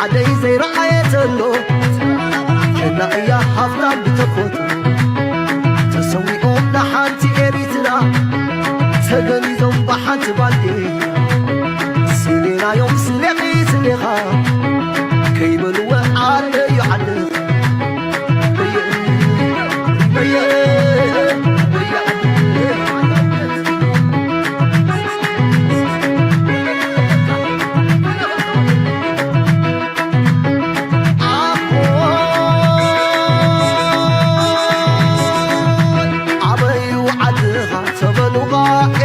ዓደይ ዘይረኣየ ዘሎ ጀግና እያ ሃፍታም ብተፈጥሮ ተሰዊኦም ንሓንቲ ኤሪትራ ተገኒዞም ብሓንቲ ባንዴራ ስሌናዮም ስሌኺ ስሌኻ ከይበልወ ዓደዩ ዓደኻ ኣበዩ ዓድኻ ተበሉኻ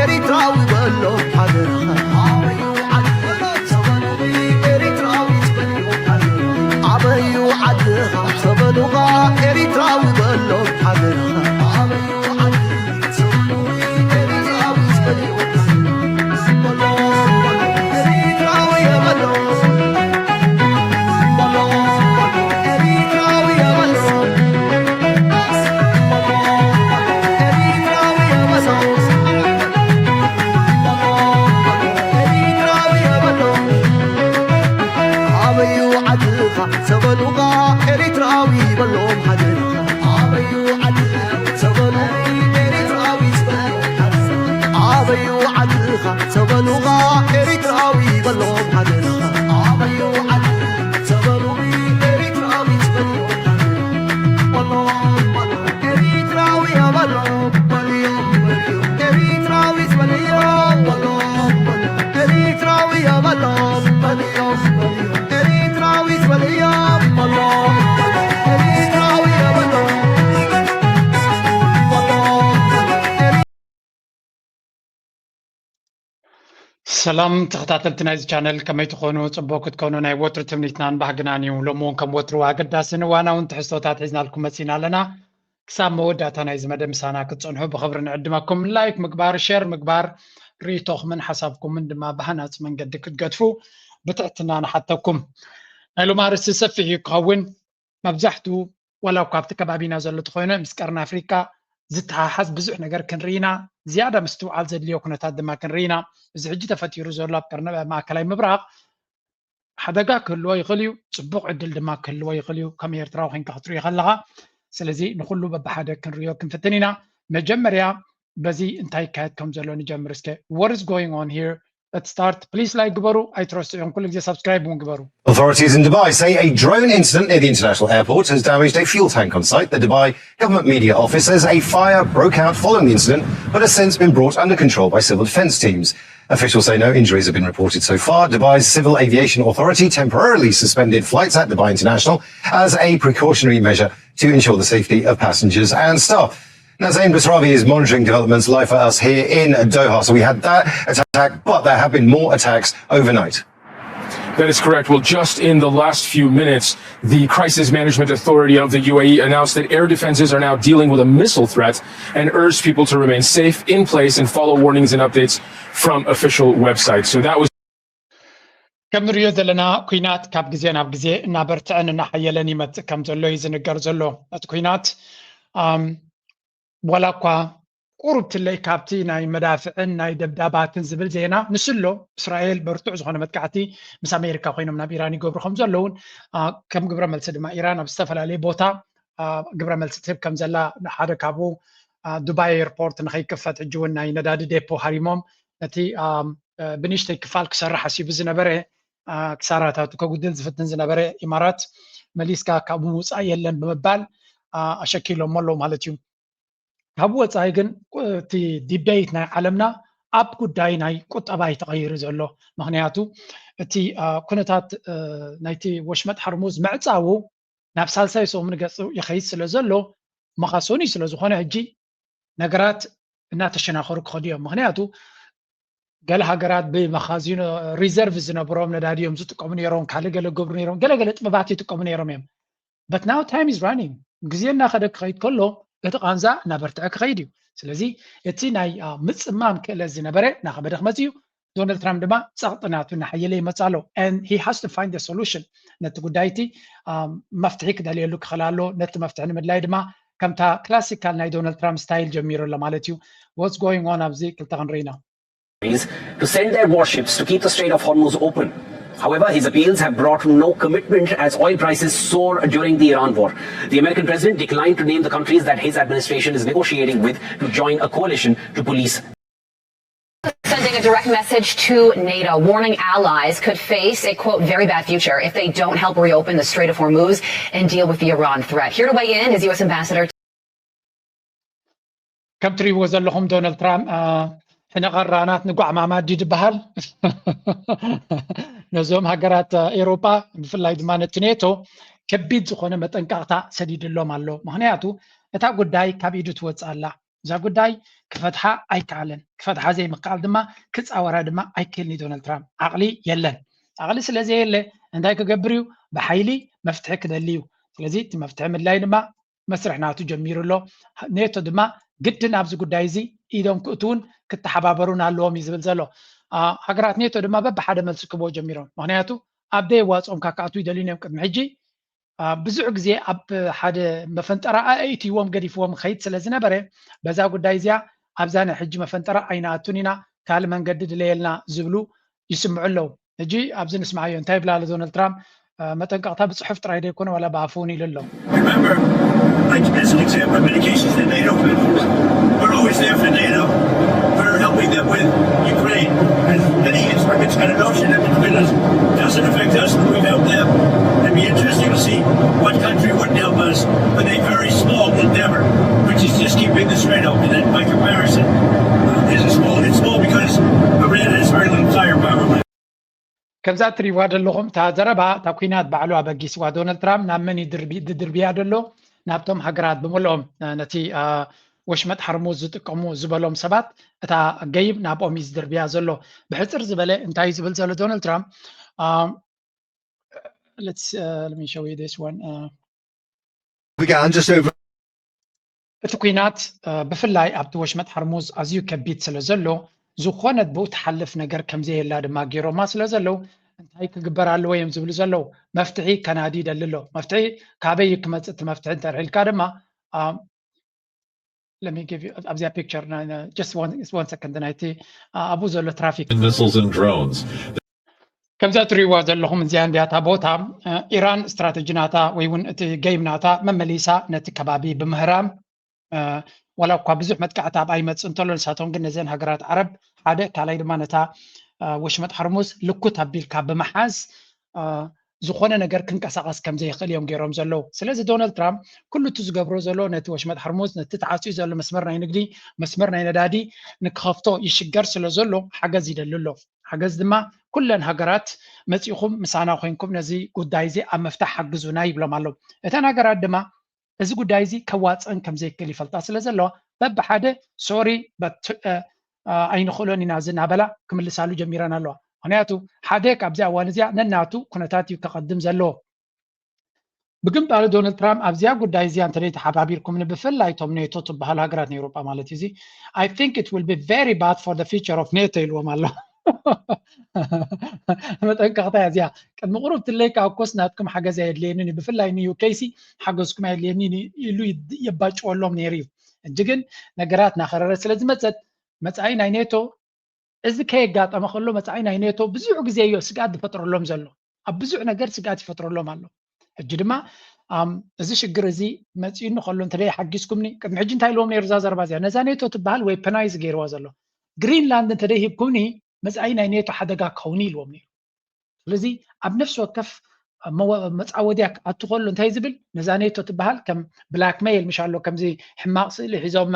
ኤሪትራዊ በሎ ሓደርኻ ኣበዩ ዓድኻ ተበሉኻ ኤሪትራዊ በሎ ሓደርኻ ኣበዩ ዓድኻ ተበሉኻ ኤሪትራዊ በሎ ሓደርኻ ኣበዩ ዓድኻ ተበሉኻ ኤሪትራዊ በሎ ኤሪትራዊ በሎ ኣበዩ ዓድኻ ሰበሉኻ ኤሪትራዊ በሎም ሃገርኻ ኣበዩ ዓድኻ ሰበሉኻ ኤሪትራዊ ኣበዩ ዓድኻ ሰበሉኻ ኤሪትራዊ በሎም ሃገርኻ ኣበዩ ዓድኻ ሰበሉኻ ኤሪትራዊ በሎም ኤሪትራዊ በሎም ኤሪትራዊ በሎም ኤሪትራዊ በሎም ኤሪትራዊ በሎም ኤሪትራዊ በሎም ሰላም ተኸታተልቲ ናይዚ ቻነል ከመይ ትኾኑ? ፅቡቅ ክትኮኑ ናይ ወትሩ ትምኒትናን ባህግናን እዩ። ሎሚ እውን ከም ወትሩ ኣገዳስን እዋናውን ትሕዝቶታት ሒዝናልኩም መፂና ኣለና። ክሳብ መወዳእታ ናይዚ መደብ ምሳና ክትፀንሑ ብኽብሪ ንዕድመኩም። ላይክ ምግባር፣ ሸር ምግባር፣ ርእይቶኹምን ሓሳብኩምን ድማ ብሃናፂ መንገዲ ክትገድፉ ብትሕትና ንሓተኩም። ናይ ሎም ኣርእስቲ ሰፊሕ እዩ ክኸውን። መብዛሕትኡ ዋላ እኳ ኣብቲ ከባቢና ዘሎ ተኾይኑ ምስ ቀርኒ ኣፍሪቃ ዝተሓሓዝ ብዙሕ ነገር ክንርኢ ኢና። ዝያዳ ምስትውዓል ዘድልዮ ኩነታት ድማ ክንርኢ ኢና። እዚ ሕጂ ተፈጢሩ ዘሎ ኣብ ቀርኒ ማእከላይ ምብራቕ ሓደጋ ክህልዎ ይኽእል እዩ፣ ፅቡቕ ዕድል ድማ ክህልዎ ይኽእል እዩ። ከም ኤርትራዊ ኮይንካ ክትሪኦ ከለኻ ስለዚ ንኹሉ በብሓደ ክንሪኦ ክንፍትን ኢና። መጀመርያ በዚ እንታይ ይካየድ ከም ዘሎ ንጀምር እስከ። What is going on here? Let's start. Please like ግበሩ ኣይትረስዑ እዮም። ኩሉ ግዜ subscribe እውን ግበሩ። Authorities in Dubai say a drone incident near the international airport has damaged a fuel tank on site. The Dubai government media office says a fire broke out following the incident, but has since been brought under control by civil defense teams. Officials say no injuries have been reported so far. Dubai's Civil Aviation Authority temporarily suspended flights at Dubai International as a precautionary measure to ensure the safety of passengers and staff. Nazeem Basravi is monitoring developments live for us here in Doha. So we had that attack, but there have been more attacks overnight. That is correct. Well, just in the last few minutes, the Crisis Management Authority of the U A E announced that air defenses are now dealing with a missile threat and urged people to remain safe in place and follow warnings and updates from official websites. So that was ከም ንሪኦ ዘለና ኩናት ካብ ግዜ ናብ ግዜ እናበርትዐን እናሓየለን ይመፅእ ከም ዘሎ እዩ ዝንገር ዘሎ። እቲ ኩናት ዋላ እኳ ቁሩብ ትለይ ካብቲ ናይ መዳፍዕን ናይ ደብዳባትን ዝብል ዜና ንስሎ እስራኤል ብርቱዕ ዝኾነ መጥቃዕቲ ምስ ኣሜሪካ ኮይኖም ናብ ኢራን ይገብሩ ከም ዘለውን ከም ግብረ መልሲ ድማ ኢራን ኣብ ዝተፈላለየ ቦታ ግብረ መልሲ ትህብ ከም ዘላ ሓደ ካብኡ ዱባይ ኤርፖርት ንኸይክፈት ሕጂ እውን ናይ ነዳዲ ዴፖ ሃሪሞም ነቲ ብንእሽተይ ክፋል ክሰርሕ ሓሲቡ ዝነበረ ክሳራታቱ ከጉድል ዝፍትን ዝነበረ ኢማራት መሊስካ ካብኡ ምውፃእ የለን ብምባል ኣሸኪሎሞ ኣለዉ ማለት እዩ። ካብ ወፃኢ ግን እቲ ዲቤይት ናይ ዓለምና ኣብ ጉዳይ ናይ ቁጠባ እዩ ተቐይሩ ዘሎ። ምክንያቱ እቲ ኩነታት ናይቲ ወሽመጥ ሓርሙዝ ምዕፃዉ ናብ ሳልሳይ ሰሙን ገፁ ይኸይድ ስለ ዘሎ መኻሰኒ ስለ ዝኾነ ሕጂ ነገራት እናተሸናኸሩ ክኸዱ እዮም። ምክንያቱ ገለ ሃገራት ብመኻዚኖ ሪዘርቭ ዝነብሮም ነዳዲ እዮም ዝጥቀሙ ነይሮም፣ ካልእ ገለ ገብሩ ነይሮም፣ ገለ ገለ ጥበባት ይጥቀሙ ነይሮም እዮም። But now time is running ግዜ እናኸደ ክኸይድ ከሎ እቲ ቃንዛ እናበርትዐ ክኸይድ እዩ። ስለዚ እቲ ናይ ምፅማም ክእለት ዝነበረ እናኸበደ ክመፅእ እዩ። ዶናልድ ትራምፕ ድማ ፀቕጢ ናቱ እናሓየለ ይመፅእ ኣሎ and he has to find a solution ነቲ ጉዳይ እቲ መፍትሒ ክደልየሉ ክኽእል ኣሎ። ነቲ መፍትሒ ንምድላይ ድማ ከምታ ክላሲካል ናይ ዶናልድ ትራምፕ ስታይል ጀሚሩ ኣሎ ማለት እዩ። What's going on ኣብዚ ክልተ ክንርኢ ኢና። to send their warships to keep the Strait of Hormuz open. However, his appeals have brought no commitment as oil prices soar during the Iran war. The American president declined to name the countries that his administration is negotiating with to join a coalition to police. Sending a direct message to NATO, warning allies could face a, quote, very bad future if they don't help reopen the Strait of Hormuz and deal with the Iran threat. Here to weigh in is U S Ambassador ከም ትሪእዎ ዘለኹም ዶናልድ ትራምፕ ሕነ ቀራናት ንጓዕ ማማዲ ዝበሃል ነዞም ሃገራት ኤሮጳ ብፍላይ ድማ ነቲ ኔቶ ከቢድ ዝኾነ መጠንቀቕታ ሰዲድሎም ኣሎ። ምክንያቱ እታ ጉዳይ ካብ ኢዱ ትወፅእ ኣላ። እዛ ጉዳይ ክፈትሓ ኣይከኣለን። ክፈትሓ ዘይምክኣል ድማ ክፃወራ ድማ ኣይክእልን እዩ። ዶናልድ ትራምፕ ዓቕሊ የለን። ዓቕሊ ስለ ዘየለ እንታይ ክገብር እዩ? ብሓይሊ መፍትሒ ክደሊ እዩ። ስለዚ እቲ መፍትሒ ምድላይ ድማ መስርሕ ናቱ ጀሚሩ ኣሎ። ኔቶ ድማ ግድን ኣብዚ ጉዳይ እዚ ኢዶም ክእትውን ክተሓባበሩን ኣለዎም እዩ ዝብል ዘሎ። ሃገራት ኔቶ ድማ በብሓደ መልሲ ክህቦ ጀሚሮም። ምክንያቱ ኣብ ደየዋፅኦም ካካኣቱ ይደልዩን እዮም። ቅድሚ ሕጂ ብዙሕ ግዜ ኣብ ሓደ መፈንጠራ ኣእትይዎም ገዲፍዎም ኸይድ ስለ ዝነበረ በዛ ጉዳይ እዚኣ ኣብዛ ናይ ሕጂ መፈንጠራ ኣይንኣቱን ኢና፣ ካልእ መንገዲ ድለየልና ዝብሉ ይስምዑ ኣለዉ። ሕጂ ኣብዚ ንስምዓዮ እንታይ ይብል ኣሎ ዶናልድ ትራምፕ? መጠንቀቕታ ብፅሑፍ ጥራይ ዘይኮነ ዋላ ብኣፉ እውን ኢሉ ኣሎ። Remember, like as an example, in many cases the NATO members, we're always there for NATO. We're helping them with Ukraine. And many it's like it's got an ocean in between us. It doesn't affect us, but we help them. It'd be interesting to see what country wouldn't help us with a very small endeavor, which is just keeping the strait open. And by comparison, uh, is a small. It's small because Iran has very little firepower. ከምዛ እትሪእዋ ዘለኹም እታ ዘረባ እታ ኩናት ባዕሉ ኣበጊስዋ። ዶናልድ ትራምፕ ናብ መን እዩ ድርቢ- ድድርብያ ዘሎ? ናብቶም ሃገራት ብምልኦም ነቲ ወሽመጥ ሓርሙዝ ዝጥቀሙ ዝበሎም ሰባት እታ ገይብ ናብኦም እዩ ዝድርብያ ዘሎ። ብሕፅር ዝበለ እንታይ እዩ ዝብል ዘሎ ዶናልድ ትራምፕ? Let's uh, let me show you this one. Uh, Began just over እቲ ኩናት ብፍላይ ኣብቲ ወሽመጥ ሓርሙዝ ኣዝዩ ከቢድ ስለ ዘሎ ዝኾነት ብኡ ትሓልፍ ነገር ከምዘየላ ድማ ገይሮማ ስለ ዘለዉ እንታይ ክግበር ኣለዎ እዮም ዝብሉ ዘለዉ። መፍትሒ ከናዲ ይደሊ ኣሎ። መፍትሒ ካበይ እዩ ክመፅእ? እቲ መፍትሒ እንተልዒልካ ድማ ኣብዚኣ ፒክቸር just one second ናይቲ ኣብኡ ዘሎ ትራፊክ missiles and drones. ከምዛ ትሪእዋ ዘለኹም እዚኣ እንዲያ እታ ቦታ። ኢራን ስትራተጂ ናታ ወይ እውን እቲ ገይም ናታ መመሊሳ ነቲ ከባቢ ብምህራም ዋላ እኳ ብዙሕ መጥቃዕቲ ኣብኣ ይመፅእ እንተሎ ንሳቶም ግን ነዘን ሃገራት ዓረብ ሓደ ካልኣይ ድማ ነታ ወሽመጥ ሓርሙዝ ልኩት ኣቢልካ ብምሓዝ ዝኾነ ነገር ክንቀሳቐስ ከም ዘይኽእል እዮም ገይሮም ዘለዉ። ስለዚ ዶናልድ ትራምፕ ኩሉ እቲ ዝገብሮ ዘሎ ነቲ ወሽመጥ ሓርሙዝ ነቲ ተዓፅዩ ዘሎ መስመር ናይ ንግዲ መስመር ናይ ነዳዲ ንክኸፍቶ ይሽገር ስለ ዘሎ ሓገዝ ይደሊ ኣሎ። ሓገዝ ድማ ኩለን ሃገራት መፂኹም ምሳና ኮይንኩም ነዚ ጉዳይ እዚ ኣብ ምፍታሕ ሓግዙና ይብሎም ኣለዉ። እተን ሃገራት ድማ እዚ ጉዳይ እዚ ከዋፅእን ከም ዘይክእል ይፈልጣ ስለ ዘለዋ በብሓደ ሶሪ ኣይንኽእሎን ኢና እዚ እናበላ ክምልሳሉ ጀሚረን ኣለዋ። ምክንያቱ ሓደ ካብዚ እዋን እዚኣ ነናቱ ኩነታት እዩ ከቐድም ዘለዎ። ብግንባሩ ዶናልድ ትራምፕ ኣብዚኣ ጉዳይ እዚኣ እንተደይ ተሓባቢርኩም ብፍላይ እቶም ኔቶ ትበሃሉ ሃገራት ናይ ኤውሮጳ ማለት እዩ እዚ I think it will be very bad for the future of NATO ኢልዎም ኣሎ። መጠንቀቕታ እያ እዚኣ። ቅድሚ ቁሩብ ትለይ ከዓ ኮስ ናትኩም ሓገዝ ኣየድልየንን እዩ ብፍላይ ን UK ሲ ሓገዝኩም ኣየድልየንን ኢሉ የባጭወሎም ነይሩ እዩ። ሕጂ ግን ነገራት ናኸረረ ስለ ዝመፀት መፃኢ ናይ ኔቶ እዚ ከየጋጠመ ከሎ መፃኢ ናይ ኔቶ ብዙሕ ግዜ እዮ ስግኣት ዝፈጥረሎም ዘሎ ኣብ ብዙሕ ነገር ስግኣት ይፈጥረሎም ኣሎ። ሕጂ ድማ እዚ ሽግር እዚ መፂኡኒ ከሎ እንተደይ ሓጊዝኩምኒ ቅድሚ ሕጂ እንታይ ኢልዎም ነይሩ እዛ ዘረባ እዚኣ ነዛ ኔቶ ትበሃል weaponize ገይርዋ ዘሎ ግሪንላንድ እንተደይ ሂብኩምኒ መፃኢ ናይ ኔቶ ሓደጋ ክኸውን ኢልዎም ነይሩ። ስለዚ ኣብ ነፍሲ ወከፍ መፃወድያ ክኣቱ ከሎ እንታይ ዝብል ነዛ ኔቶ ትበሃል ከም ብላክመይል ምሽ ኣሎ ከምዚ ሕማቕ ስእሊ ሒዞም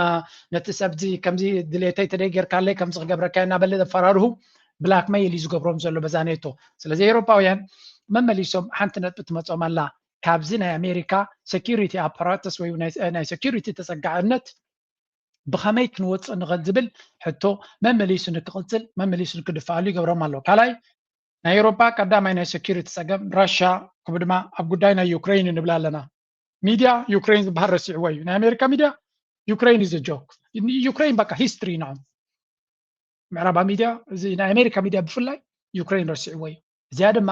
ነቲ ሰብዚ ከምዚ ድሌተይ ተደይ ጌርካለይ ከምዚ ክገብረካ እናበለ ዘፈራርሁ ብላክመይል እዩ ዝገብሮም ዘሎ በዛ ኔቶ። ስለዚ ኤውሮፓውያን መመሊሶም ሓንቲ ነጥቢ ትመፆም ኣላ ካብዚ ናይ ኣሜሪካ security apparatus ወይ ናይ security ተፀጋዕነት ብኸመይ ክንወፅእ ንኽእል ዝብል ሕቶ መመሊሱ ንክቕፅል መመሊሱ ንክድፍኣሉ ይገብሮም ኣሎ። ካልኣይ ናይ ኤውሮፓ ቀዳማይ ናይ security ፀገም ራሻ ከምኡ ድማ ኣብ ጉዳይ ናይ ዩክሬን ንብል ኣለና። ሚድያ ዩክሬን ዝበሃል ረሲዕዎ እዩ። ናይ ኣሜሪካ ሚድያ ዩክሬን is a joke። ዩክሬን በቃ history ንዖም ምዕራባ ሚድያ እዚ ናይ ኣሜሪካ ሚድያ ብፍላይ ዩክሬን ረሲዕዎ እዩ። እዚኣ ድማ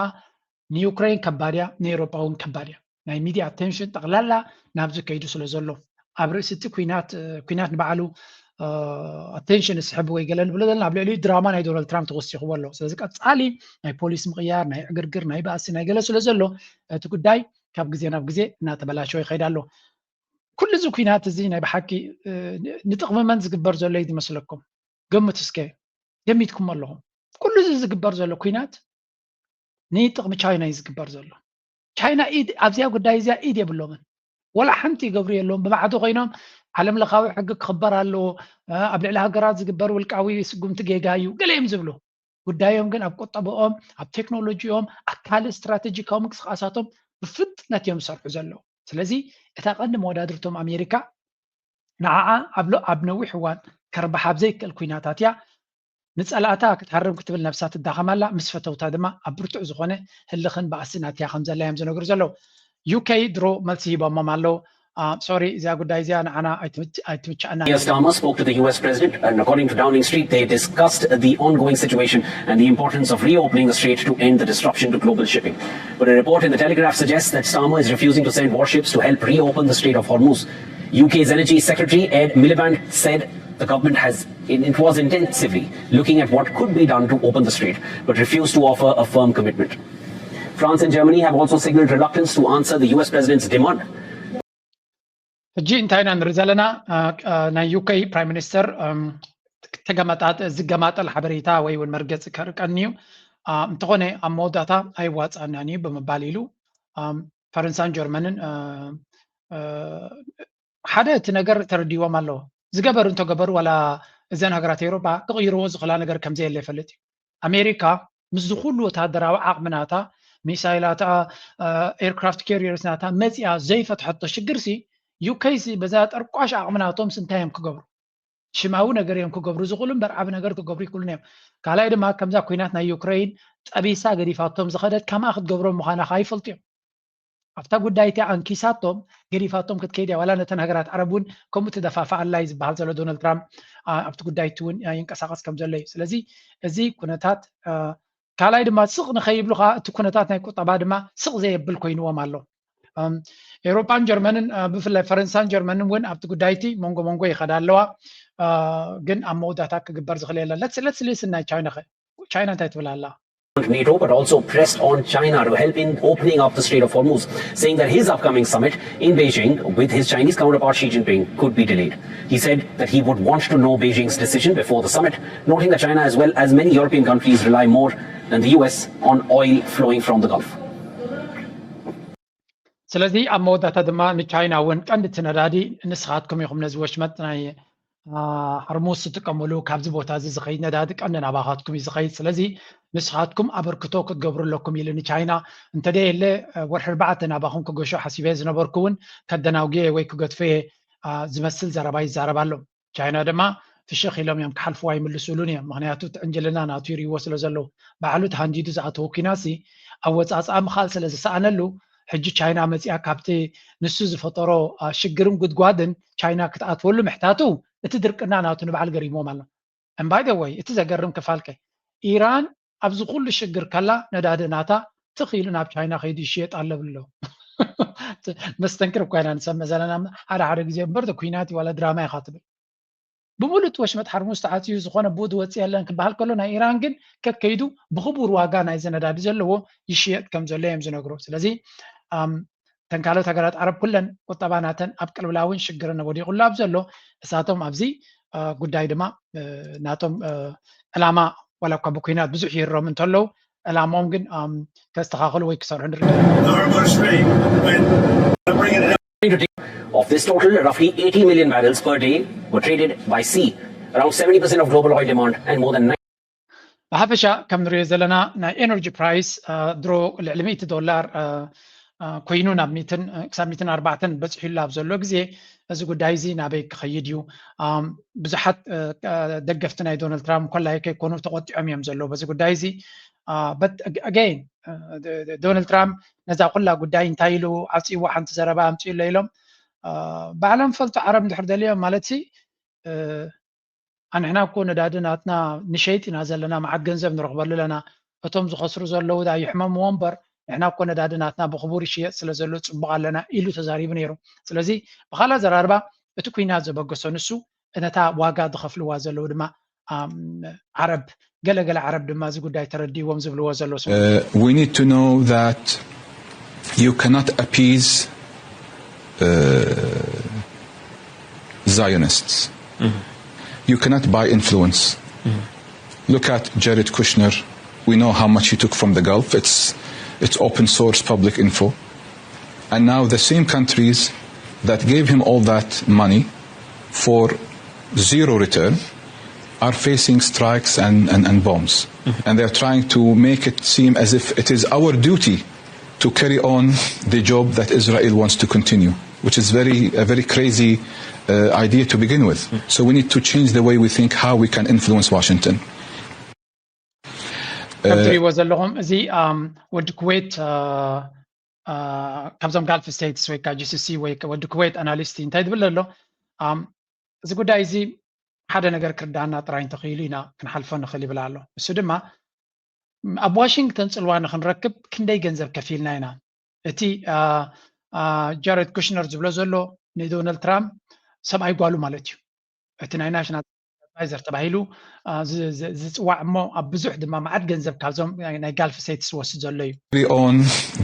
ንዩክሬን ከባድ እያ ንኤውሮጳ እውን ከባድ እያ። ናይ ሚድያ attention ጠቕላላ ናብዚ ከይዱ ስለ ዘሎ ኣብ ርእሲ እቲ ኩናት ኩናት ንባዕሉ ኣቴንሽን ዝስሕብ ወይ ገለ ንብሎ ዘለና ኣብ ልዕሊኡ ድራማ ናይ ዶናልድ ትራምፕ ተወሲኽዎ ኣሎ። ስለዚ ቀፃሊ ናይ ፖሊስ ምቕያር፣ ናይ ዕግርግር፣ ናይ ባእሲ፣ ናይ ገለ ስለ ዘሎ እቲ ጉዳይ ካብ ግዜ ናብ ግዜ እናተበላሸወ ይኸይድ ኣሎ። ኩሉ እዚ ኩናት እዚ ናይ ብሓቂ ንጥቕሚ መን ዝግበር ዘሎ እዩ ዝመስለኩም? ገምቱ እስከ፣ ገሚትኩም ኣለኹም። ኩሉ እዚ ዝግበር ዘሎ ኩናት ንጥቕሚ ቻይና እዩ ዝግበር ዘሎ። ቻይና ኢድ ኣብዚኣ ጉዳይ እዚኣ ኢድ የብሎምን። ወላ ሓንቲ ይገብሩ የለዎም። ብማዕዶ ኮይኖም ዓለም ለኻዊ ሕጊ ክኽበር ኣለዎ፣ ኣብ ልዕሊ ሃገራት ዝግበር ውልቃዊ ስጉምቲ ጌጋ እዩ ገለ እዮም ዝብሉ። ጉዳዮም ግን ኣብ ቁጠብኦም፣ ኣብ ቴክኖሎጂኦም፣ ኣካል ስትራቴጂካዊ ምንቅስቃሳቶም ብፍጥነት እዮም ዝሰርሑ ዘለዉ። ስለዚ እታ ቀንዲ መወዳድርቶም ኣሜሪካ ንዓኣ ኣብ ነዊሕ እዋን ከርብሓ ኣብ ዘይክእል ኩናታት እያ። ንጸላእታ ክትሃርም ክትብል ነብሳ ትዳኸም ኣላ፣ ምስ ፈተውታ ድማ ኣብ ብርቱዕ ዝኾነ ህልኽን ባእስን ኣትያ ከም ዘላ እዮም ዝነግሩ ዘለዉ። ዩኬ ድሮ መልሲ ሂቦሞም ኣለዉ። ሶሪ፣ እዚኣ ጉዳይ እዚኣ ንዓና ኣይትምችኣና። Keir Starmer spoke to the U S president, and according to Downing Street, they discussed the ongoing situation and the importance of reopening the strait to end the disruption to global shipping. But a report in the Telegraph suggests that Starmer is refusing to send warships to help reopen the Strait of Hormuz. U K's Energy Secretary Ed Miliband said the government has, it was intensively looking at what could be done to open the strait, but refused to offer a firm commitment. France and Germany have also signaled reluctance to answer the U S president's demand. ሕጂ እንታይ ኢና ንርኢ ዘለና? ናይ ዩኬ ፕራይም ሚኒስተር ተገመጣጥ ዝገማጠል ሓበሬታ ወይ እውን መርገፂ ከርቀኒ እዩ፣ እንተኾነ ኣብ መወዳእታ ኣይዋፃእናን እዩ ብምባል ኢሉ። ፈረንሳን ጀርመንን ሓደ እቲ ነገር ተረዲዎም ኣለዎ። ዝገበሩ እንተገበሩ ዋላ እዘን ሃገራት ኤውሮጳ ክቕይርዎ ዝኽእላ ነገር ከምዘየለ ይፈልጥ እዩ። ኣሜሪካ ምስዚ ኩሉ ወታደራዊ ዓቕሚ ናታ፣ ሚሳይላታ፣ ኤርክራፍት ካሪየርስ ናታ መፂኣ ዘይፈትሐቶ ሽግርሲ፣ ዩኬ ሲ በዛ ጠርቋሽ ዓቕሚ ናቶምስ እንታይ እዮም ክገብሩ? ሽማዊ ነገር እዮም ክገብሩ ዝኽእሉ እምበር ዓቢ ነገር ክገብሩ ይክእሉን እዮም። ካልኣይ ድማ ከምዛ ኩናት ናይ ዩክሬን ጠቢሳ ገዲፋቶም ዝኸደት ከምኣ ክትገብሮም ምዃና ከዓ ይፈልጡ እዮም። ኣብታ ጉዳይ እቲኣ ኣንኪሳቶም ገዲፋቶም ክትከይድ እያ። ዋላ ነተን ሃገራት ዓረብ እውን ከምኡ ትደፋፍኣላ እዩ ዝበሃል ዘሎ። ዶናልድ ትራምፕ ኣብቲ ጉዳይ እቲ እውን ይንቀሳቐስ ከም ዘሎ እዩ። ስለዚ እዚ ኩነታት ካልኣይ ድማ ስቕ ንኸይብሉ ከዓ እቲ ኩነታት ናይ ቁጠባ ድማ ስቕ ዘየብል ኮይንዎም ኣሎ። ኤውሮጳን ጀርመንን ብፍላይ ፈረንሳን ጀርመንን እውን ኣብቲ ጉዳይ እቲ መንጎ መንጎ ይኸዳ ኣለዋ። ግን ኣብ መወዳእታ ክግበር ዝኽእል የለን። ለትስ ለትስ ሊስን ናይ ቻይና ኸ ቻይና እንታይ ትብል ኣላ? NATO, but also pressed on China to help in opening up the Strait of Hormuz, saying that his upcoming summit in Beijing with his Chinese counterpart Xi Jinping could be delayed. He said that he would want to know Beijing's decision before the summit, noting that China, as well as many European countries, rely more than the U S on oil flowing from the Gulf. ስለዚ ኣብ መወዳእታ ድማ ንቻይና እውን ቀንዲ እቲ ነዳዲ ንስኻትኩም ኢኹም፣ ነዚ ወሽመጥ ናይ ሓርሙስ ትጥቀምሉ፣ ካብዚ ቦታ እዚ ዝኸይድ ነዳዲ ቀንዲ ናባኻትኩም እዩ ዝኸይድ። ስለዚ ንስኻትኩም ኣበርክቶ ክትገብሩ ኣለኩም ኢሉ ንቻይና። እንተደየለ ወርሒ ኣርባዕተ ናባኹም ክገሾ ሓሲበ ዝነበርኩ እውን ከደናጉየ ወይ ክገድፈየ ዝመስል ዘረባ ይዛረብ ኣሎ። ቻይና ድማ ፍሽኽ ኢሎም እዮም ክሓልፍዋ ይምልሱሉን እዮም። ምክንያቱ እቲ ዕንጅልና ናቱ ይርእይዎ ስለ ዘለዉ። ባዕሉ ተሃንዲዱ ዝኣተወ ኲናትሲ ኣወፃፅኣ ምኽኣል ስለ ዝሰኣነሉ ሕጂ ቻይና መፂኣ ካብቲ ንሱ ዝፈጠሮ ሽግርን ጉድጓድን ቻይና ክትኣትወሉ ምሕታቱ እቲ ድርቅና ናቱ ንባዕሉ ገሪምዎም ኣሎ። And by the way እቲ ዘገርም ክፋልከ ኢራን ኣብዚ ኩሉ ሽግር ከላ ነዳዲ ናታ ትኽ ኢሉ ናብ ቻይና ከይዱ ይሽየጥ ኣሎ ብሎ መስተንክር እኳ ኢና ንሰምዕ ዘለና ሓደ ሓደ ግዜ እምበር ኩናት ዋላ ድራማ ኢኻ ትብል። ብምሉእ እቲ ወሽመጥ ሓርሙዝ ተዓፅዩ ዝኾነ ብኡ ዝወፅእ የለን ክበሃል ከሎ ናይ ኢራን ግን ከከይዱ ብኽቡር ዋጋ ናይዚ ነዳዲ ዘለዎ ይሽየጥ ከም ዘሎ እዮም ዝነግሩ። ስለዚ እተን ካልኦት ሃገራት ዓረብ ኩለን ቁጠባ ናተን ኣብ ቅልውላውን ሽግርን ወዲቑሉ ኣብ ዘሎ እሳቶም ኣብዚ ጉዳይ ድማ ናቶም ዕላማ ዋላ እኳ ብኩናት ብዙሕ ይሮም እንተለዉ ዕላማኦም ግን ከስተኻኽሉ ወይ ክሰርሑ ንርኢ። Of this total, roughly eighty million barrels per day were traded by sea, around seventy percent of global oil demand and more than ninety ብሓፈሻ ከም ንሪኦ ዘለና ናይ ኤነርጂ ፕራይስ ድሮ ልዕሊ ሚእቲ ዶላር ኮይኑ ናብ ሚእትን ክሳብ ሚእትን ኣርባዕተን በፂሑሉ ኣብ ዘሎ ግዜ እዚ ጉዳይ እዚ ናበይ ክኸይድ እዩ? ብዙሓት ደገፍቲ ናይ ዶናልድ ትራምፕ ኮላይ ከይኮኑ ተቆጢዖም እዮም ዘለዉ በዚ ጉዳይ እዚ። But again ዶናልድ ትራምፕ ነዛ ኩላ ጉዳይ እንታይ ኢሉ ዓፂዋ ሓንቲ ዘረባ ኣምፅኡ ኣሎ ኢሎም ባዕሎም ፈልጡ ዓረብ እንድሕር ደልዮም ማለት ሲ ኣንሕና እኮ ነዳዲ ናትና ንሸይጥ ኢና ዘለና፣ መዓት ገንዘብ ንረኽበሉ ኣለና። እቶም ዝኸስሩ ዘለዉ ዳ ይሕመምዎ እምበር ንሕና እኮ ነዳዲ ናትና ብኽቡር ይሽየጥ ስለ ዘሎ ፅቡቕ ኣለና ኢሉ ተዛሪቡ ነይሩ። ስለዚ ብኻልእ ኣዘራርባ እቲ ኩናት ዘበገሶ ንሱ ነታ ዋጋ ዝኸፍልዋ ዘለዉ ድማ ዓረብ፣ ገለገለ ዓረብ ድማ እዚ ጉዳይ ተረዲእዎም ዝብልዎ ዘለዉ። We need to know that you cannot appease Zionists. You cannot buy influence. Look at Jared Kushner. We know how much he took from the Gulf. It's, it's open source public info. And now the same countries that gave him all that money for zero return are facing strikes and, and, and bombs. And they're trying to make it seem as if it is our duty to carry on the job that Israel wants to continue, which is very, a very crazy uh, idea to begin with. So we need to change the way we think, how we can influence Washington. ከም ትሪእዎ ዘለኹም እዚ ወዲ ኩዌት ካብዞም ጋልፍ ስቴትስ ወይ ካ ጂሲሲ ወይ ወዲ ኩዌት ኣናሊስቲ እንታይ ዝብል ዘሎ እዚ ጉዳይ እዚ ሓደ ነገር ክርዳና ጥራይ እንተኽኢሉ ኢና ክንሓልፎ ንኽእል ይብል ኣሎ። እሱ ድማ ኣብ ዋሽንግተን ፅልዋ ንክንረክብ ክንደይ ገንዘብ ከፊልና ኢና? እቲ ጃረድ ኩሽነር ዝብሎ ዘሎ ንዶናልድ ትራምፕ ሰብኣይ ጓሉ ማለት እዩ። እቲ ናይ ናሽናል ኣድቫይዘር ተባሂሉ ዝፅዋዕ እሞ ኣብ ብዙሕ ድማ መዓት ገንዘብ ካብዞም ናይ ጋልፍ ስቴትስ ዝወስድ ዘሎ እዩ። on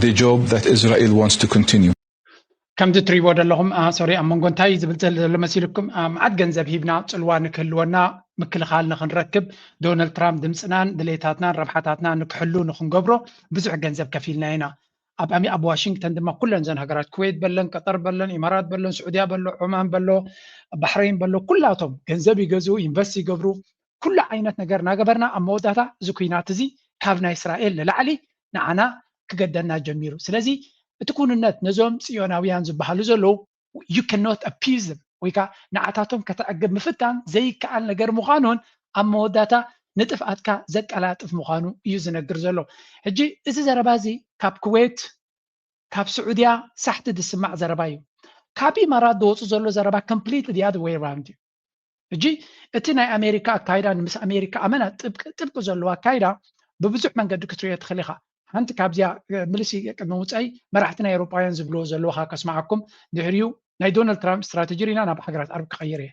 the job that Israel wants to continue. ከምዚ ትሪእዎ ዘለኹም ሶሪ ኣብ መንጎ እንታይ ዝብል ዘሎ መሲልኩም መዓት ገንዘብ ሂብና ፅልዋ ንክህልወና ምክልኻል ንክንረክብ ዶናልድ ትራምፕ ድምፅናን ድሌታትናን ረብሓታትና ንክሕሉ ንክንገብሮ ብዙሕ ገንዘብ ከፊልና ኢና። ኣብ ኣብ ዋሽንግተን ድማ ኩለን ዘን ሃገራት ኩዌት በለን ቀጠር በለን ኢማራት በለን ስዑድያ በሎ ዑማን በሎ ባሕረይን በሎ ኩላቶም ገንዘብ ይገዝኡ ኢንቨስት ይገብሩ ኩሉ ዓይነት ነገር እናገበርና ኣብ መወዳእታ እዚ ኩናት እዚ ካብ ናይ እስራኤል ንላዕሊ ንዓና ክገደና ጀሚሩ። ስለዚ እቲ ኩንነት ነዞም ፅዮናውያን ዝበሃሉ ዘለዉ you cannot appease them ወይ ከዓ ንዓታቶም ከተዕግብ ምፍታን ዘይከኣል ነገር ምዃኑን ኣብ መወዳእታ ንጥፍኣትካ ዘቀላጥፍ ምዃኑ እዩ ዝነግር ዘሎ። ሕጂ እዚ ዘረባ እዚ ካብ ኩዌት ካብ ስዑድያ ሳሕቲ ዝስማዕ ዘረባ እዩ። ካብ ኢማራት ዝወፁ ዘሎ ዘረባ complete the other way around እዩ። ሕጂ እቲ ናይ ኣሜሪካ ኣካይዳ ምስ ኣሜሪካ ኣመና ጥብቂ ዘለዎ ኣካይዳ ብብዙሕ መንገዲ ክትሪኦ ትኽእል ኢኻ። ሓንቲ ካብዚኣ ምልሲ ቅድሚ ውፃኢ መራሕቲ ናይ ኤውሮጳውያን ዝብልዎ ዘለዉ ከስማዓኩም ድሕሪኡ ናይ ዶናልድ ትራምፕ ስትራተጂ ሪና ናብ ሃገራት ዓረብ ክቐይር እየ።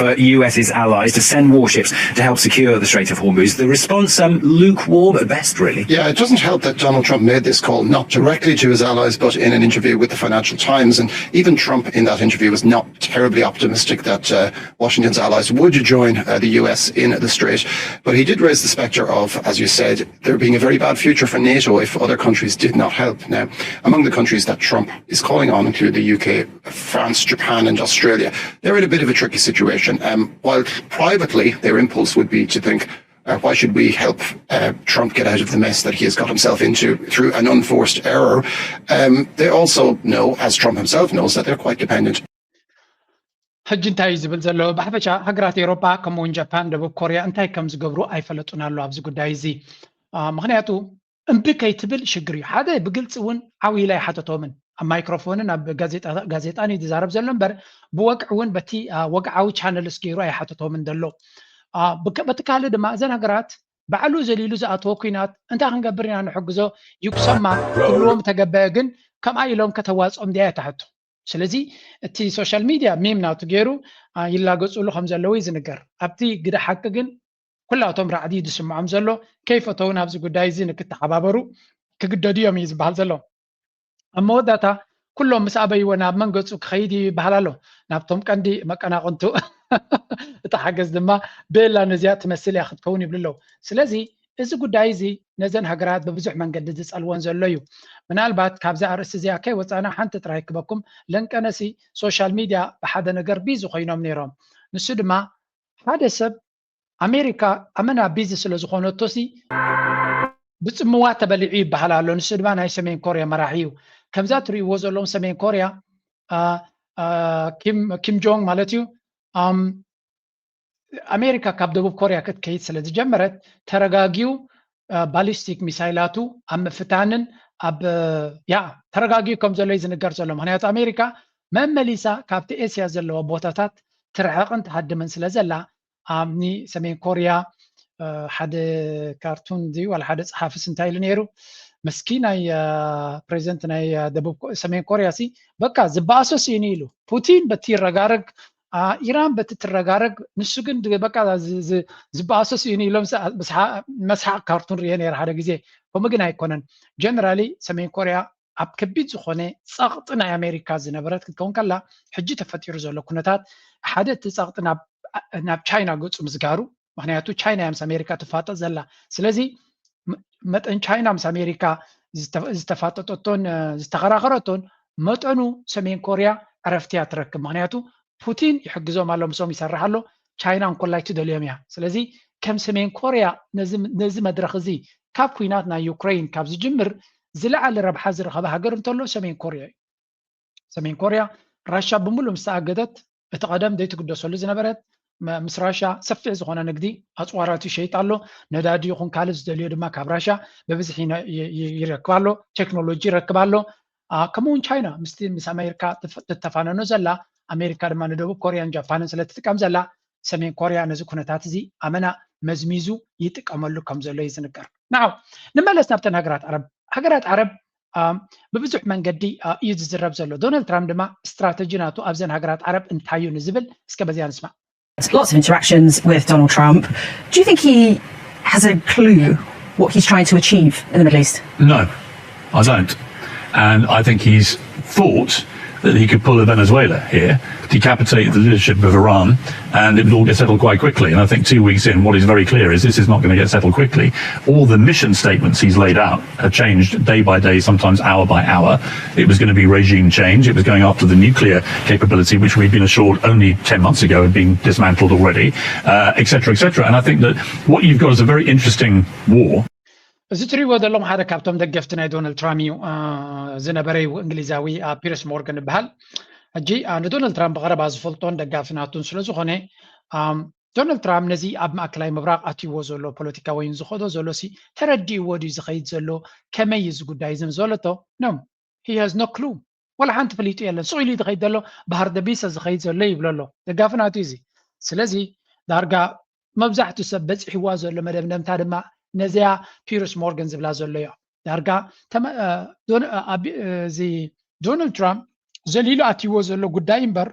for U S's allies to send warships to help secure the Strait of Hormuz. The response, um, lukewarm at best, really. Yeah, it doesn't help that Donald Trump made this call not directly to his allies, but in an interview with the Financial Times. And even Trump in that interview was not terribly optimistic that uh, Washington's allies would join uh, the U S in the strait. But he did raise the specter of, as you said, there being a very bad future for NATO if other countries did not help. Now, among the countries that Trump is calling on include the U K, France, Japan, and Australia. They're in a bit of a tricky situation. Um, while privately, their impulse would be to think, uh, why should we help uh, Trump get out of the mess that he has got himself into through an unforced error? Um, they also know, as Trump himself knows, that they're quite dependent. ሕጂ እንታይ እዩ ዝብል ዘሎ? ብሓፈሻ ሃገራት ኤውሮጳ ከምኡውን ጃፓን፣ ደቡብ ኮርያ እንታይ ከም ዝገብሩ ኣይፈለጡን ኣሎ ኣብዚ ጉዳይ እዚ። ምክንያቱ እምቢ ከይትብል ሽግር እዩ። ሓደ ብግልፂ እውን ዓው ኢላ ኣይሓተቶምን። ኣብ ማይክሮፎንን ኣብ ጋዜጣን እዩ ዝዛረብ ዘሎ እምበር ብወግዒ እውን በቲ ወግዓዊ ቻነልስ ገይሩ ኣይሓተቶምን ዘሎ። በቲ ካልእ ድማ እዘን ሃገራት ባዕሉ ዘሊሉ ዝኣተወ ኩናት እንታይ ክንገብር ኢና ንሕግዞ ይኩሰማ ክብልዎም ተገበአ ግን ከምኣ ኢሎም ከተዋፅኦም ድያ እያ ትሕቶ። ስለዚ እቲ ሶሻል ሚድያ ሚም ናቱ ገይሩ ይላገፅሉ ከም ዘለዉ እዩ ዝንገር። ኣብቲ ግደ ሓቂ ግን ኩላቶም ራዕዲ እዩ ዝስምዖም ዘሎ። ከይፈተዉ ናብዚ ጉዳይ እዚ ንክተሓባበሩ ክግደዱ እዮም እዩ ዝበሃል ዘሎ። ኣብ መወዳእታ ኩሎም ምስ ኣበይዎ ናብ መን ገፁ ክኸይድ እዩ ይበሃል ኣሎ። ናብቶም ቀንዲ መቀናቕንቱ እቲ ሓገዝ ድማ ቤላ ነዚኣ ትመስል እያ ክትከውን ይብሉ ኣለዉ። ስለዚ እዚ ጉዳይ እዚ ነዘን ሃገራት ብብዙሕ መንገዲ ዝፀልወን ዘሎ እዩ። ምናልባት ካብዚ ኣርእስቲ እዚኣ ከይወፃእና ሓንቲ ጥራይ ክበኩም ለንቀነሲ ሶሻል ሚድያ ብሓደ ነገር ቢዚ ኮይኖም ነይሮም። ንሱ ድማ ሓደ ሰብ ኣሜሪካ ኣመና ቢዚ ስለ ዝኾነቶሲ ብፅምዋ ተበሊዑ ይበሃል ኣሎ። ንሱ ድማ ናይ ሰሜን ኮርያ መራሒ እዩ። ከምዛ ትሪእዎ ዘለዎም ሰሜን ኮርያ ኪም ጆንግ ማለት እዩ ኣሜሪካ ካብ ደቡብ ኮርያ ክትከይድ ስለ ዝጀመረት ተረጋጊኡ ባሊስቲክ ሚሳይላቱ ኣብ ምፍታንን ኣብ ያ ተረጋጊኡ ከም ዘሎ እዩ ዝንገር ዘሎ። ምክንያቱ ኣሜሪካ መመሊሳ ካብቲ ኤስያ ዘለዋ ቦታታት ትርሕቕን ትሃድምን ስለ ዘላ ኣብ ሰሜን ኮርያ ሓደ ካርቱን ድዩ ዋላ ሓደ ፀሓፍስ እንታይ ኢሉ ነይሩ? መስኪናይ ፕሬዚደንት ናይ ደቡብ ሰሜን ኮርያ ሲ በቃ ዝበኣሶ ስኢኑ ኢሉ ፑቲን በቲ ይረጋረግ ኢራን በቲ ትረጋረግ፣ ንሱ ግን በቃ ዝበኣሰስ እዩ ኢሎም መስሓቅ ካርቱን ርየ ነይረ ሓደ ግዜ። ከምኡ ግን ኣይኮነን። ጀነራሊ ሰሜን ኮርያ ኣብ ከቢድ ዝኾነ ጸቕጢ ናይ ኣሜሪካ ዝነበረት ክትከውን ከላ፣ ሕጂ ተፈጢሩ ዘሎ ኩነታት ሓደ እቲ ጸቕጢ ናብ ቻይና ገጹ ምስጋሩ፣ ምክንያቱ ቻይና እያ ምስ ኣሜሪካ ትፋጠጥ ዘላ። ስለዚ መጠን ቻይና ምስ ኣሜሪካ ዝተፋጠጠቶን ዝተኸራኸረቶን መጠኑ ሰሜን ኮርያ ዕረፍቲ እያ ትረክብ። ምክንያቱ ፑቲን ይሕግዞም ኣሎ፣ ምስኦም ይሰርሕ ኣሎ። ቻይና እንኮላይ ትደልዮም እያ። ስለዚ ከም ሰሜን ኮርያ ነዚ መድረኽ እዚ ካብ ኩናት ናይ ዩክሬን ካብ ዝጅምር ዝለዓለ ረብሓ ዝረኸበ ሃገር እንተሎ ሰሜን ኮርያ እዩ። ሰሜን ኮርያ ራሻ ብምሉእ ምስ ተኣገደት እቲ ቀደም ዘይትግደሰሉ ዝነበረት ምስ ራሻ ሰፊሕ ዝኾነ ንግዲ ኣፅዋራት ይሸይጥ ኣሎ። ነዳዲ ይኹን ካልእ ዝደልዮ ድማ ካብ ራሻ ብብዝሒ ይረክብ ኣሎ። ቴክኖሎጂ ይረክብ ኣሎ። ከምኡ እውን ቻይና ምስቲ ምስ ኣሜሪካ ትተፋነኖ ዘላ፣ ኣሜሪካ ድማ ንደቡብ ኮርያን ጃፓንን ስለ ትጥቀም ዘላ፣ ሰሜን ኮርያ ነዚ ኩነታት እዚ ኣመና መዝሚዙ ይጥቀመሉ ከም ዘሎ እዩ ዝንገር። ንዓው ንመለስ ናብተን ሃገራት ዓረብ። ሃገራት ዓረብ ብብዙሕ መንገዲ እዩ ዝዝረብ ዘሎ። ዶናልድ ትራምፕ ድማ ስትራተጂ ናቱ ኣብዘን ሃገራት ዓረብ እንታይ እዩ ንዝብል እስከ በዚኣ ንስማዕ። Lots of interactions with Donald Trump. Do you think he has a clue what he's trying to achieve in the Middle East? No, I don't. And I think he's thought that he could pull a Venezuela here, decapitate the leadership of Iran, and it would all get settled quite quickly. And I think two weeks in, what is very clear is this is not going to get settled quickly. All the mission statements he's laid out have changed day by day, sometimes hour by hour. It was going to be regime change. It was going after the nuclear capability, which we'd been assured only ten months ago had been dismantled already, uh, et cetera, et cetera. And I think that what you've got is a very interesting war. እዚ ትሪእዎ ዘለኹም ሓደ ካብቶም ደገፍቲ ናይ ዶናልድ ትራምፕ እዩ ዝነበረ እዩ። እንግሊዛዊ ፒርስ ሞርጋን ይበሃል። ሕጂ ንዶናልድ ትራምፕ ብቐረባ ዝፈልጦን ደጋፊ ናቱን ስለ ዝኾነ፣ ዶናልድ ትራምፕ ነዚ ኣብ ማእከላይ ምብራቕ ኣትይዎ ዘሎ ፖለቲካ ወይ ዝኸዶ ዘሎ ሲ ተረዲእዎ ድዩ ዝኸይድ ዘሎ፣ ከመይ እዩ እዚ ጉዳይ እዚ ምስ በለቶ፣ no, he has no clue። ዋላ ሓንቲ ፍሊጡ የለን። ስቕ ኢሉ ዝኸይድ ዘሎ ባህር ደቢሰ ዝኸይድ ዘሎ ይብሎ ኣሎ። ደጋፊ ናቱ እዚ። ስለዚ ዳርጋ መብዛሕትኡ ሰብ በፂሕዋ ዘሎ መደምደምታ ድማ ነዚያ ፒርስ ሞርጋን ዝብላ ዘሎ እዮ። ዳርጋ እዚ ዶናልድ ትራምፕ ዘሊሉ ኣትይዎ ዘሎ ጉዳይ እምበር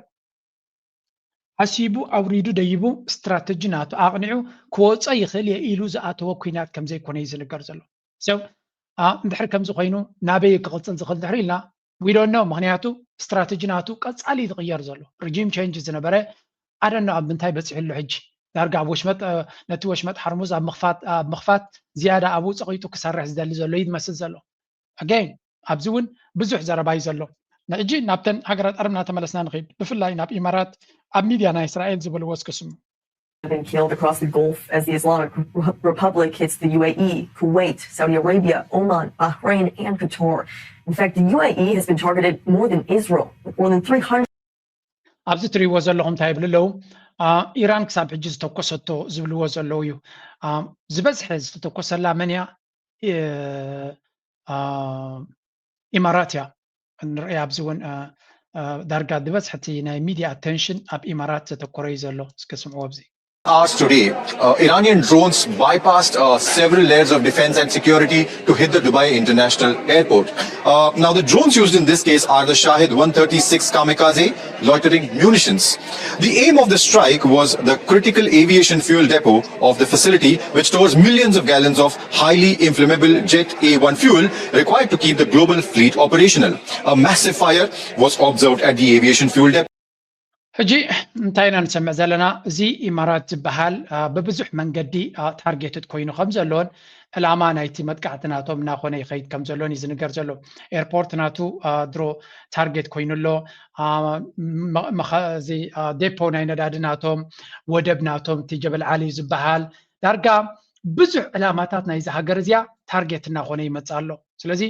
ሓሲቡ ኣውሪዱ ደይቡ ስትራተጂ ናቱ ኣቕኒዑ ክወፀ ይኽእል እየ ኢሉ ዝኣተወ ኩናት ከም ዘይኮነ እዩ ዝንገር ዘሎ። So እንድሕር ከምዚ ኮይኑ ናበይ ክቕፅል ዝኽእል ድሕሪ ኢልና we don't know። ምክንያቱ ስትራተጂ ናቱ ቀፃሊ ዝቕየር ዘሎ regime change ዝነበረ I don't know ኣብ ምንታይ በፂሑ ኣሎ ሕጂ። ዳርጋ ኣብ ወሽመጥ ነቲ ወሽመጥ ሓርሙዝ ኣብ ምኽፋት ኣብ ምኽፋት ዝያዳ ኣብኡ ፀቒጡ ክሰርሕ ዝደሊ ዘሎ እዩ ዝመስል ዘሎ። Again ኣብዚ እውን ብዙሕ ዘረባ እዩ ዘሎ። ንሕጂ ናብተን ሃገራት ዓረብ እናተመለስና ንኽድ፣ ብፍላይ ናብ ኢማራት ኣብ ሚድያ ናይ እስራኤል ዝበልዎ እስከ ስሙ። Been killed across the Gulf as the Islamic Republic hits the U A E, Kuwait, Saudi Arabia, Oman, Bahrain, and Qatar. In fact, the U A E has been targeted more than Israel, with more than three hundred. ኣብዚ ትሪእዎ ዘለኹም እንታይ ይብሉ ኣለዉ? ኢራን ክሳብ ሕጂ ዝተኮሰቶ ዝብልዎ ዘለዉ እዩ። ዝበዝሐ ዝተተኮሰላ መን እያ? ኢማራት እያ። ንርኢ ኣብዚ እውን ዳርጋ ዝበዝሐ እቲ ናይ ሚድያ ኣቴንሽን ኣብ ኢማራት ዘተኮረ እዩ ዘሎ። እስከ ስምዕዎ ኣብዚ። Hours today, uh, Iranian drones bypassed uh, several layers of defense and security to hit the Dubai International Airport. Uh, now, the drones used in this case are the Shahed one thirty-six kamikaze loitering munitions. The aim of the strike was the critical aviation fuel depot of the facility, which stores millions of gallons of highly inflammable Jet A one fuel required to keep the global fleet operational. A massive fire was observed at the aviation fuel depot. ሕጂ እንታይ ኢና ንሰምዕ ዘለና? እዚ ኢማራት ዝበሃል ብብዙሕ መንገዲ ታርጌትድ ኮይኑ ከም ዘሎን ዕላማ ናይቲ መጥቃዕቲ ናቶም እናኾነ ይኸይድ ከም ዘሎን እዩ ዝንገር ዘሎ። ኤርፖርት ናቱ ድሮ ታርጌት ኮይኑ ኣሎ። እዚ ዴፖ ናይ ነዳዲ ናቶም፣ ወደብ ናቶም፣ እቲ ጀበል ዓሊ ዝበሃል ዳርጋ ብዙሕ ዕላማታት ናይዚ ሃገር እዚኣ ታርጌት እናኾነ ይመፅእ ኣሎ። ስለዚ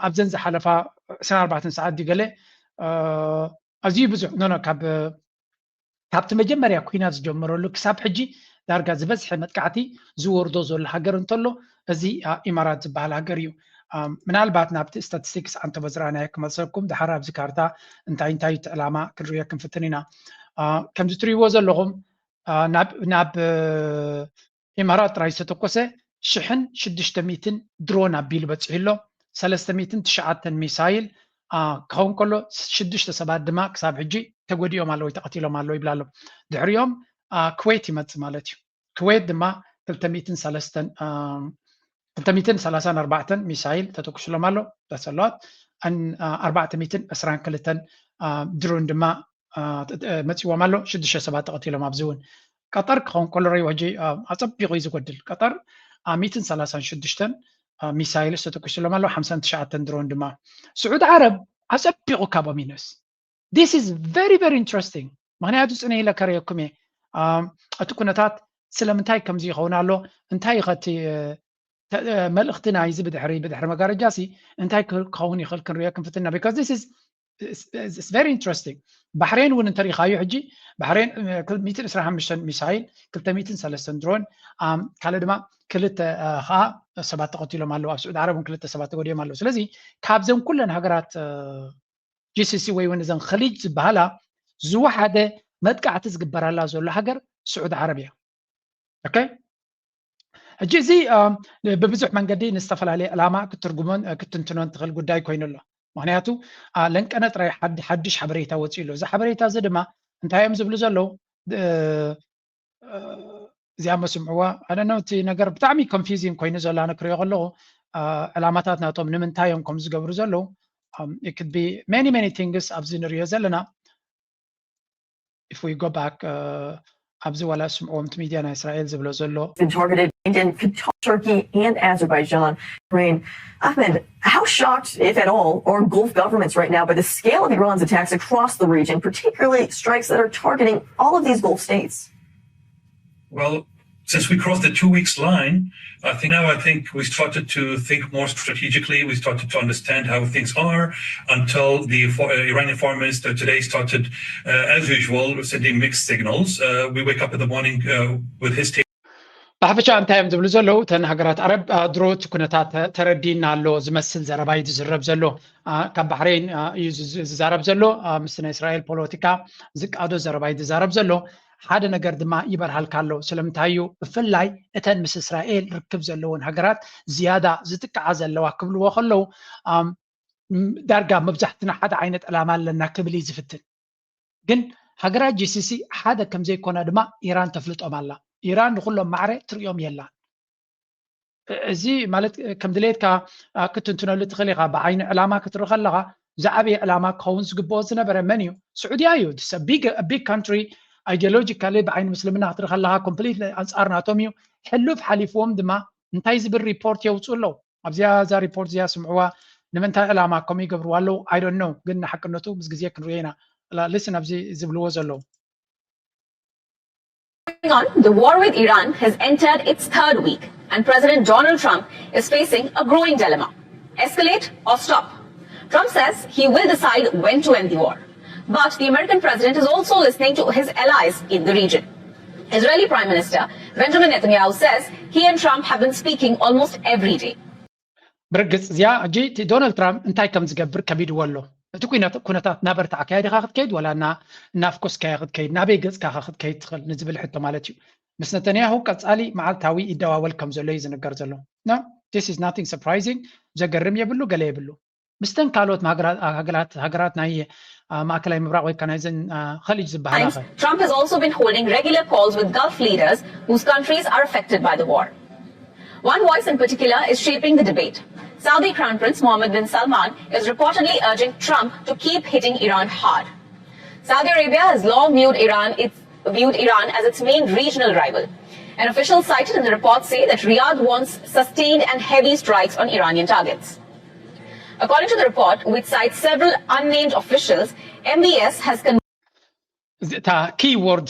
ኣብዘን ዝሓለፋ ዕስራን ኣርባዕተን ሰዓት ድዩ ገለ ኣዝዩ ብዙሕ ኖ ኖ ካብ ካብቲ መጀመርያ ኩናት ዝጀመረሉ ክሳብ ሕጂ ዳርጋ ዝበዝሐ መጥቃዕቲ ዝወርዶ ዘሎ ሃገር እንተሎ እዚ ኢማራት ዝበሃል ሃገር እዩ። ምናልባት ናብቲ ስታቲስቲክስ ኣንተ በዝራናዮ ክመልሰኩም ድሓር ኣብዚ ካርታ እንታይ እንታይ እቲ ዕላማ ክንርእዮ ክንፍትን ኢና። ከምዚ ትርእይዎ ዘለኹም ናብ ኢማራት ጥራይ ዝተተኮሰ ሽሕን ሽዱሽተ ሚእትን ድሮን ኣቢሉ በፂሑ ኣሎ። ሰለስተ ሚእትን ትሽዓተን ሚሳይል ክኸውን ከሎ ሽዱሽተ ሰባት ድማ ክሳብ ሕጂ ተጎዲኦም ኣለዉ ወይ ተቐቲሎም ኣለዉ ይብላ ኣሎ። ድሕሪኦም ኩዌት ይመፅእ ማለት እዩ። ኩዌት ድማ ክልተ ሚእትን ሰለስተን ክልተ ሚእትን ሰላሳን ኣርባዕተን ሚሳይል ተተኩስሎም ኣሎ ተሰለዋት ኣርባዕተ ሚእትን ዕስራን ክልተን ድሮን ድማ መፂዎም ኣሎ። ሽዱሽተ ሰባት ተቐቲሎም ኣብዚ እውን ቀጠር ክኸውን ከሎ ረዩ ሕጂ ኣፀቢቑ እዩ ዝጎድል። ቀጠር ሚእትን ሰላሳን ሽዱሽተን ሚሳይል ዝተተኩስሎም ኣሎ፣ ሓምሳን ትሽዓተን ድሮን ድማ። ስዑድ ዓረብ ኣፀቢቑ ካቦም ይንእስ። This is very very interesting። ምክንያቱ ፅነ ኢለ ከረየኩም እየ እቲ ኩነታት ስለምንታይ ከምዚ ይኸውን ኣሎ፣ እንታይ ከቲ መልእኽቲ ናይዚ ብድሕሪ ብድሕሪ መጋረጃ ሲ እንታይ ክኸውን ይኽእል ክንሪኦ ክንፍትና because this is very interesting። ባሕሬን እውን እንተሪኻዮ ሕጂ ባሕሬን ሚእትን ዕስራን ሓሙሽተን ሚሳይል ክልተ ሚእትን ሰለስተን ድሮን ካልእ ድማ ክልተ ከዓ ሰባት ተቐቲሎም ኣለዉ። ኣብ ስዑድ ዓረብ እውን ክልተ ሰባት ተጎዲኦም ኣለዉ። ስለዚ ካብዘን ኩለን ሃገራት ጂሲሲ ወይ እውን እዘን ኸሊጅ ዝበሃላ ዝወሓደ መጥቃዕቲ ዝግበረላ ዘሎ ሃገር ስዑድ ዓረብ እያ። ኦኬ ሕጂ እዚ ብብዙሕ መንገዲ ንዝተፈላለየ ዕላማ ክትትርጉሞን ክትንትኖን ትኽእል ጉዳይ ኮይኑ ኣሎ። ምክንያቱ ለንቀነ ጥራይ ሓድሽ ሓበሬታ ወፂኡ ኣሎ። እዚ ሓበሬታ እዚ ድማ እንታይ እዮም ዝብሉ ዘለዉ? እዚኣ መስምዕዋ ኣነነ እቲ ነገር ብጣዕሚ ኮንፊዚንግ ኮይኑ ዘሎ ኣነ ክሪኦ ከለኹ ዕላማታት ናቶም ንምንታይ እዮም ከም ዝገብሩ ዘለዉ many many things ኣብዚ ንሪኦ ዘለና if we go back ኣብዚ ዋላ ስምዕዎም እቲ ሚድያ ናይ እስራኤል ዝብሎ ዘሎ been targeted in Qatar, Turkey, and Azerbaijan. Ukraine. Ahmed, how shocked, if at all, are Gulf governments right now by the scale of Iran's attacks across the region, particularly strikes that are targeting all of these Gulf states? Well, since we crossed the two weeks line, I think now I think we started to think more strategically. We started to understand how things are until the uh, Iranian foreign minister today started, uh, as usual, sending mixed signals. Uh, we wake up in the morning uh, with his take. ብሓፈሻ እንታይ እዮም ዝብሉ ዘለዉ እተን ሃገራት ዓረብ ድሮ እቲ ኩነታት ተረዲና ኣሎ ዝመስል ዘረባ እዩ ዝዝረብ ዘሎ። ካብ ባሕሬን እዩ ዝዛረብ ዘሎ። ምስ ናይ እስራኤል ፖለቲካ ዝቃዶ ዘረባ እዩ ዝዛረብ ዘሎ። ሓደ ነገር ድማ ይበርሃልካ ኣሎ። ስለምንታይ እዩ ብፍላይ እተን ምስ እስራኤል ርክብ ዘለዎን ሃገራት ዝያዳ ዝጥቅዓ ዘለዋ ክብልዎ ከለዉ ዳርጋ መብዛሕትና ሓደ ዓይነት ዕላማ ኣለና ክብል እዩ ዝፍትን። ግን ሃገራት ጂሲሲ ሓደ ከም ዘይኮና ድማ ኢራን ተፍልጦም ኣላ። ኢራን ንኩሎም ማዕረ ትርእዮም የላን። እዚ ማለት ከም ድሌትካ ክትንትነሉ ትኽእል ኢኻ። ብዓይኒ ዕላማ ክትርኢ ከለኻ ዝዓበየ ዕላማ ክኸውን ዝግብኦ ዝነበረ መን እዩ? ስዑድያ እዩ። ቢግ ካንትሪ ኣይዲዮሎጂካሊ ብዓይኒ ምስልምና ክትርኢ ከለኻ ኮምፕሊት ኣንፃር ናቶም እዩ። ሕሉፍ ሓሊፍዎም ድማ እንታይ ዝብል ሪፖርት የውፅኡ ኣለዉ? ኣብዚኣ እዛ ሪፖርት እዚኣ ስምዕዋ። ንምንታይ ዕላማ ከምኡ ይገብርዋ ኣለዉ? I don't know። ግን ንሓቅነቱ ምስ ግዜ ክንሪኦ ኢና። ሊስን ኣብዚ ዝብልዎ ዘለዉ on, the war with Iran has entered its third week, and President Donald Trump is facing a growing dilemma: escalate or stop? Trump says he will decide when to end the war. But the American president is also listening to his allies in the region. Israeli Prime Minister Benjamin Netanyahu says he and Trump have been speaking almost every day. ብርግፅ እዚኣ ሕጂ እቲ ዶናልድ ትራምፕ እንታይ ከም ዝገብር ከቢድዎ ኣሎ። እቲ ኩነታት ናበርታ ኣካያዲኻ ክትከይድ ዋላ እና እናፍኮስካያ ክትከይድ ናበይ ገፅካኻ ክትከይድ ትኽእል ንዝብል ሕቶ ማለት እዩ። ምስ ነተንያሁ ቀፃሊ መዓልታዊ ይደዋወል ከም ዘሎ እዩ ዝንገር ዘሎ። No, this is nothing surprising። ዘገርም የብሉ፣ ገለ የብሉ። ምስተን ካልኦት ሃገራት ናይ ማእከላይ ምብራቕ ወይ ናይዘን ኸሊጅ ዝበሃላ Trump has also been holding regular calls with Gulf leaders whose countries are affected by the war. One voice in particular is shaping the debate. Saudi Crown Prince Mohammed bin Salman is reportedly urging Trump to keep hitting Iran hard. Saudi Arabia has long viewed Iran, its, viewed Iran as its main regional rival. And officials cited in the report say that Riyadh wants sustained and heavy strikes on Iranian targets. According to the report, which cites several unnamed officials, M B S has con- እታ ኪወርድ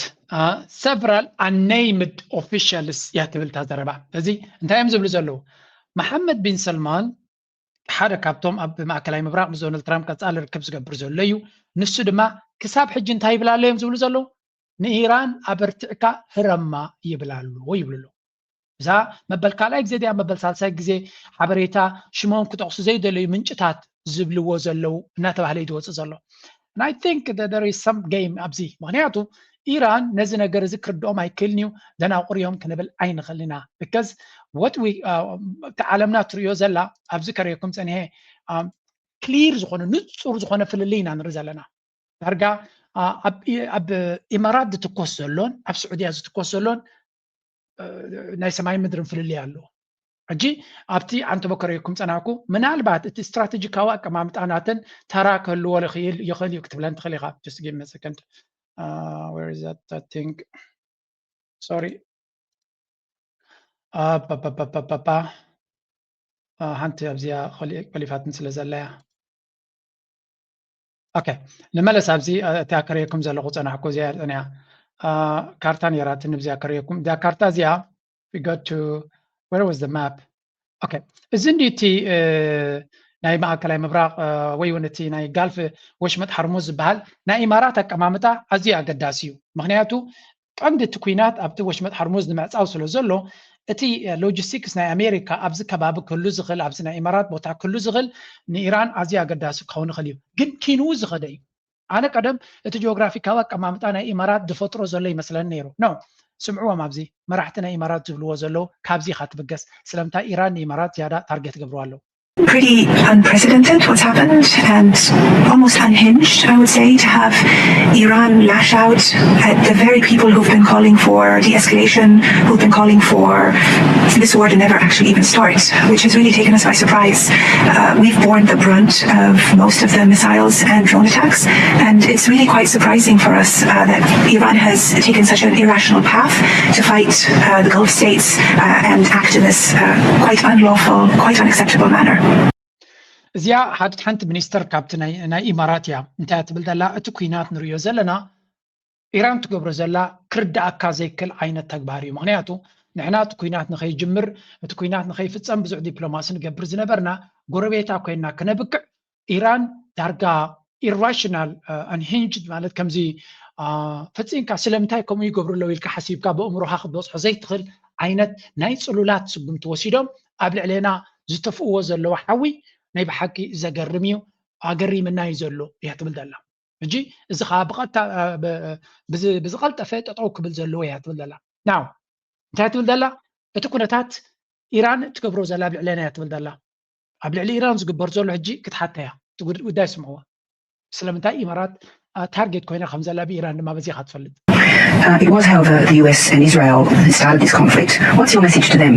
several unnamed officials እያ ትብል እታ ዘረባ። እዚ እንታይ እዮም ዝብሉ ዘለዉ? መሓመድ ቢን ሰልማን ሓደ ካብቶም ኣብ ማእከላይ ምብራቕ ምስ ዶናልድ ትራምፕ ቀፃሊ ርክብ ዝገብር ዘሎ እዩ። ንሱ ድማ ክሳብ ሕጂ እንታይ ይብል ኣሎ እዮም ዝብሉ ዘለዉ? ንኢራን ኣበርቲዕካ ህረማ ይብል ኣሎ ይብሉ ኣለዉ። እዛ መበል ካልኣይ ግዜ ድያ መበል ሳልሳይ ግዜ ሓበሬታ ሽሞም ክጠቕሱ ዘይደለዩ ምንጭታት ዝብልዎ ዘለዉ እናተባህለ እዩ ዝወፅእ ዘሎ። And I think that there is some game ኣብዚ። ምክንያቱ ኢራን ነዚ ነገር እዚ ክርድኦም ኣይክእልን እዩ፣ ደናቁር እዮም ክንብል ኣይንኽእል ኢና። Because what we እቲ ዓለምና ትሪኦ ዘላ ኣብዚ ከርእየኩም ፀኒሐ ክሊር ዝኾነ ንፁር ዝኾነ ፍልልይ ኢና ንርኢ ዘለና። ዳርጋ ኣብ ኢማራት ዝትኮስ ዘሎን ኣብ ስዑድያ ዝትኮስ ዘሎን ናይ ሰማይ ምድርን ፍልልይ ኣለዎ። ሕጂ ኣብቲ ኣንተ በከረኩም ፀናሕኩ ምናልባት እቲ ስትራቴጂካዊ ኣቀማምጣ ናተን ተራ ክህልዎ ይኽእል እዩ ክትብለን ትኽእል ኢኻ። Just give me a second. Where is that thing? Sorry. ሓንቲ ኣብዚኣ ቀሊፋትን ስለ ዘለያ። ኦኬ፣ ንመለስ ኣብዚ እቲኣ ከርእየኩም ዘለኹ ፀናሕኩ እዚኣ እያ። ካርታ ነይራትኒ፣ ኣብዚኣ ከርእየኩም። እዚኣ ካርታ እዚኣ we go to where was the map? ኦኬ፣ እዚ እንዲ እቲ ናይ ማእከላይ ምብራቕ ወይ እውን እቲ ናይ ጋልፍ ወሽመጥ ሓርሙዝ ዝበሃል ናይ ኢማራት ኣቀማምጣ ኣዝዩ ኣገዳሲ እዩ። ምክንያቱ ቀንዲ እቲ ኩናት ኣብቲ ወሽመጥ ሓርሙዝ ንምዕፃው ስለ ዘሎ እቲ ሎጂስቲክስ ናይ ኣሜሪካ ኣብዚ ከባቢ ክህሉ ዝኽእል ኣብዚ ናይ ኢማራት ቦታ ክህሉ ዝኽእል ንኢራን ኣዝዩ ኣገዳሲ ክኸውን ይኽእል እዩ። ግን ኪንኡ ዝኸደ እዩ። ኣነ ቀደም እቲ ጂኦግራፊካዊ ኣቀማምጣ ናይ ኢማራት ዝፈጥሮ ዘሎ ይመስለኒ ነይሩ። ኖ፣ ስምዕዎም፣ ኣብዚ መራሕቲ ናይ ኢማራት ዝብልዎ ዘለዉ ካብዚ ኢኻ ትብገስ። ስለምንታይ ኢራን ንኢማራት ዝያዳ ታርጌት ገብርዋ ኣለዉ? Pretty unprecedented what's happened and almost unhinged, I would say, to have Iran lash out at the very people who've been calling for de-escalation, who've been calling for this war to never actually even start, which has really taken us by surprise. Uh, we've borne the brunt of most of the missiles and drone attacks, and it's really quite surprising for us uh, that Iran has taken such an irrational path to fight uh, the Gulf states uh, and activists uh, quite unlawful, quite unacceptable manner. እዚኣ ሓንቲ ሓንቲ ሚኒስተር ካብቲ ናይ ኢማራት እያ። እንታይ ትብል ዘላ? እቲ ኩናት ንሪኦ ዘለና ኢራን ትገብሮ ዘላ ክርዳኣካ ዘይክእል ዓይነት ተግባር እዩ። ምክንያቱ ንሕና እቲ ኩናት ንኸይጅምር፣ እቲ ኩናት ንኸይፍፀም ብዙሕ ዲፕሎማሲ ንገብር ዝነበርና ጎረቤታ ኮይና ክነብቅዕ ኢራን ዳርጋ ኢራሽናል ኣንሂንጅድ ማለት ከምዚ ፈፂምካ ስለምንታይ ከምኡ ይገብሩ ኣለዉ ኢልካ ሓሲብካ ብእምሮኻ ክትበፅሖ ዘይትኽእል ዓይነት ናይ ፅሉላት ስጉምቲ ወሲዶም ኣብ ልዕሌና ዝተፍእዎ ዘለዉ ሓዊ ናይ ብሓቂ ዘገርም እዩ። ኣገሪምና እዩ ዘሎ እያ ትብል ዘላ። ሕጂ እዚ ከዓ ብቐጥታ ብዝቐልጠፈ ጠጠው ክብል ዘለዎ እያ ትብል ዘላ። ናው እንታይ ትብል ዘላ? እቲ ኩነታት ኢራን ትገብሮ ዘላ ኣብ ልዕሌና እያ ትብል ዘላ። ኣብ ልዕሊ ኢራን ዝግበር ዘሎ ሕጂ ክትሓተያ እቲ ጉዳይ ስምዕዋ። ስለምንታይ ኢማራት ታርጌት ኮይና ከም ዘላ ብኢራን ድማ በዚኻ ትፈልጥ። Uh, it was, however, the U S and Israel that started this conflict. What's your message to them?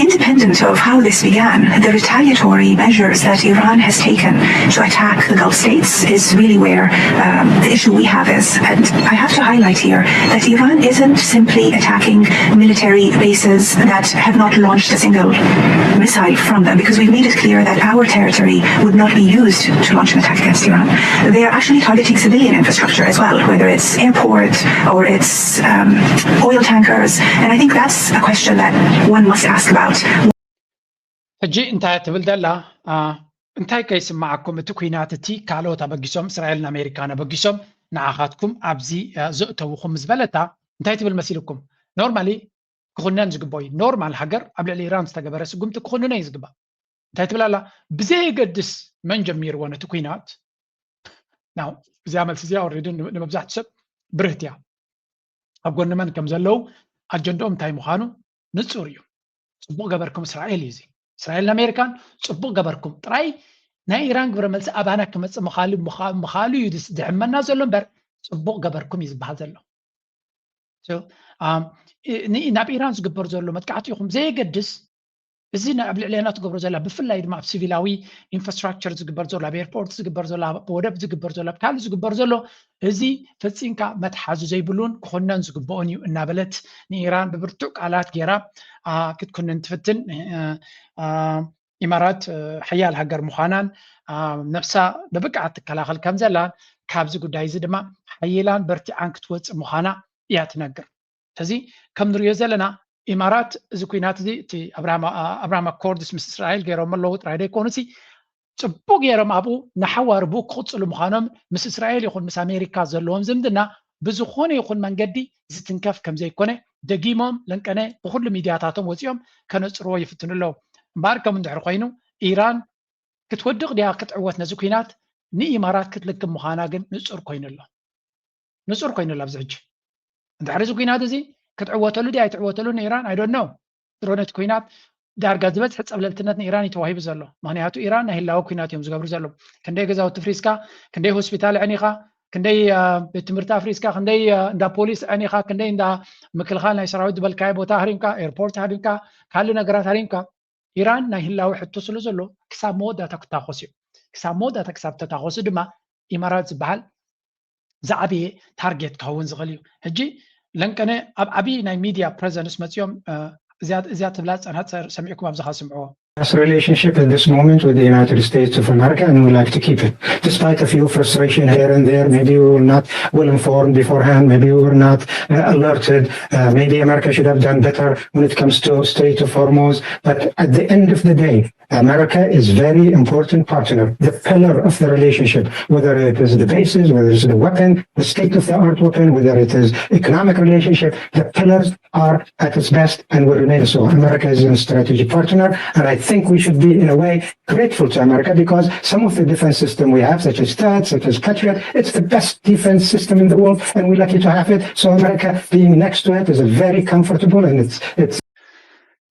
Independent of how this began, the retaliatory measures that Iran has taken to attack the Gulf states is really where um, the issue we have is. And I have to highlight here that Iran isn't simply attacking military bases that have not launched a single missile from them, because we've made it clear that our territory would not be used to launch an attack against Iran. They are actually targeting civilian infrastructure as well, whether it's airport or it's um, oil tankers. And I think that's a question that one must ask about. ሕጂ እንታይ ትብል ዘላ? እንታይ ከይስማዓኩም እቲ ኩናት እቲ ካልኦት ኣበጊሶም እስራኤልን ኣሜሪካን ኣበጊሶም ንዓኻትኩም ኣብዚ ዘእተውኹም ዝበለታ እንታይ ትብል መሲልኩም? ኖርማሊ ክኹነን ዝግብኦ እዩ። ኖርማል ሃገር ኣብ ልዕሊ ኢራን ዝተገበረ ስጉምቲ ክኹንነ እዩ ዝግባእ። እንታይ ትብል ኣላ? ብዘየገድስ መን ጀሚርዎ ነቲ ኩናት። ናው እዚኣ መልሲ እዚኣ ኦልሬዲ ንመብዛሕትኡ ሰብ ብርህት እያ። ኣብ ጎኒ መን ከም ዘለዉ ኣጀንድኦም እንታይ ምዃኑ ንፁር እዩ። ፅቡቕ ገበርኩም እስራኤል እዩ እዚ። እስራኤልን ኣሜሪካን ፅቡቕ ገበርኩም። ጥራይ ናይ ኢራን ግብረ መልሲ ኣባና ክመፅእ ምኻሉ እዩ ዝሕመና ዘሎ እምበር ፅቡቕ ገበርኩም እዩ ዝበሃል ዘሎ። ናብ ኢራን ዝግበር ዘሎ መጥቃዕቲ ይኹን ዘየገድስ እዚ ኣብ ልዕሌና ትገብሮ ዘላ ብፍላይ ድማ ኣብ ሲቪላዊ ኢንፍራስትራክቸር ዝግበር ዘሎ ኣብ ኤርፖርት ዝግበር ዘሎ ኣብ ወደብ ዝግበር ዘሎ ኣብ ካልእ ዝግበር ዘሎ እዚ ፈፂምካ መትሓዚ ዘይብሉን ክኹነን ዝግብኦን እዩ እናበለት ንኢራን ብብርቱዕ ቃላት ገይራ ክትኩንን ትፍትን። ኢማራት ሓያል ሃገር ምዃናን ነብሳ ብብቅዓት ትከላኸል ከም ዘላን ካብዚ ጉዳይ እዚ ድማ ሓይላን በርቲዓን ክትወፅእ ምዃና እያ ትነግር። ሕዚ ከም ንሪኦ ዘለና ኢማራት እዚ ኩናት እዚ እቲ ኣብርሃም ኣኮርድስ ምስ እስራኤል ገይሮም ኣለዉ ጥራይ ዘይኮኑሲ ፅቡቅ ገይሮም ኣብኡ ንሓዋርቡ ክቕፅሉ ምዃኖም ምስ እስራኤል ይኹን ምስ ኣሜሪካ ዘለዎም ዝምድና ብዝኾነ ይኹን መንገዲ ዝትንከፍ ከም ዘይኮነ ደጊሞም ለንቀነ ብኩሉ ሚድያታቶም ወፂኦም ከነፅርዎ ይፍትኑ ኣለዉ። እምበኣር ከም እንድሕር ኮይኑ ኢራን ክትወድቕ ድያ ክትዕወት ነዚ ኩናት ንኢማራት ክትልክም ምዃና ግን ንፁር ኮይኑ ኣሎ። ንፁር ኮይኑ ኣሎ ኣብዚ ሕጂ። እንድሕር እዚ ኩናት እዚ ክትዕወተሉ ድያ ኣይትዕወተሉ ንኢራን ኣይ ዶንት ኖው። ድሮ ነቲ ኩናት ዳርጋ ዝበዝሐ ፀብለልትነት ንኢራን እዩ ተዋሂቡ ዘሎ። ምክንያቱ ኢራን ናይ ህላወ ኩናት እዮም ዝገብሩ ዘለዉ። ክንደይ ገዛውቲ ፍሪስካ፣ ክንደይ ሆስፒታል ዕኒኻ፣ ክንደይ ቤት ትምህርቲ ኣፍሪስካ፣ ክንደይ እንዳ ፖሊስ ዕኒኻ፣ ክንደይ እንዳ ምክልኻል ናይ ሰራዊት ዝበልካዮ ቦታ ሃሪምካ፣ ኤርፖርት ሃሪምካ፣ ካልእ ነገራት ሃሪምካ፣ ኢራን ናይ ህላወ ሕቶ ስለ ዘሎ ክሳብ መወዳእታ ክታኾስ እዩ። ክሳብ መወዳእታ ክሳብ ተታኾሱ ድማ ኢማራት ዝበሃል ዝዓበየ ታርጌት ክኸውን ዝኽእል እዩ። ሕጂ ለንቀነ ኣብ ዓብዪ ናይ ሚድያ ፕሬዘንስ መፂኦም እዚኣ ትብላ ፀናፀር ሰሚዕኩም ኣብዝኻ ስምዕዎ። Relationship at this moment with the United States of America, and we like to keep it. Despite a few frustration here and there, maybe we were not well informed beforehand, maybe we were not uh, alerted, uh, maybe America should have done better when it comes to Strait of Hormuz. But at the end of the day, America is very important partner, the pillar of the relationship, whether it is the bases, whether it's the weapon, the state of the art weapon, whether it is economic relationship, the pillars are at its best and will remain so. America is a strategic partner, and I think we should be, in a way, grateful to America because some of the defense system we have, such as THAAD, such as Patriot, it's the best defense system in the world, and we're lucky to have it. So America being next to it is a very comfortable, and it's it's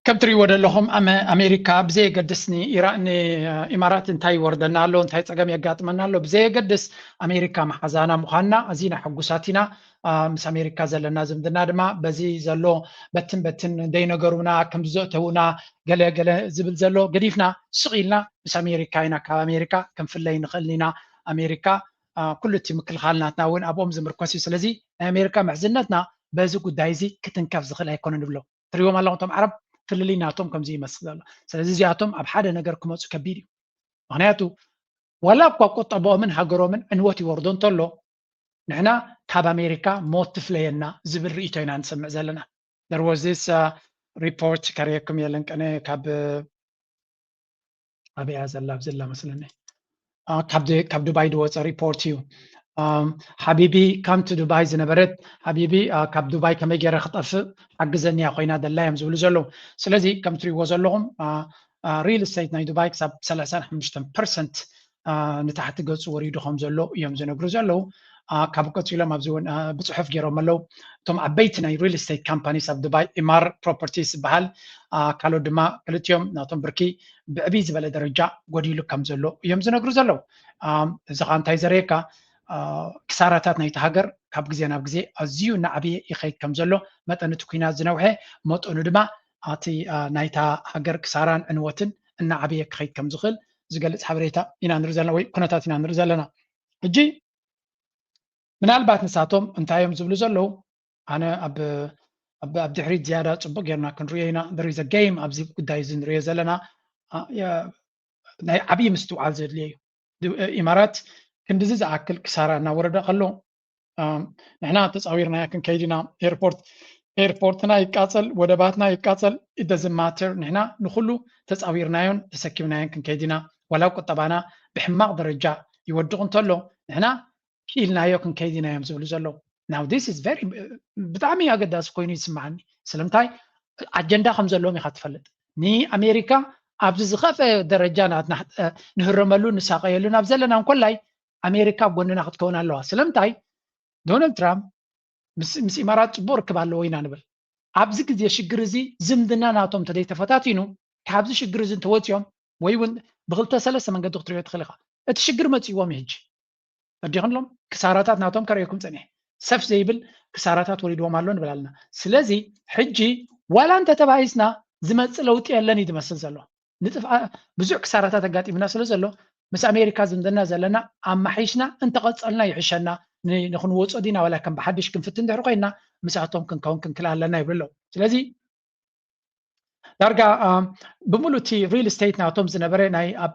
ከም ትሪእዎ ዘለኹም ኣመ- ኣሜሪካ ብዘየገድስ ንኢራ- ንኢማራት እንታይ ይወርደና ኣሎ እንታይ ፀገም የጋጥመና ኣሎ ብዘየገድስ ኣሜሪካ መሓዛና ምዃንና ኣዚና ሕጉሳት ኢና። ምስ ኣሜሪካ ዘለና ዝምድና ድማ በዚ ዘሎ በትን በትን ደይነገሩና ከምዚ ዘእተውና ገለ ገለ ዝብል ዘሎ ገዲፍና ስቕ ኢልና ምስ ኣሜሪካ ኢና ካብ ኣሜሪካ ክንፍለይ ንኽእል ኢና። ኣሜሪካ ኩሉ እቲ ምክልኻል ናትና እውን ኣብኦም ዝምርኮስ እዩ። ስለዚ ናይ ኣሜሪካ ምሕዝነትና በዚ ጉዳይ እዚ ክትንከፍ ዝኽእል ኣይኮነን ንብሎ። ትሪዎም ኣለኹም እቶም ዓረብ ፍልልይ ናቶም ከምዚ ይመስል ዘሎ። ስለዚ እዚኣቶም ኣብ ሓደ ነገር ክመፁ ከቢድ እዩ። ምክንያቱ ዋላ እኳ ቁጠባኦምን ሃገሮምን ዕንወት ይወርዶ እንተሎ ንሕና ካብ ኣሜሪካ ሞት ትፍለየና ዝብል ርእቶ ኢና ንሰምዕ ዘለና። There was this report ከርእየኩም የለን ቀነ ካብ ኣበያ ዘላ ኣብዘላ መስለኒ ካብ ዱባይ ዝወፀ ሪፖርት እዩ። ሓቢቢ come to Dubai ዝነበረት ሓቢቢ ካብ ዱባይ ከመይ ገይረ ክጠፍእ ሓግዘኒያ ኮይና ደላ እዮም ዝብሉ ዘለዉ። ስለዚ ከም ትሪእዎ ዘለኹም real estate ናይ ዱባይ ክሳብ ሰላሳን ሓሙሽተን ፐርሰንት ንታሕቲ ገፁ ወሪዱ ከም ዘሎ እዮም ዝነግሩ ዘለዉ። ካብ ቀፂሎም ኣብዚ እውን ብፅሑፍ ገይሮም ኣለዉ። እቶም ዓበይቲ ናይ real estate companies ኣብ ዱባይ ኢማር properties ዝበሃል ካልኦት ድማ ክልቲኦም ናቶም ብርኪ ብዕብይ ዝበለ ደረጃ ጎዲሉ ከም ዘሎ እዮም ዝነግሩ ዘለዉ። እዚ ከዓ እንታይ ዘርእየካ ክሳራታት ናይቲ ሃገር ካብ ግዜ ናብ ግዜ ኣዝዩ እናዓበየ ይኸይድ ከም ዘሎ መጠን እቲ ኩናት ዝነውሐ መጠኑ ድማ እቲ ናይታ ሃገር ክሳራን ዕንወትን እናዓበየ ክኸይድ ከም ዝኽእል ዝገልፅ ሓበሬታ ኢና ንርኢ ዘለና ወይ ኩነታት ኢና ንርኢ ዘለና። ሕጂ ምናልባት ንሳቶም እንታይ እዮም ዝብሉ ዘለዉ ኣነ ኣብ ኣብ ድሕሪት ዝያዳ ፅቡቅ ጌርና ክንሪኦ ኢና። There is a game ኣብዚ ጉዳይ እዚ ንሪኦ ዘለና ናይ ዓብዪ ምስትውዓል ዘድልዮ እዩ። ኢማራት ክንድዚ ዝኣክል ክሳራ እናወረደ ከሎ ንሕና ተፃዊርናያ ክንከይድ ኢና። ኤርፖርት ኤርፖርትና ይቃፀል፣ ወደባትና ይቃፀል፣ it doesn't matter። ንሕና ንኩሉ ተፃዊርናዮን ተሰኪምናዮን ክንከይድ ኢና። ዋላ ቁጠባና ብሕማቅ ደረጃ ይወድቕ እንተሎ ንሕና ክኢልናዮ ክንከይድ ኢና እዮም ዝብሉ ዘለዉ። Now this is very ብጣዕሚ ኣገዳሲ ኮይኑ ይስምዓኒ። ስለምንታይ ኣጀንዳ ከም ዘለዎም ኢኻ ትፈልጥ። ንኣሜሪካ ኣብዚ ዝኸፈ ደረጃ ናትና ንህረመሉ ንሳቀየሉ ናብ ዘለና እንኮላይ ኣሜሪካ ኣብ ጎንና ክትከውን ኣለዋ። ስለምንታይ ዶናልድ ትራምፕ ምስ ኢማራት ፅቡቅ ርክብ ኣለዎ ኢና ንብል። ኣብዚ ግዜ ሽግር እዚ ዝምድና ናቶም እንተዘይተፈታቲኑ ካብዚ ሽግር እዚ እንተወፂኦም ወይ እውን ብክልተ ሰለስተ መንገዲ ክትሪኦ ትኽእል ኢኻ። እቲ ሽግር መፂእዎም እዩ ሕጂ ተረዲእክንሎም ክሳራታት ናቶም ከርእየኩም ፀኒሐ ሰፍ ዘይብል ክሳራታት ወሪድዎም ኣሎ ንብል ኣለና። ስለዚ ሕጂ ዋላ እንተተባኢስና ዝመፅእ ለውጢ የለን እዩ ዝመስል ዘሎ። ንጥፍኣ ብዙሕ ክሳራታት ኣጋጢምና ስለ ዘሎ ምስ ኣሜሪካ ዝምድና ዘለና ኣማሒሽና እንተቐፀልና ይሕሸና። ንክንወፆ ዲና ዋላ ከም ብሓድሽ ክንፍትን ድሕሪ ኮይንና ምስኣቶም ክንከውን ክንክል ኣለና ይብሉ ኣለዉ። ስለዚ ዳርጋ ብምሉእ እቲ real estate ናቶም ዝነበረ ናይ ኣብ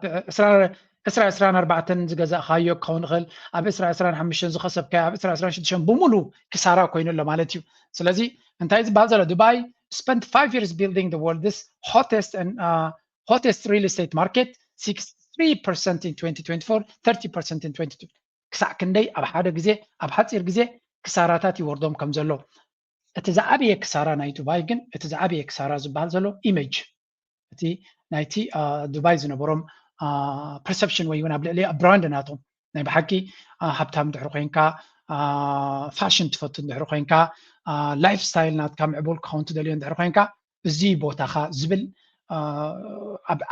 ዕስራ ዕስራን ኣርባዕተን ዝገዛእካዮ ክኸውን ይኽእል ኣብ ዕስራ ዕስራን ሓሙሽተን ዝኸሰብካዮ ኣብ ዕስራ ዕስራን ሽዱሽተን ብምሉእ ክሳራ ኮይኑ ኣሎ ማለት እዩ። ስለዚ እንታይ ዝበሃል ዘሎ Dubai spent five years building the world's hottest and uh, hottest real estate market sixty-three percent in twenty twenty-four, thirty percent in twenty-two ክሳዕ ክንደይ ኣብ ሓደ ግዜ ኣብ ሓፂር ግዜ ክሳራታት ይወርዶም ከም ዘሎ። እቲ ዝዓበየ ክሳራ ናይ ዱባይ ግን እቲ ዝዓበየ ክሳራ ዝበሃል ዘሎ image እቲ ናይቲ ዱባይ ዝነበሮም perception ወይ እውን ኣብ ልዕሊ brand ናቶም ናይ ብሓቂ ሃብታም ድሕሪ ኮይንካ fashion ትፈቱ ድሕሪ ኮይንካ lifestyle ናትካ ምዕቡል ክኸውን ትደልዮ ድሕሪ ኮይንካ እዚ ቦታኻ ዝብል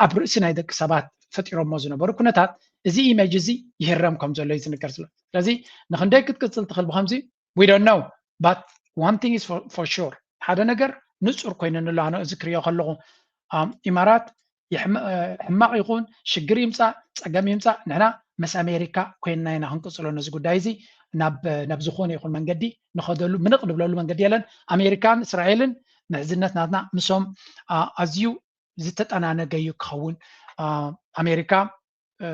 ኣብ ርእሲ ናይ ደቂ ሰባት ፈጢሮሞ ዝነበሩ ኩነታት እዚ ኢሜጅ እዚ ይህረም ከም ዘሎ እዩ ዝንገር ዘሎ። ስለዚ ንክንደይ ክትቅፅል ትኽእል ብከምዚ we don't know, but one thing is for sure፣ ሓደ ነገር ንፁር ኮይኑ ንሎ ኣነ እዚ ክሪኦ ከለኹ ኢማራት ሕማቕ ይኹን ሽግር ይምፃእ ፀገም ይምፃእ ንሕና ምስ ኣሜሪካ ኮይንና ኢና ክንቅፅሎ ነዚ ጉዳይ እዚ ናብ ዝኾነ ይኹን መንገዲ ንኸደሉ ምንቕ ንብለሉ መንገዲ የለን። ኣሜሪካን እስራኤልን ምሕዝነት ናትና ምሶም ኣዝዩ ዝተጠናነገ እዩ ክኸውን። ኣሜሪካ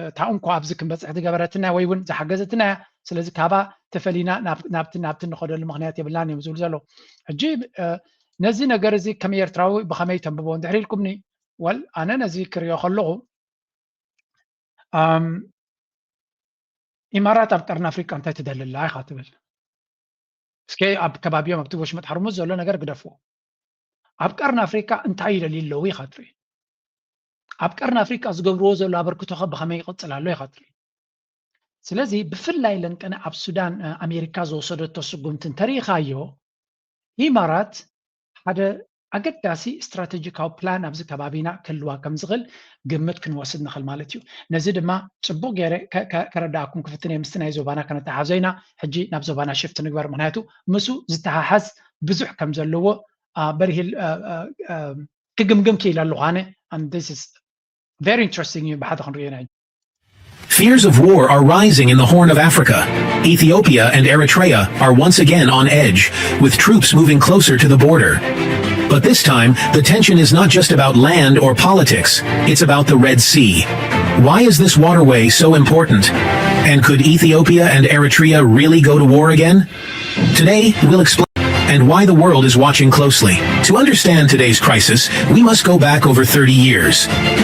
እታ እንኳ ኣብዚ ክንበፅሕ ዝገበረትና ወይ እውን ዝሓገዘትና እያ። ስለዚ ካባ ተፈሊና ናብቲ ናብቲ እንኸደሉ ምክንያት የብልናን እዮም ዝብሉ ዘለዉ። ሕጂ ነዚ ነገር እዚ ከም ኤርትራዊ ብኸመይ ተንብቦ እንድሕር ኢልኩምኒ፣ ወል ኣነ ነዚ ክሪኦ ከለኹ ኢማራት ኣብ ቀርኒ ኣፍሪቃ እንታይ ትደሊ ኣላ ኢኻ ትብል። እስከ ኣብ ከባቢኦም ኣብቲ ወሽመጥ ሓርሙዝ ዘሎ ነገር ግደፍዎ። ኣብ ቀርኒ ኣፍሪቃ እንታይ ይደልዩ ኣለዉ ኢኻ ትርኢ። ኣብ ቀርኒ ኣፍሪቃ ዝገብርዎ ዘሎ ኣበርክቶ ከ ብኸመይ ይቕጽል ኣሎ ኢኻ ትርኢ። ስለዚ ብፍላይ ለንቀነ ኣብ ሱዳን ኣሜሪካ ዝወሰደቶ ስጉምቲ እንተሪኢኻዮ ኢማራት ሓደ ኣገዳሲ ስትራቴጂካዊ ፕላን ኣብዚ ከባቢና ክህልዋ ከም ዝኽእል ግምት ክንወስድ ንኽእል ማለት እዩ። ነዚ ድማ ጽቡቕ ገይረ ከረዳኣኩም ክፍትን እየ። ምስቲ ናይ ዞባና ከነተሓሕዞ ኢና። ሕጂ ናብ ዞባና ሽፍት ንግበር፣ ምክንያቱ ምስኡ ዝተሓሓዝ ብዙሕ ከም ዘለዎ በርሂል ክግምግም ክኢለ ኣለኹ ኣነ። Very interesting እዩ ብሓደ ክንሪኦ ኢና። Fears of war are rising in the Horn of Africa. Ethiopia and Eritrea are once again on edge, with troops moving closer to the border. But this time, the tension is not just about land or politics, it's about the Red Sea. Why is this waterway so important? And could Ethiopia and Eritrea really go to war again? Today, we'll explain and why the world is watching closely. To understand today's crisis, we must go back over thirty years.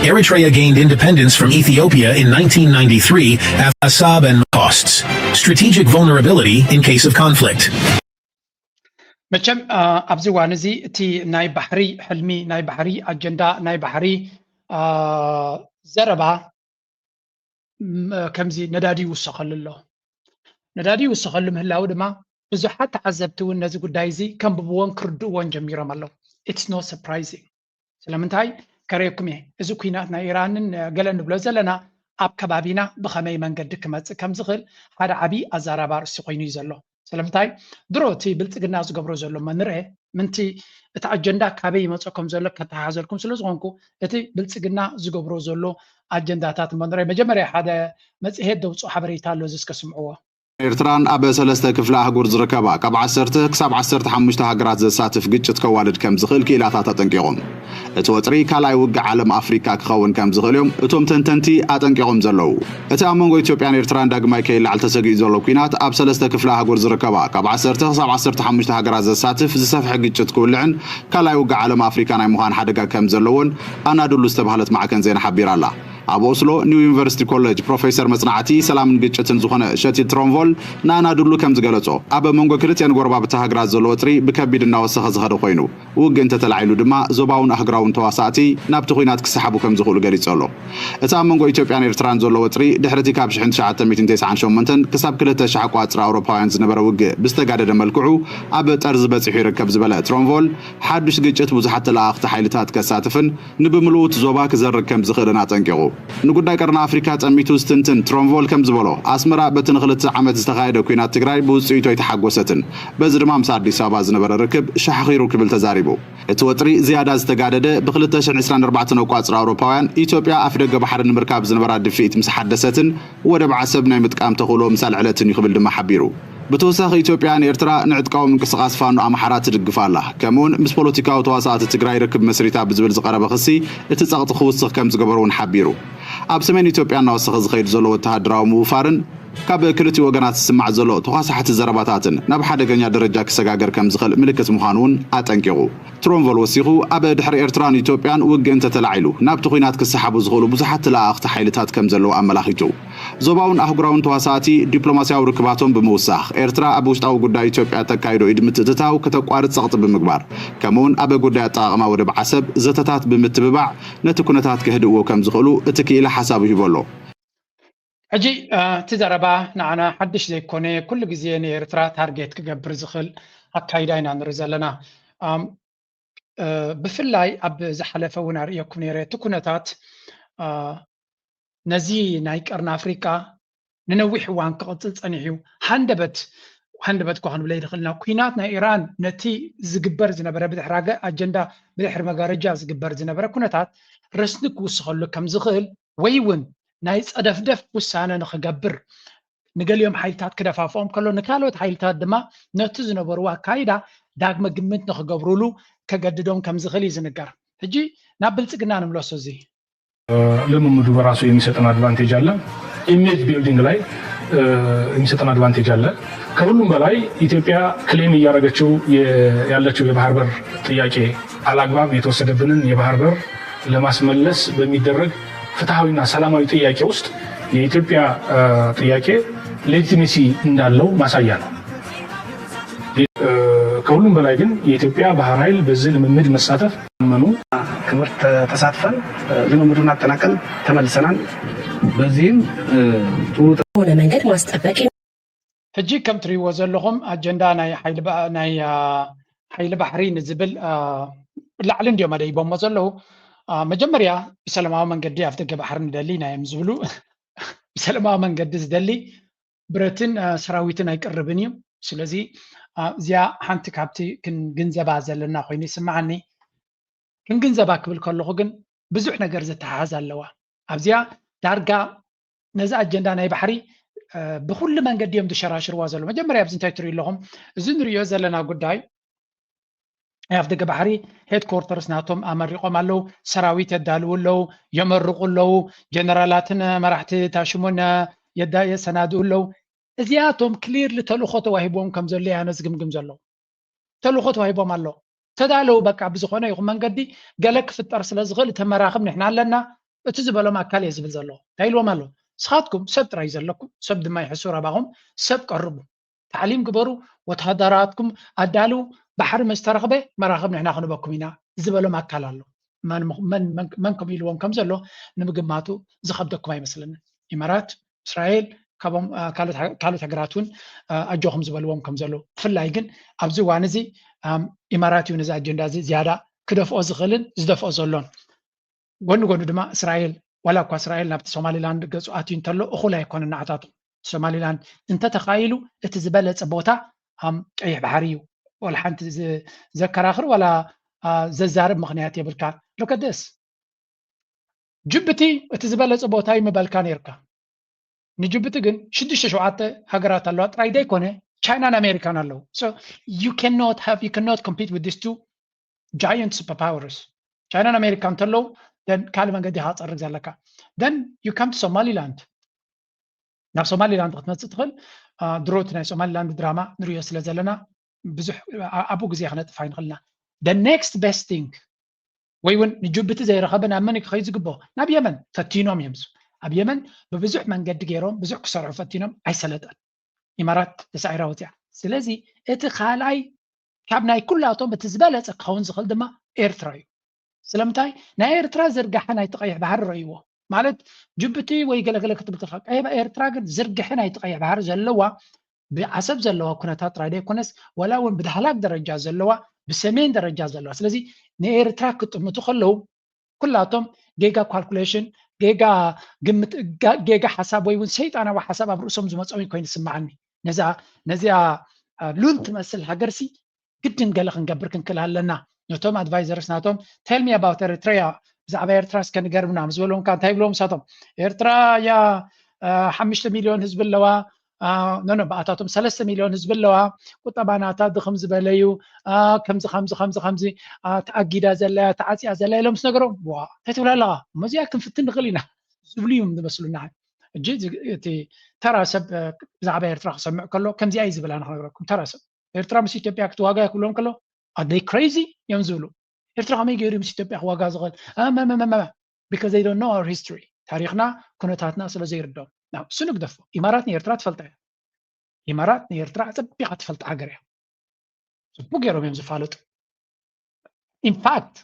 Eritrea gained independence from Ethiopia in nineteen ninety-three after Asab and costs. Strategic vulnerability in case of conflict. መቸም ኣብዚ ዋን እዚ እቲ ናይ ባሕሪ ሕልሚ ናይ ባሕሪ ኣጀንዳ ናይ ባሕሪ ዘረባ ከምዚ ነዳዲ ይውሰኸሉ ኣሎ። ነዳዲ ይውሰኸሉ ምህላው ድማ ብዙሓት ተዓዘብቲ እውን ነዚ ጉዳይ እዚ ከንብብዎን ክርድእዎን ጀሚሮም ኣለዉ። It's not surprising። ስለምንታይ ከርእየኩም እየ። እዚ ኩናት ናይ ኢራንን ገለ ንብሎ ዘለና ኣብ ከባቢና ብኸመይ መንገዲ ክመፅእ ከም ዝኽእል ሓደ ዓብዪ ኣዛራቢ ኣርእስቲ ኮይኑ እዩ ዘሎ። ስለምንታይ ድሮ እቲ ብልፅግና ዝገብሮ ዘሎ መንርኤ ምንቲ እቲ ኣጀንዳ ካበይ ይመፀ ከም ዘሎ ከተሓሓዘልኩም ስለ ዝኾንኩ እቲ ብልፅግና ዝገብሮ ዘሎ ኣጀንዳታት መንርኤ መጀመርያ ሓደ መፅሄት ደውፅኦ ሓበሬታ ኣሎ እዚ እስከ ስምዕዎ። ኤርትራን ኣብ ሰለስተ ክፍለ ኣህጉር ዝርከባ ካብ ዓሰርተ ክሳብ ዓሰርተ ሓሙሽተ ሃገራት ዘሳትፍ ግጭት ከዋልድ ከም ዝኽእል ክኢላታት ኣጠንቂቖም። እቲ ወጥሪ ካልኣይ ውግእ ዓለም ኣፍሪካ ክኸውን ከም ዝኽእል እዮም እቶም ተንተንቲ ኣጠንቂቖም ዘለዉ። እቲ ኣብ መንጎ ኢትዮጵያን ኤርትራን ዳግማይ ከይለዓል ተሰጊኡ ዘሎ ኲናት ኣብ ሰለስተ ክፍለ ኣህጉር ዝርከባ ካብ ዓሰርተ ክሳብ ዓሰርተ ሓሙሽተ ሃገራት ዘሳትፍ ዝሰፍሐ ግጭት ክውልዕን ካልኣይ ውግእ ዓለም ኣፍሪካ ናይ ምዃን ሓደጋ ከም ዘለዎን ኣናድሉ ዝተባህለት ማዕከን ዜና ሓቢራ ኣላ። ኣብ ኦስሎ ኒው ዩኒቨርሲቲ ኮሌጅ ፕሮፌሰር መጽናዕቲ ሰላምን ግጭትን ዝኾነ ሸቲ ትሮንቮል ንኣናድሉ ከም ዝገለጾ ኣብ መንጎ ክልቲኣን ጎረባብቲ ሃገራት ዘሎ ወጥሪ ብከቢድ እናወሰኸ ዝኸደ ኮይኑ ውግእ እንተተላዒሉ ድማ ዞባውን ኣህጉራውን ተዋሳእቲ ናብቲ ኲናት ክሰሓቡ ከም ዝኽእሉ ገሊጹ ኣሎ። እቲ ኣብ መንጎ ኢትዮጵያን ኤርትራን ዘሎ ወጥሪ ድሕሪ እቲ ካብ ሽሕን ትሽዓተ ሚእትን ተስዓን ሸሞንተን ክሳብ ክልተ ሽሕ ኣቋጽራ ኣውሮፓውያን ዝነበረ ውግእ ብዝተጋደደ መልክዑ ኣብ ጠርዚ በጺሑ ይርከብ ዝበለ ትሮንቮል ሓዱሽ ግጭት ብዙሓት ተለኣኣኽቲ ሓይልታት ከሳትፍን ንብምልኡ እቲ ዞባ ክዘርግ ከም ዝኽእልን ኣጠንቂቑ። ንጉዳይ ቀርኒ ኣፍሪካ ጠሚቱ ዝትንትን ትሮንቮል ከም ዝበሎ ኣስመራ በቲ ንክልተ ዓመት ዝተኻየደ ኲናት ትግራይ ብውፅኢቱ ኣይተሓጎሰትን፣ በዚ ድማ ምስ ኣዲስ ኣበባ ዝነበረ ርክብ ሻሕኺሩ ክብል ተዛሪቡ። እቲ ወጥሪ ዝያዳ ዝተጋደደ ብ ክልተ ሽሕን ዕስራን ኣርባዕተን ኣቋፅራ ኣውሮፓውያን ኢትዮጵያ ኣፍደገ ባሕሪ ንምርካብ ዝነበራ ድፍኢት ምስ ሓደሰትን ወደብ ዓሰብ ናይ ምጥቃም ተኽእሎ ምስ ኣልዐለትን እዩ ክብል ድማ ሓቢሩ። ብተወሳኺ ኢትዮጵያ ንኤርትራ ንዕጥቃዊ ምንቅስቓስ ፋኖ ኣምሓራ ትድግፍ ኣላ፣ ከምኡውን ምስ ፖለቲካዊ ተዋሳእቲ ትግራይ ርክብ መስሪታ ብዝብል ዝቐረበ ክሲ እቲ ጸቕጢ ክውስኽ ከም ዝገበሮ እውን ሓቢሩ። ኣብ ሰሜን ኢትዮጵያ እናወሰኸ ዝኸይድ ዘሎ ወተሃደራዊ ምውፋርን ካብ ክልቲኡ ወገናት ዝስማዕ ዘሎ ተዃሳሕቲ ዘረባታትን ናብ ሓደገኛ ደረጃ ክሰጋገር ከም ዝኽእል ምልክት ምዃኑ እውን ኣጠንቂቑ። ትሮንቮል ወሲኹ ኣብ ድሕሪ ኤርትራን ኢትዮጵያን ውግእ እንተተላዒሉ ናብቲ ኲናት ክሰሓቡ ዝኽእሉ ብዙሓት ተለኣኣኽቲ ሓይልታት ከም ዘለዉ ኣመላኺቱ። ዞባውን ኣህጉራውን ተዋሳእቲ ዲፕሎማስያዊ ርክባቶም ብምውሳኽ ኤርትራ ኣብ ውሽጣዊ ጉዳይ ኢትዮጵያ ተካይዶ ኢድ ምትእትታው ከተቋርጽ ጸቕጢ ብምግባር ከምኡውን ኣብ ጉዳይ ኣጠቓቕማ ወደብ ዓሰብ ዘተታት ብምትብባዕ ነቲ ኩነታት ከህድእዎ ከም ዝኽእሉ እቲ ክኢላ ሓሳቡ ሂቡ ኣሎ። ሕጂ እቲ ዘረባ ንዓና ሓድሽ ዘይኮነ ኩሉ ግዜ ንኤርትራ ታርጌት ክገብር ዝኽእል ኣካይዳ ኢና ንርኢ ዘለና። ብፍላይ ኣብ ዝሓለፈ እውን ኣርእየኩም ነይረ። እቲ ኩነታት ነዚ ናይ ቀርኒ ኣፍሪቃ ንነዊሕ እዋን ክቕጽል ጸኒሑ እዩ። ሃንደበት ሃንደበት እኳ ክንብለ ይኽእልና፣ ኩናት ናይ ኢራን ነቲ ዝግበር ዝነበረ ብድሕሪ ኣገ ኣጀንዳ ብድሕሪ መጋረጃ ዝግበር ዝነበረ ኩነታት ረስኒ ክውስኸሉ ከም ዝኽእል ወይ እውን ናይ ጸደፍደፍ ውሳነ ንኽገብር ንገሊኦም ሓይልታት ክደፋፍኦም ከሎ ንካልኦት ሓይልታት ድማ ነቲ ዝነበርዎ ኣካይዳ ዳግመ ግምት ንኽገብሩሉ ከገድዶም ከም ዝኽእል እዩ ዝንገር። ሕጂ ናብ ብልጽግና ንምለሶ። እዚ ልምምዱ በራሱ የሚሰጠን advantage አለ። image building ላይ የሚሰጠን advantage አለ። ከሁሉም በላይ ኢትዮጵያ claim እያደረገችው ያለችው የባህር በር ጥያቄ አላግባብ የተወሰደብንን የባህር በር ለማስመለስ በሚደረግ ፍትሐዊና ሰላማዊ ጥያቄ ውስጥ የኢትዮጵያ ጥያቄ legitimacy እንዳለው ማሳያ ነው። ከሁሉም በላይ ግን የኢትዮጵያ ባህር ኃይል በዚህ ልምምድ መሳተፍ መኑ ክብርት ተሳትፈን ልምምዱን አጠናቀን ተመልሰናል። በዚህም ጥሩ በሆነ መንገድ ማስጠበቅ ሕጂ ከም ትሪእዎ ዘለኹም ኣጀንዳ ናይ ሓይሊ ባሕሪ ንዝብል ላዕሊ እንዲዮም ኣደይቦሞ ዘለዉ። መጀመርያ ብሰላማዊ መንገዲ ኣፍ ደገ ባሕሪ ንደሊ ኢና እዮም ዝብሉ። ብሰላማዊ መንገዲ ዝደሊ ብረትን ሰራዊትን ኣይቅርብን እዩ። ስለዚ እዚኣ ሓንቲ ካብቲ ክንግንዘባ ዘለና ኮይኑ ይስምዓኒ። ክንግንዘባ ክብል ከለኹ ግን ብዙሕ ነገር ዘተሓሕዝ ኣለዋ። ኣብዚኣ ዳርጋ ነዚ ኣጀንዳ ናይ ባሕሪ ብኩሉ መንገዲ እዮም ዝሸራሽርዋ ዘለዉ። መጀመርያ ኣብዚ እንታይ ትሪኡ ኣለኹም? እዚ ንሪኦ ዘለና ጉዳይ ናይ ኣፍደገ ባሕሪ headquarters ናቶም ኣመሪቖም ኣለዉ። ሰራዊት የዳልዉ ኣለዉ፣ የመርቑ ኣለዉ። ጀነራላትን መራሕቲ ታሽሙን የሰናድኡ ኣለዉ። እዚኣቶም clearly ተልእኾ ተዋሂብዎም ከም ዘሎ እያ ነዚ ግምግም ዘለዉ። ተልእኾ ተዋሂቦም ኣሎ። ተዳለዉ በቃ ብዝኾነ ይኹን መንገዲ ገለ ክፍጠር ስለ ዝኽእል እቲ መራኽብ ንሕና ኣለና እቲ ዝበሎም ኣካል እየ ዝብል ዘለኹ። እንታይ ኢልዎም ኣሎ? ንስኻትኩም ሰብ ጥራይ ዘለኩም ሰብ ድማ ይሕሱ ረባኹም ሰብ ቀርቡ ታዕሊም ግበሩ ወተሃደራትኩም ኣዳልው ባሕሪ ምስ ተረኽበ መራኽብ ንሕና ክንበኩም ኢና ዝበሎም ኣካል ኣሎ። መን ከም ኢልዎም ከም ዘሎ ንምግማቱ ዝኸብደኩም ኣይመስለንን። ኢማራት እስራኤል ካብኦም ካልኦት ሃገራት እውን ኣጆኹም ዝበልዎም ከም ዘለዉ ብፍላይ ግን ኣብዚ እዋን እዚ ኢማራት እዩ ነዚ ኣጀንዳ እዚ ዝያዳ ክደፍኦ ዝኽእልን ዝደፍኦ ዘሎን። ጎኒ ጎኒ ድማ እስራኤል ዋላ እኳ እስራኤል ናብቲ ሶማሊላንድ ገጹ ኣትዩ እንተሎ እኹል ኣይኮነን ንዓታቶም። ሶማሊላንድ እንተተኻኢሉ እቲ ዝበለጸ ቦታ ኣብ ቀይሕ ባሕሪ እዩ። ዋላ ሓንቲ ዘከራኽር ዋላ ዘዛርብ ምኽንያት የብልካን። Look at this. ጅቡቲ እቲ ዝበለጸ ቦታ እዩ ምበልካ ነይርካ። ንጅቡቲ ግን ሽዱሽተ ሸውዓተ ሃገራት ኣለዋ ጥራይ ዘይኮነ ቻይናን ኣሜሪካን ኣለዉ። So you cannot have you cannot compete with these two giant superpowers. ቻይናን ኣሜሪካን እንተለዉ ካልእ መንገዲ ኢኻ ክጸርግ ዘለካ። Then you come to Somaliland. ናብ ሶማሊላንድ ክትመፅእ ትኽእል። ድሮ እቲ ናይ ሶማሊላንድ ድራማ ንሪኦ ስለ ዘለና ብዙሕ ኣብኡ ግዜ ክነጥፍ ኣይንኽእልና። The next best thing ወይ እውን ንጅቡቲ ዘይረኸበ ናብ መን ክኸይድ ዝግብኦ? ናብ የመን ፈቲኖም እዮም። ኣብ የመን ብብዙሕ መንገዲ ገይሮም ብዙሕ ክሰርሑ ፈቲኖም ኣይሰለጠን። ኢማራት ተሳዒራ ወፂኣ። ስለዚ እቲ ካልኣይ ካብ ናይ ኩላቶም እቲ ዝበለፀ ክኸውን ዝኽእል ድማ ኤርትራ እዩ። ስለምንታይ ናይ ኤርትራ ዝርጋሐ ናይቲ ቀይሕ ባሕሪ ረእይዎ ማለት ጅቡቲ ወይ ገለገለ ክትብል ትኽእል። ኤርትራ ግን ዝርግሐ ናይቲ ቀይሕ ባሕሪ ዘለዋ ብዓሰብ ዘለዋ ኩነታት ጥራይ ዘይኮነስ ዋላ እውን ብዳህላክ ደረጃ ዘለዋ ብሰሜን ደረጃ ዘለዋ ስለዚ ንኤርትራ ክጥምቱ ከለዉ ኩላቶም ጌጋ calculation ጌጋ ግምት ጌጋ ሓሳብ ወይ እውን ሰይጣናዊ ሓሳብ ኣብ ርእሶም ዝመፀው ኮይኑ ይስምዓኒ። ነዚኣ ነዚኣ ሉል ትመስል ሃገርሲ ግድን ገለ ክንገብር ክንክእል ኣለና። ነቶም advisors ናቶም tell me about Eritrea ብዛዕባ ኤርትራ እስከ ንገርምና ምስ በልዎም ከዓ እንታይ ይብልዎም ንሳቶም ኤርትራ እያ ሓሙሽተ ሚልዮን ህዝቢ ኣለዋ ኖኖ ብኣታቶም ሰለስተ ሚልዮን ህዝቢ ኣለዋ ቁጠባ ናታ ድኽም ዝበለ እዩ ከምዚ ከምዚ ከምዚ ከምዚ ተኣጊዳ ዘላ እያ ተዓፅያ ዘላ ኢሎም ምስ ነገሮም ዋ እንታይ ትብል ኣለኻ እሞ እዚኣ ክንፍትን ንኽእል ኢና ዝብሉ እዮም ዝመስሉና ሕጂ እቲ ተራ ሰብ ብዛዕባ ኤርትራ ክሰምዕ ከሎ ከምዚኣ እዩ ዝብላ ንክነግረኩም ተራ ሰብ ኤርትራ ምስ ኢትዮጵያ ክትዋጋ ክብሎም ከሎ are they crazy እዮም ዝብሉ ኤርትራ ከመይ ገይሩ ምስ ኢትዮጵያ ክዋጋ ዝኽእል መመመመ because they don't know our history ታሪኽና ኩነታትና ስለ ዘይርዶም እሱ ንግደፎ ኢማራት ንኤርትራ ትፈልጣ እያ ኢማራት ንኤርትራ ኣጸቢቓ ትፈልጣ ሃገር እያ ጽቡቅ ገይሮም እዮም ዝፋለጡ ኢንፋክት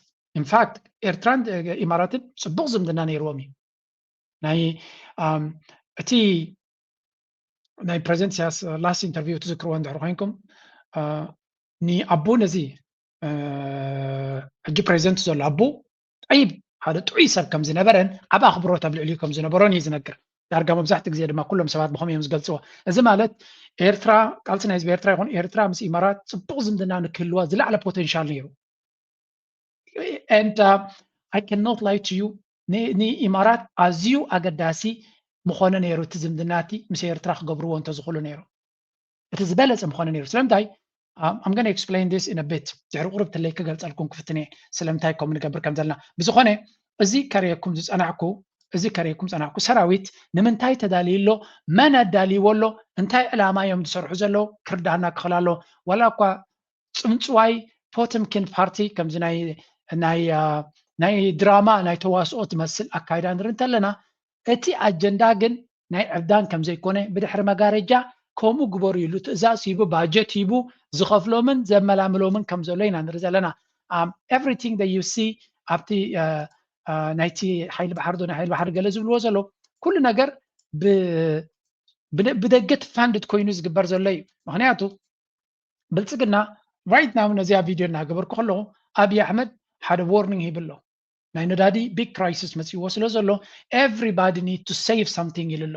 ኢንፋክት ኤርትራን ኢማራትን ጽቡቅ ዝምድና ነይርዎም እዩ ናይ እቲ ናይ ፕሬዚደንት ኢሳያስ last interview ትዝክርዎ እንድሕር ኮይንኩም ንኣቡ ነዚ ሕጂ ፕሬዚደንት ዘሎ ኣቡ ጠይብ ሓደ ጥዑይ ሰብ ከም ዝነበረን ኣብ ኣኽብሮት ኣብ ልዕሊኡ ከም ዝነበሮን እዩ ዝነግር። ዳርጋ መብዛሕትኡ ግዜ ድማ ኩሎም ሰባት ብኸምኡ እዮም ዝገልፅዎ። እዚ ማለት ኤርትራ፣ ቃልሲ ናይ ህዝቢ ኤርትራ ይኹን ኤርትራ ምስ ኢማራት ፅቡቕ ዝምድና ንክህልዋ ዝለዓለ ፖቴንሻል ነይሩ። And I cannot lie to you፣ ንኢማራት ኣዝዩ ኣገዳሲ ምኾነ ነይሩ እቲ ዝምድና እቲ ምስ ኤርትራ ክገብርዎ እንተዝኽእሉ ነይሩ። እቲ ዝበለፀ ምኾነ ነይሩ። ስለምንታይ? I'm gonna explain this in a bit። ድሕሪ ቁሩብ ትለይ ክገልፀልኩም ክፍትን እየ ስለምንታይ ከምኡ ንገብር ከም ዘለና። ብዝኾነ እዚ ከርእየኩም ዝፀናሕኩ እዚ ከርእየኩም ፀናሕኩ ሰራዊት ንምንታይ ተዳልዩ ኣሎ፣ መን ኣዳልይዎ ኣሎ፣ እንታይ ዕላማ እዮም ዝሰርሑ ዘለዉ ክርዳና ክኽእል ኣለዎ። ዋላ እኳ ፅምፅዋይ ፖተምኪን ፓርቲ ከምዚ ናይ ናይ ድራማ ናይ ተዋስኦ ትመስል ኣካይዳ ንርኢ እንተለና እቲ ኣጀንዳ ግን ናይ ዕብዳን ከም ዘይኮነ ብድሕሪ መጋረጃ ከምኡ ግበሩ ኢሉ ትእዛዝ ሂቡ ባጀት ሂቡ ዝኸፍሎምን ዘመላምሎምን ከም ዘሎ ኢና ንርኢ ዘለና። Everything that you see ኣብቲ ናይቲ ሓይሊ ባሕሪ ዶ ናይ ሓይሊ ባሕሪ ገለ ዝብልዎ ዘሎ ኩሉ ነገር ብደገ ትፋንድድ ኮይኑ ዝግበር ዘሎ እዩ። ምክንያቱ ብልፅግና right now ነዚኣ ቪድዮ እናገበርኩ ከለኹ ኣብይ ኣሕመድ ሓደ ዋርኒንግ ሂቡ ኣሎ። ናይ ነዳዲ ቢግ ክራይሲስ መፅእዎ ስለ ዘሎ everybody need to save something ኢሉ ኣሎ።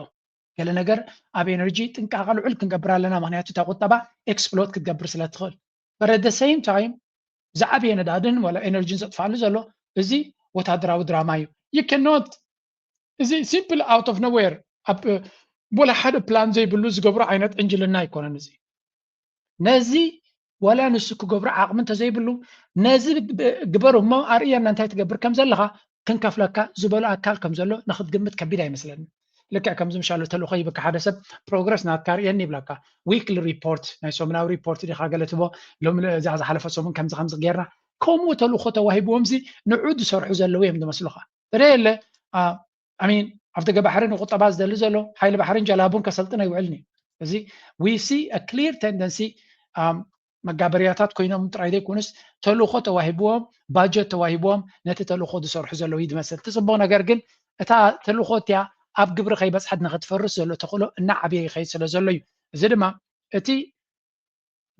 ገለ ነገር ኣብ ኤነርጂ ጥንቃቐ ልዑል ክንገብር ኣለና፣ ምክንያቱ እታ ቁጠባ ኤክስፕሎድ ክትገብር ስለ ትኽእል። But at the same time ዝዓበየ ነዳድን ዋላ ኤነርጂን ዘጥፋሉ ዘሎ እዚ ወታደራዊ ድራማ እዩ። You cannot፣ እዚ simple out of nowhere ኣብ ወላ ሓደ ፕላን ዘይብሉ ዝገብሮ ዓይነት ዕንጅልና ኣይኮነን። እዚ ነዚ ዋላ ንሱ ክገብሮ ዓቕሚ እንተዘይብሉ ነዚ ግበር እሞ ኣርእየና እንታይ ትገብር ከም ዘለኻ ክንከፍለካ ዝበሎ ኣካል ከም ዘሎ ንክትግምት ከቢድ ኣይመስለንን። ልክዕ ከምዚ ምሻሎ ተልእኾ ይብካ ሓደ ሰብ ፕሮግረስ ናትካ ርእየኒ ይብለካ። ዊክሊ ሪፖርት ናይ ሰሙናዊ ሪፖርት ዲኻ ገለ ትቦ ሎም እዛ ዝሓለፈ ሰሙን ከምዚ ከምዚ ጌርና ከምኡ ተልእኾ ተዋሂብዎም ዚ ንዑ ዝሰርሑ ዘለዉ እዮም ዝመስሉኻ። ተደየለ ኣሚን ኣብ ደገ ባሕሪ ንቁጠባ ዝደሊ ዘሎ ሓይሊ ባሕርን ጀላቡን ከሰልጥን ኣይውዕልን እዩ። እዚ we see a clear tendency መጋበርያታት ኮይኖም ጥራይ ዘይኮኑስ ተልእኾ ተዋሂብዎም ባጀት ተዋሂብዎም ነቲ ተልእኾ ዝሰርሑ ዘለዉ እዩ ዝመስል። እቲ ፅቡቕ ነገር ግን እታ ተልእኾ እቲኣ ኣብ ግብሪ ከይበፅሐት ንክትፈርስ ዘሎ ተኽእሎ እናዓበየ ይኸይድ ስለ ዘሎ እዩ። እዚ ድማ እቲ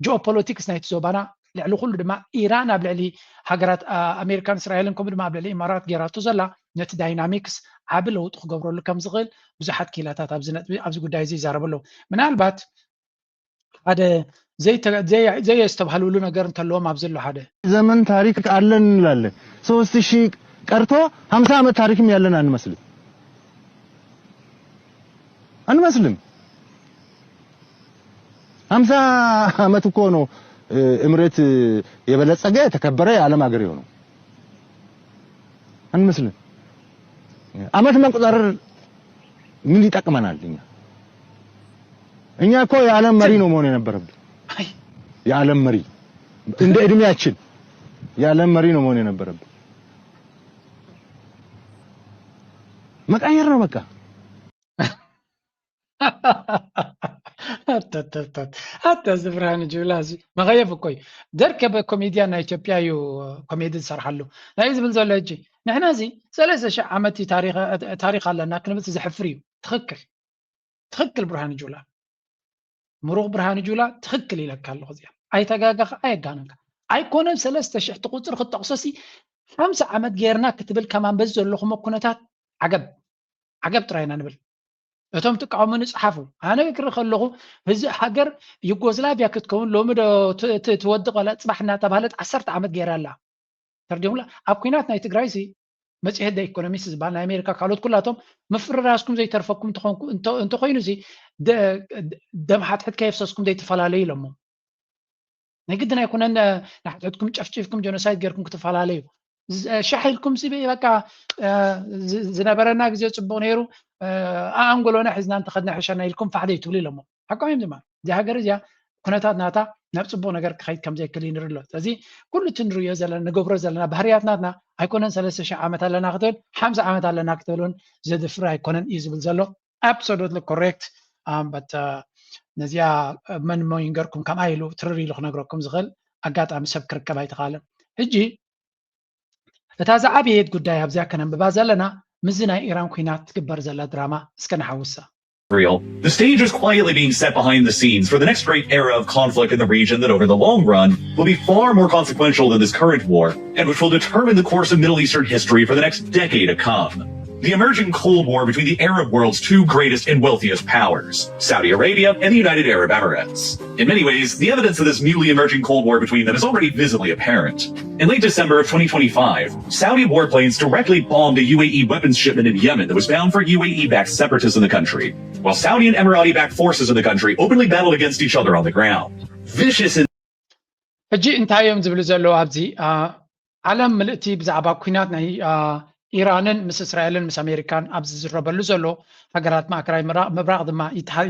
ጂኦፖለቲክስ ናይቲ ዞባና ልዕሊ ኩሉ ድማ ኢራን ኣብ ልዕሊ ሃገራት ኣሜሪካን እስራኤልን ከምኡ ድማ ኣብ ልዕሊ ኢማራት ጌራቶ ዘላ ነቲ ዳይናሚክስ ዓቢ ለውጢ ክገብረሉ ከም ዝኽእል ብዙሓት ክኢላታት ኣብዚ ነጥቢ ኣብዚ ጉዳይ እዚ ይዛረቡ ኣለዉ። ምናልባት ሓደ ዘየስተብሃልሉ ነገር እንተለዎም ኣብዚ ኣሎ ሓደ ዘመን ታሪክ ኣለን እንላለን። ሶስት ሺህ ቀርቶ ሀምሳ ዓመት ታሪክም ያለን አንመስልም አንመስልም። ሀምሳ ዓመት እኮ ነው እምሬት የበለጸገ የተከበረ የዓለም ሀገር የሆነው አንመስልም። ዓመት መቁጠር ምን ይጠቅመናል? እኛ እኛ እኮ የዓለም መሪ ነው መሆን የነበረብን። የዓለም መሪ እንደ እድሜያችን የዓለም መሪ ነው መሆን የነበረብን። መቀየር ነው በቃ። ኣታ እዚ ብርሃን ጁላ እዚ መኸየፍ እኮ እዩ። ደርከበ ኮሜድያን ናይ ኢትዮጵያ እዩ ኮሜዲ ዝሰርሓሉ ናይ ዝብል ዘሎ። ሕጂ ንሕና እዚ ሰለስተ ሽሕ ዓመት ታሪክ ኣለና ክንብል ዘሕፍር እዩ። ትኽክል ትኽክል ብርሃን ጁላ ምሩኽ ብርሃን ጁላ ትኽክል ኢለካ ኣለኹ። እዚኣ ኣይተጋጋኻ ኣየጋነንካ ኣይኮነን። ሰለስተ ሽሕ ትቁፅር ክትጠቕሶሲ ሓምሳ ዓመት ጌርና ክትብል ከማን በዚ ዘለኹሞ ኩነታት ዓገብ ዓገብ ጥራይ ኢና ንብል። እቶም ትቃወሙኒ ጸሓፉ። ኣነ ክርኢ ከለኹ እዚ ሃገር ዩጎዝላቪያ ክትከውን ሎሚ ዶ ትወድቕ ወላ ጽባሕ እናተባህለት ዓሰርተ ዓመት ገይራ ኣላ። ተርዲሙላ ኣብ ኩናት ናይ ትግራይ ሲ መጽሔት ደ ኢኮኖሚስት ዝበሃል ናይ ኣሜሪካ ካልኦት ኩላቶም ምፍርራስኩም ዘይተርፈኩም እንተኾይኑ ሲ ደም ሓትሕት ከየፍሰስኩም ዘይትፈላለዩ ኢሎሞ። ናይ ግድን ኣይኮነን ንሓትሕትኩም ጨፍጭፍኩም ጀኖሳይድ ጌርኩም ክትፈላለዩ ሻሕ ኢልኩም ሲ በቃ ዝነበረና ግዜ ፅቡቅ ነይሩ ኣንጎሎና ሒዝና እንተኸድና ሕሸና ኢልኩም ፋሕ ዘይትብሉ ኢሎሞ ሓቆም እዮም ድማ እዚ ሃገር እዚኣ ኩነታት ናታ ናብ ፅቡቅ ነገር ክኸይድ ከም ዘይክእል ንርኢ ኣሎ ስለዚ ኩሉ እቲ ንርእዮ ዘለና ንገብሮ ዘለና ባህርያት ናትና ኣይኮነን ሰለስተ ሽሕ ዓመት ኣለና ክትብል ሓምሳ ዓመት ኣለና ክትብል እውን ዘድፍር ኣይኮነን እዩ ዝብል ዘሎ absolutely correct but ነዚኣ መን ሞ ይንገርኩም ከምኣ ኢሉ ትርር ኢሉ ክነግረኩም ዝኽእል ኣጋጣሚ ሰብ ክርከብ ኣይተኻለን ሕጂ እታ ዝዓበየት ጉዳይ ኣብዚኣ ከነንብባ ዘለና ምዚ ናይ ኢራን ኩናት ትግበር ዘላ ድራማ እስከ ንሓውሳ Israel, the stage is quietly being set behind the scenes for the next great era of conflict in the region that, over the long run, will be far more consequential than this current war, and which will determine the course of Middle Eastern history for the next decade to come. The emerging Cold War between the Arab world's two greatest and wealthiest powers, Saudi Arabia and the United Arab Emirates. In many ways, the evidence of this newly emerging Cold War between them is already visibly apparent. In late December of twenty twenty-five, Saudi warplanes directly bombed a U A E weapons shipment in Yemen that was bound for U A E-backed separatists in the country, while Saudi and Emirati-backed forces in the country openly battled against each other on the ground. Vicious ሕጂ እንታይ እዮም ዝብሉ ዘለዉ ኣብዚ ዓለም ምልእቲ ብዛዕባ ኩናት ናይ ኢራንን ምስ እስራኤልን ምስ ኣሜሪካን ኣብዚ ዝረበሉ ዘሎ ሃገራት ማእከላይ ምብራቕ ድማ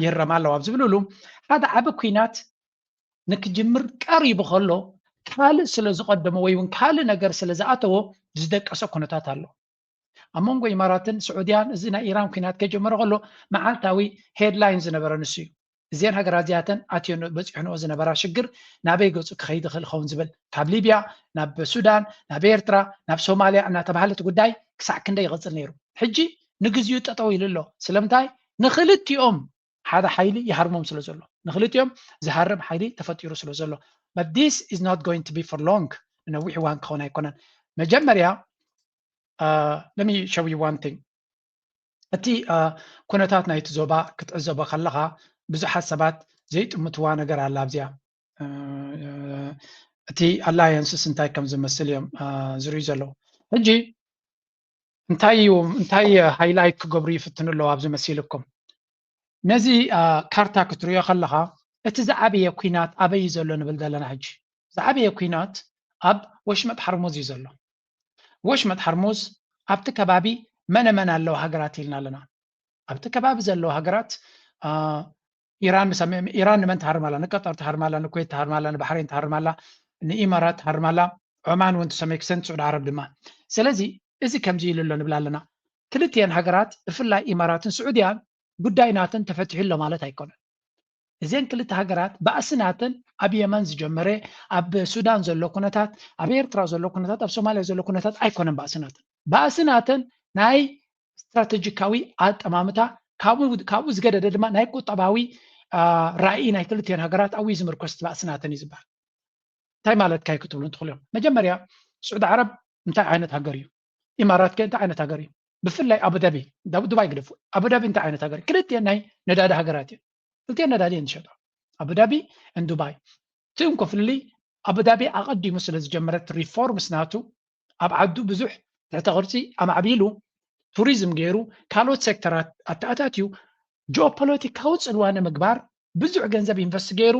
ይህረም ኣለዋ ኣብ ዝብልሉ ሓደ ዓቢ ኩናት ንክጅምር ቀሪቡ ከሎ ካልእ ስለ ዝቐደሞ ወይ እውን ካልእ ነገር ስለ ዝኣተዎ ዝደቀሰ ኩነታት ኣሎ ኣብ መንጎ ኢማራትን ስዑድያን እዚ ናይ ኢራን ኩናት ከጀመረ ከሎ መዓልታዊ ሄድላይን ዝነበረ ንሱ እዩ እዚአን ሃገራት እዚኣተን ኣትዮ በፂሕንኦ ዝነበራ ሽግር ናበይ ገፁ ክኸይድ ይኽእል ኸውን ዝብል ካብ ሊብያ ናብ ሱዳን ናብ ኤርትራ ናብ ሶማልያ እናተባሃለት ጉዳይ ክሳዕ ክንደይ ይቐፅል ነይሩ ሕጂ ንግዚኡ ጠጠው ኢሉ ኣሎ ስለምንታይ ንክልቲኦም ሓደ ሓይሊ ይሃርሞም ስለ ዘሎ ንክልቲኦም ዝሃርም ሓይሊ ተፈጢሩ ስለ ዘሎ but this is not going to be for long ንነዊሕ እዋን ክኸውን ኣይኮነን መጀመርያ let me show you one thing እቲ ኩነታት ናይቲ ዞባ ክትዕዘቦ ከለኻ ብዙሓት ሰባት ዘይጥምትዋ ነገር ኣላ ኣብዚኣ እቲ ኣላየንስስ እንታይ ከም ዝመስል እዮም ዝርእዩ ዘለዉ ሕጂ እንታይ እዩ እንታይ ሃይላይት ክገብሩ ይፍትኑ ኣለዉ ኣብዚ መሲልኩም ነዚ ካርታ ክትሪኦ ከለኻ እቲ ዝዓበየ ኩናት ኣበይ እዩ ዘሎ ንብል ዘለና ሕጂ ዝዓበየ ኩናት ኣብ ወሽመጥ ሓርሙዝ እዩ ዘሎ ወሽመጥ ሓርሙዝ ኣብቲ ከባቢ መነመን ኣለዉ ሃገራት ኢልና ኣለና ኣብቲ ከባቢ ዘለዉ ሃገራት ኢራን ኢራን ንመን ትሃርማላ ንቀጠር ትሃርማላ ንኩዌት ትሃርማላ ንባሕሬን ትሃርማላ ንኢማራት ትሃርማላ ዖማን እውን to some extent ስዑድ ዓረብ ድማ ስለዚ እዚ ከምዚ ኢሉ ኣሎ ንብል ኣለና ክልቲኤን ሃገራት ብፍላይ ኢማራትን ስዑድያን ጉዳይ ናተን ተፈቲሑ ኣሎ ማለት ኣይኮነን እዘን ክልተ ሃገራት ባእሲ ናተን ኣብ የመን ዝጀመረ ኣብ ሱዳን ዘሎ ኩነታት ኣብ ኤርትራ ዘሎ ኩነታት ኣብ ሶማልያ ዘሎ ኩነታት ኣይኮነን ባእሲ ናተን ባእሲ ናተን ናይ ስትራተጂካዊ ኣጠማምታ ካብኡ ዝገደደ ድማ ናይ ቁጠባዊ ራእይ ናይ ክልቲኤን ሃገራት ኣብኡ ዝምርኮስ ባእሲ ናተን እዩ ዝበሃል እንታይ ማለትካ እዩ ክትብሉ እንትኽእሉ እዮም መጀመርያ ስዑድ ዓረብ እንታይ ዓይነት ሃገር እዩ ኢማራት ከ እንታይ ዓይነት ሃገር እዩ ብፍላይ ኣቡዳቢ ዱባይ ግደፉ ኣቡዳቢ እንታይ ዓይነት ሃገር ክልቲኤን ናይ ነዳዲ ሃገራት እዩ ክልቲኤን ነዳዲ እየን ዝሸጣ ኣቡዳቢ ን ዱባይ እቲ እንኮ ፍልልይ ኣቡዳቢ ኣቐዲሙ ስለ ዝጀመረት ሪፎርምስ ናቱ ኣብ ዓዱ ብዙሕ ትሕተ ቅርፂ ኣማዕቢሉ ቱሪዝም ገይሩ ካልኦት ሴክተራት ኣተኣታትዩ ጂኦፖለቲካዊ ፅልዋ ንምግባር ብዙሕ ገንዘብ ኢንቨስት ገይሩ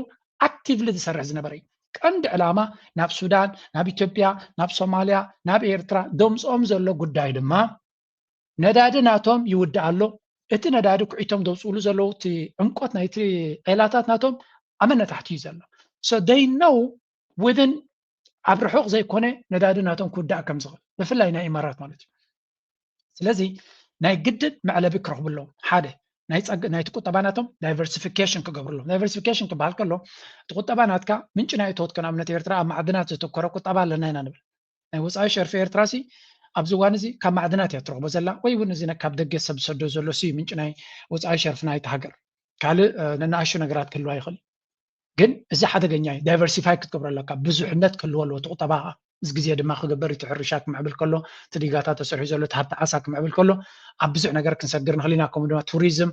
ኣክቲቭሊ ዝሰርሕ ዝነበረ እዩ ቀንዲ ዕላማ ናብ ሱዳን ናብ ኢትዮጵያ ናብ ሶማልያ ናብ ኤርትራ ደምፅኦም ዘሎ ጉዳይ ድማ ነዳዲ ናቶም ይውዳእ ኣሎ እቲ ነዳዲ ኩዒቶም ዘውፅእሉ ዘለዉ እቲ ዕምቆት ናይቲ ዒላታት ናቶም ኣመነታሕቲ እዩ ዘሎ so they know within ኣብ ርሑቕ ዘይኮነ ነዳዲ ናቶም ክውዳእ ከም ዝኽእል ብፍላይ ናይ ኢማራት ማለት እዩ ስለዚ ናይ ግድን መዕለቢ ክረኽቡ ኣለዎም ሓደ ናይ ጸግ ናይቲ ቁጠባ ናቶም ዳይቨርሲፊኬሽን ክገብሩ ኣለዎም ዳይቨርሲፊኬሽን ክበሃል ከሎ እቲ ቁጠባ ናትካ ምንጪ ናይ እቶት ከን ኣብነት ኤርትራ ኣብ ማዕድናት ዘተኮረ ቁጠባ ኣለና ኢና ንብል ናይ ወፃኢ ሸርፊ ኤርትራ ሲ ኣብዚ እዋን እዚ ካብ ማዕድናት እያ ትረኽቦ ዘላ ወይ እውን እዚ ካብ ደገ ሰብ ዝሰዶ ዘሎ ሲ ምንጪ ናይ ወፃኢ ሸርፊ ናይቲ ሃገር ካልእ ነናኣሹ ነገራት ክህልዋ ይኽእል ግን እዚ ሓደገኛ እዩ ዳይቨርሲፋይ ክትገብሮ ኣለካ ብዙሕነት ክህልዎ ኣለዎ እቲ ቁጠባ እዚ ግዜ ድማ ክግበር እቲ ሕርሻ ክምዕብል ከሎ እቲ ዲጋታት ተሰርሑ ዘሎ እቲ ሃብቲ ዓሳ ክምዕብል ከሎ ኣብ ብዙሕ ነገር ክንሰግር ንኽእል ኢና ከምኡ ድማ ቱሪዝም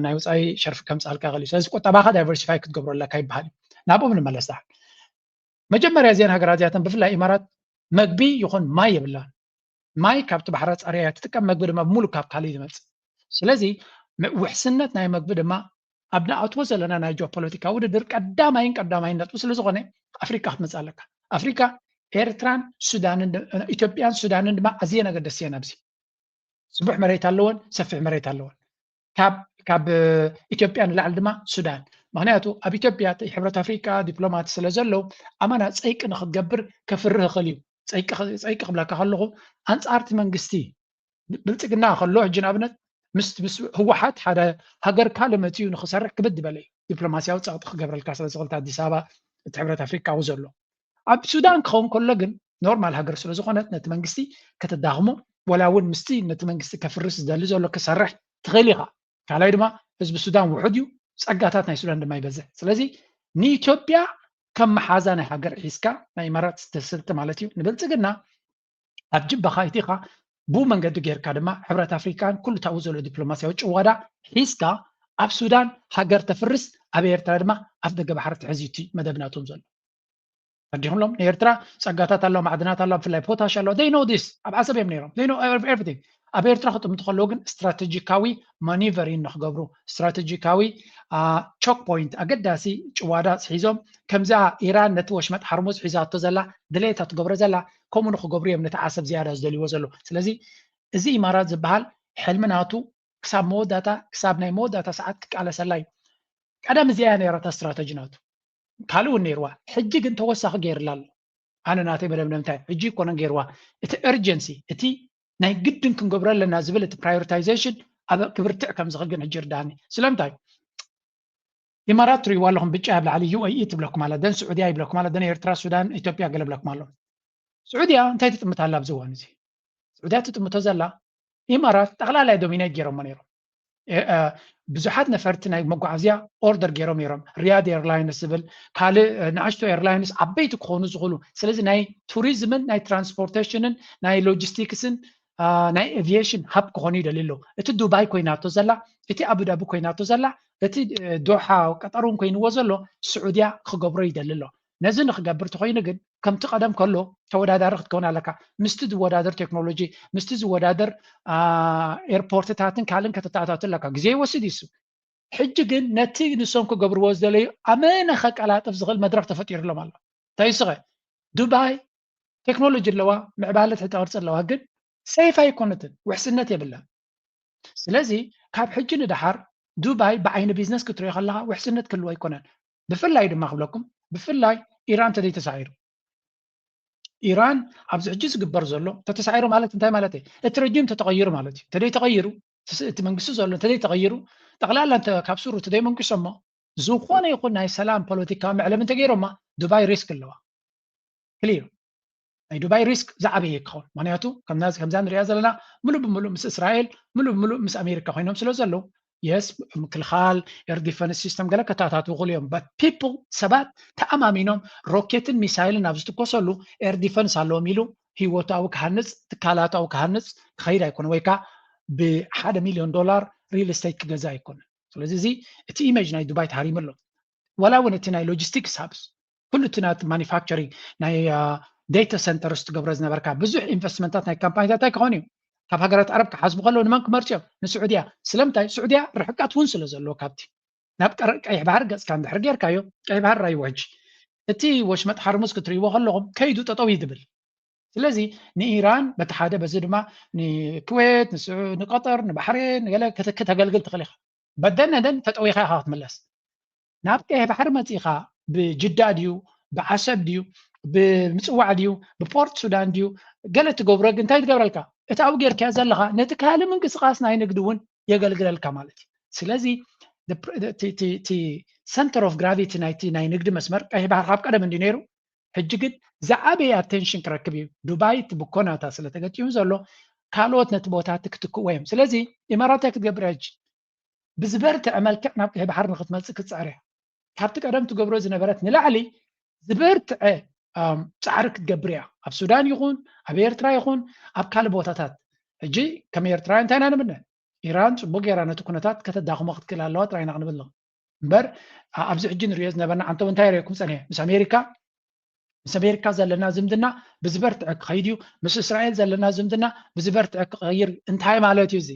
ናይ ወፃኢ ሸርፊ ከምፅኣልካ ይኽእል እዩ ስለዚ ቁጠባኻ ዳይቨርሲፋይ ክትገብሮ ኣለካ ይበሃል እዩ ናብኦም ንመለስ ዳሓን መጀመርያ እዚአን ሃገራት እዚኣተን ብፍላይ ኢማራት መግቢ ይኹን ማይ የብላን ማይ ካብቲ ባሕራ ፃርያ እያ ትጥቀም መግቢ ድማ ብሙሉ ካብ ካልእ ዝመፅእ ስለዚ ውሕስነት ናይ መግቢ ድማ ኣብ ንኣትዎ ዘለና ናይ ጂኦፖለቲካ ውድድር ቀዳማይን ቀዳማይን ነጥቢ ስለ ዝኾነ ኣፍሪካ ክትመፅእ ኣለካ ኣፍሪካ ኤርትራን ሱዳንን ኢትዮጵያን ሱዳንን ድማ ኣዝየን ኣገደስቲ እየን ኣብዚ ስቡሕ መሬት ኣለወን ሰፊሕ መሬት ኣለወን ካብ ካብ ኢትዮጵያ ንላዕሊ ድማ ሱዳን ምክንያቱ ኣብ ኢትዮጵያ ሕብረት ኣፍሪካ ዲፕሎማት ስለ ዘለዉ ኣማና ፀይቂ ንክትገብር ከፍርህ ይኽእል እዩ ፀይቂ ክብለካ ከለኹ ኣንፃርቲ መንግስቲ ብልፅግና ከሎ ሕጂ ንኣብነት ምስ ምስ ህወሓት ሓደ ሃገር ካልእ መፅኡ ንክሰርሕ ክብድ ዝበለ እዩ ዲፕሎማሲያዊ ፀቕጢ ክገብረልካ ስለ ዝኽእል ኣዲስ ኣበባ እቲ ሕብረት ኣፍሪቃዊ ዘሎ ኣብ ሱዳን ክኸውን ከሎ ግን ኖርማል ሃገር ስለ ዝኾነት ነቲ መንግስቲ ከተዳኽሞ ወላ እውን ምስቲ ነቲ መንግስቲ ከፍርስ ዝደሊ ዘሎ ክሰርሕ ትኽእል ኢኻ ካልኣይ ድማ ህዝቢ ሱዳን ውሑድ እዩ፣ ጸጋታት ናይ ሱዳን ድማ ይበዝሕ። ስለዚ ንኢትዮጵያ ከም መሓዛ ናይ ሃገር ሒዝካ ናይ ኢማራት ስትስልቲ ማለት እዩ ንብልጽግና ኣብ ጅባኻ ይቲኻ ብኡ መንገዲ ጌርካ ድማ ሕብረት ኣፍሪካን ኩሉ ታብኡ ዘሎ ዲፕሎማሲያዊ ጭዋዳ ሒዝካ ኣብ ሱዳን ሃገር ተፍርስ ኣብ ኤርትራ ድማ ኣፍ ደገ ባሕሪ ትሕዝ እዩ እቲ መደብ ናቶም ዘሎ። ፈዲኹሎም ንኤርትራ ጸጋታት ኣለዋ፣ ማዕድናት ኣለዋ፣ ብፍላይ ፖታሽ ኣለዋ። They know this። ኣብ ዓሰብ እዮም ነይሮም። They know everything። ኣብ ኤርትራ ክጥምቱ ከለዉ ግን ስትራቴጂካዊ ማኒቨሪን ንክገብሩ ስትራቴጂካዊ ቾክ ፖይንት ኣገዳሲ ጭዋዳ ሒዞም ከምዛ ኢራን ነቲ ወሽመጥ ሓርሙዝ ሒዛቶ ዘላ ድሌታ ትገብሮ ዘላ ከምኡ ንክገብሩ እዮም ነቲ ዓሰብ ዝያዳ ዝደልይዎ ዘሎ። ስለዚ እዚ ኢማራት ዝበሃል ሕልሚ ናቱ ክሳብ መወዳእታ ክሳብ ናይ መወዳእታ ሰዓት ክቃለሰላ እዩ። ቀደም እዚኣ እያ ነይራታ ስትራተጂ ናቱ። ካልእ እውን ነይርዋ። ሕጂ ግን ተወሳኺ ገይርላ ኣሎ። ኣነ ናተይ መደምደምታይ ሕጂ ይኮነን ገይርዋ። እቲ እርጀንሲ እቲ ናይ ግድን ክንገብሮ ኣለና ዝብል እቲ ፕራዮሪታይዜሽን ኣብ ክብርትዕ ከም ዝኽግን ሕጂ ይርዳኒ። ስለምንታይ ኢማራት ትሪእዋ ኣለኹም ብጫ ኣብ ላዕሊ ዩ ኤ ኢ ትብለኩም ኣላ ደን ስዑድያ ይብለኩም ኣላ ደን ኤርትራ ሱዳን ኢትዮጵያ ገለ ብለኩም ኣሎ። ስዑድያ እንታይ ትጥምት ኣላ ኣብዚ እዋን እዚ? ስዑድያ ትጥምቶ ዘላ ኢማራት ጠቕላላይ ዶሚኔት ገይሮሞ ነይሮም። ብዙሓት ነፈርቲ ናይ መጓዓዝያ ኦርደር ገይሮም ነይሮም። ሪያድ ኤርላይንስ ዝብል ካልእ ንኣሽቶ ኤርላይንስ ዓበይቲ ክኾኑ ዝኽእሉ። ስለዚ ናይ ቱሪዝምን ናይ ትራንስፖርቴሽንን ናይ ሎጂስቲክስን ናይ ኤቪዬሽን ሃብ ክኾኑ ይደልዩ ኣለዉ። እቲ ዱባይ ኮይናቶ ዘላ እቲ ኣቡዳቢ ኮይናቶ ዘላ እቲ ዶሓ ቀጠር እውን ኮይንዎ ዘሎ ስዑድያ ክገብሮ ይደሊ ኣሎ። ነዚ ንክገብር ተኮይኑ ግን ከምቲ ቀደም ከሎ ተወዳዳሪ ክትከውን ኣለካ። ምስቲ ዝወዳደር ቴክኖሎጂ ምስቲ ዝወዳደር ኤርፖርትታትን ካልእን ከተተኣታቱ ኣለካ። ግዜ ይወስድ ይሱ ሕጂ ግን ነቲ ንሶም ክገብርዎ ዝደለዩ ኣመነ ከቀላጥፍ ዝኽእል መድረክ ተፈጢሩሎም ኣሎ። እንታይ ስኸ ዱባይ ቴክኖሎጂ ኣለዋ፣ ምዕባለ ትሕተ ቅርፂ ኣለዋ፣ ግን ሰይፍ ኣይኮነትን፣ ውሕስነት የብላን። ስለዚ ካብ ሕጂ ንደሓር ዱባይ ብዓይኒ ቢዝነስ ክትሪኦ ከለካ ውሕስነት ክህልዋ ኣይኮነን። ብፍላይ ድማ ክብለኩም ብፍላይ ኢራን ተዘይተሳዒሩ ኢራን ኣብዚ ሕጂ ዝግበር ዘሎ ተተሳዒሩ ማለት እንታይ ማለት እዩ? እቲ ረጂም ተተቐይሩ ማለት እዩ። ተደይ ተቐይሩ እቲ መንግስቲ ዘሎ ተደይ ተቐይሩ ጠቕላላ ካብ ሱሩ ተደይ መንግስቶሞ ዝኾነ ይኹን ናይ ሰላም ፖለቲካዊ መዕለቢ እንተገይሮማ ዱባይ ሪስክ ኣለዋ። ክሊር ናይ ዱባይ ሪስክ ዝዓበየ ክኸውን ምክንያቱ ከምዛ ንሪኣ ዘለና ሙሉእ ብምሉእ ምስ እስራኤል ሙሉእ ብምሉእ ምስ ኣሜሪካ ኮይኖም ስለ ዘለዉ የስ ምክልኻል ኤር ዲፈንስ ሲስተም ገለ ከተኣታትዉ ክእሉ እዮም። በት ፒፕል ሰባት ተኣማሚኖም ሮኬትን ሚሳይልን ኣብ ዝትኮሰሉ ኤር ዲፈንስ ኣለዎም ኢሉ ህይወታዊ ክሃንፅ ትካላታዊ ክሃንፅ ክኸይድ ኣይኮነ ወይ ከዓ ብሓደ ሚሊዮን ዶላር ሪል ስቴት ክገዛ ኣይኮነ። ስለዚ እዚ እቲ ኢሜጅ ናይ ዱባይ ተሃሪሙ ኣሎ። ዋላ እውን እቲ ናይ ሎጂስቲክስ ሃብስ ኩሉ እቲ ናት ማኒፋክቸሪንግ ናይ ዴታ ሰንተርስ ትገብሮ ዝነበርካ ብዙሕ ኢንቨስትመንታት ናይ ካምፓኒታት እንታይ ክኾኑ እዩ? ካብ ሃገራት ዓረብ ክሓስቡ ከለዉ ንመን ክመርፅዮም? ንስዑድያ። ስለምንታይ ስዑድያ ርሕቀት እውን ስለ ዘለዎ ካብቲ ናብ ቀይሕ ባሕሪ ገፅካ እንድሕር ጌርካዮ ቀይሕ ባሕሪ ራይዎ ሕጂ እቲ ወሽመጥ ሓርሙዝ ክትርእይዎ ከለኹም ከይዱ ጠጠው እዩ ዝብል። ስለዚ ንኢራን በቲ ሓደ በዚ ድማ ንኩዌት ንቀጠር ንባሕሬን ገለ ከተገልግል ትኽእል ኢኻ። በደን ነደን ተጠዊኻ ኢኻ ክትምለስ። ናብ ቀይሕ ባሕሪ መፂኻ ብጅዳ ድዩ ብዓሰብ ድዩ ብምፅዋዕ ድዩ ብፖርት ሱዳን ድዩ ገለ ትገብሮ ግን እንታይ ትገብረልካ? እቲ ኣብኡ ጌርካዮ ዘለኻ ነቲ ካልእ ምንቅስቃስ ናይ ንግዲ እውን የገልግለልካ ማለት እዩ። ስለዚ እቲ ሰንተር ኦፍ ግራቪቲ ናይቲ ናይ ንግዲ መስመር ቀይሕ ባሕሪ ካብ ቀደም እንዲ ነይሩ ሕጂ ግን ዝዓበየ ኣቴንሽን ክረክብ እዩ። ዱባይ እቲ ብኮናታ ስለ ተገጢሙ ዘሎ ካልኦት ነቲ ቦታ እቲ ክትክእዎ እዮም። ስለዚ ኢማራት እንታይ ክትገብር እያ ሕጂ? ብዝበርትዐ መልክዕ ናብ ቀይሕ ባሕሪ ንክትመፅእ ክትፅዕር እያ። ካብቲ ቀደም ትገብሮ ዝነበረት ንላዕሊ ዝበርትዐ ፃዕሪ ክትገብር እያ። ኣብ ሱዳን ይኹን ኣብ ኤርትራ ይኹን ኣብ ካልእ ቦታታት። ሕጂ ከም ኤርትራውያን እንታይ ኢና ንምነ? ኢራን ፅቡቅ ገይራ ነቲ ኩነታት ከተዳኽሞ ክትክእል ኣለዋ ጥራይ ኢና ክንብል ኣለኹ። እምበር ኣብዚ ሕጂ ንሪኦ ዝነበርና ዓንተው እንታይ ርእየኩም ፀኒሐ ምስ ኣሜሪካ ምስ ኣሜሪካ ዘለና ዝምድና ብዝበርትዐ ክኸይድ እዩ፣ ምስ እስራኤል ዘለና ዝምድና ብዝበርትዐ ክቐይር እንታይ ማለት እዩ? እዚ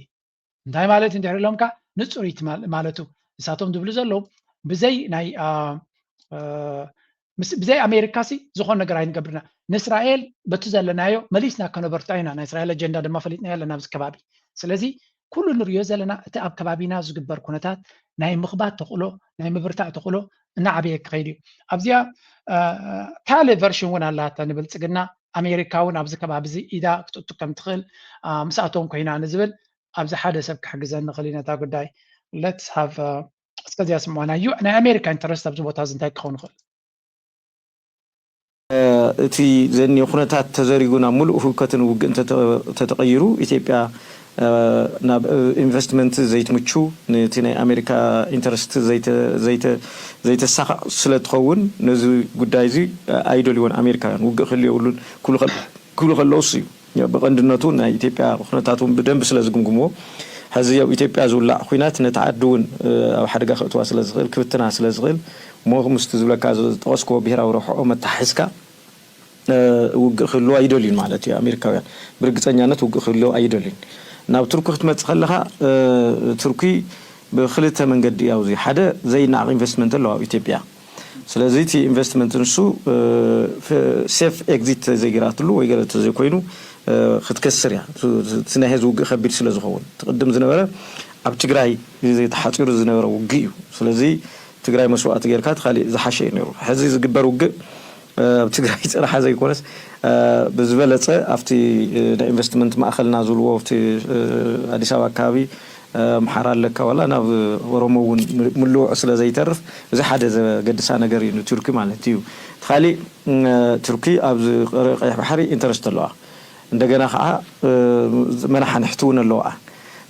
እንታይ ማለት እንድሕር ኢሎምካ ንፁሪት ማለቱ ንሳቶም ዝብሉ ዘለዉ ብዘይ ናይ ብዘይ ኣሜሪካ ሲ ዝኾን ነገር ኣይንገብርና ንእስራኤል በቲ ዘለናዮ መሊስና ከነበርታ ኢና። ናይ እስራኤል ኣጀንዳ ድማ ፈሊጥና ኣለና ኣብዚ ከባቢ። ስለዚ ኩሉ ንሪዮ ዘለና እቲ ኣብ ከባቢና ዝግበር ኩነታት ናይ ምኽባት ተኽእሎ ናይ ምብርታዕ ተኽእሎ እናዓበየ ክኸይድ እዩ። ኣብዚኣ ካልእ ቨርሽን እውን ኣላታ ንብልፅግና ኣሜሪካ እውን ኣብዚ ከባቢ እዚ ኢዳ ክትእቱ ከም ትኽእል ምስኣቶም ኮይና ንዝብል ኣብዚ ሓደ ሰብ ክሕግዘኒ ክእል ነታ ጉዳይ let's have እስከዚኣ ስምዖ ናይ ኣሜሪካ ኢንተረስት ኣብዚ ቦታ እዚ እንታይ ክኸውን ይኽእል? እቲ ዘኒዮ ኩነታት ተዘሪጉ ናብ ሙሉእ ህውከትን ውግእን ተተቐይሩ ኢትዮጵያ ናብ ኢንቨስትመንት ዘይትምቹ፣ ነቲ ናይ ኣሜሪካ ኢንተረስት ዘይተሳኻዕ ስለ ትኸውን፣ ነዚ ጉዳይ እዚ ኣይደልይዎን ኣሜሪካውያን። ውግእ ክህሉ የብሉን ክብሉ ከለውስ እዩ። ብቐንድነቱ ናይ ኢትዮጵያ ኩነታት እውን ብደንብ ስለ ዝግምግምዎ፣ ሕዚ ኣብ ኢትዮጵያ ዝውላዕ ኲናት ነቲ ዓዲ እውን ኣብ ሓደጋ ክእትዋ ስለ ዝኽእል፣ ክብትና ስለ ዝኽእል፣ እሞ ምስቲ ዝብለካ ዝጠቐስክዎ ብሄራዊ ረብሕኦም ኣተሓሒዝካ ውግእ ክህልዎ ኣይደልዩን ማለት እዩ። ኣሜሪካውያን ብርግፀኛነት ውግእ ክህልዎ ኣይደልዩን። ናብ ቱርኪ ክትመፅእ ከለኻ፣ ቱርኪ ብክልተ መንገዲ እያ። ኣብዚ ሓደ ዘይነዓቕ ኢንቨስትመንት ኣለዋ ኣብ ኢትዮጵያ። ስለዚ እቲ ኢንቨስትመንት ንሱ ሴፍ ኤግዚት ዘይገራትሉ ወይ ገለ ተዘይኮይኑ ክትከስር እያ። እቲ ናይ ሕዚ ውግእ ከቢድ ስለ ዝኸውን፣ እቲ ቅድም ዝነበረ ኣብ ትግራይ ተሓፂሩ ዝነበረ ውግእ እዩ። ስለዚ ትግራይ መስዋእቲ ጌርካ እቲ ካሊእ ዝሓሸ እዩ ነይሩ። ሕዚ ዝግበር ውግእ ኣብ ትግራይ ፅራሓ ዘይኮነስ ብዝበለፀ ኣብቲ ናይ ኢንቨስትመንት ማእኸልና ዝብልዎ ኣብቲ ኣዲስ ኣበባ ኣከባቢ ኣምሓራ ኣለካ ዋላ ናብ ኦሮሞ እውን ምልውዑ ስለ ዘይተርፍ፣ እዚ ሓደ ዘገድሳ ነገር እዩ ንቱርኪ ማለት እዩ። እቲ ካሊእ ቱርኪ ኣብዚ ቀይሕ ባሕሪ ኢንተረስት ኣለዋ። እንደገና ከዓ መናሓንሕቲ እውን ኣለዋ።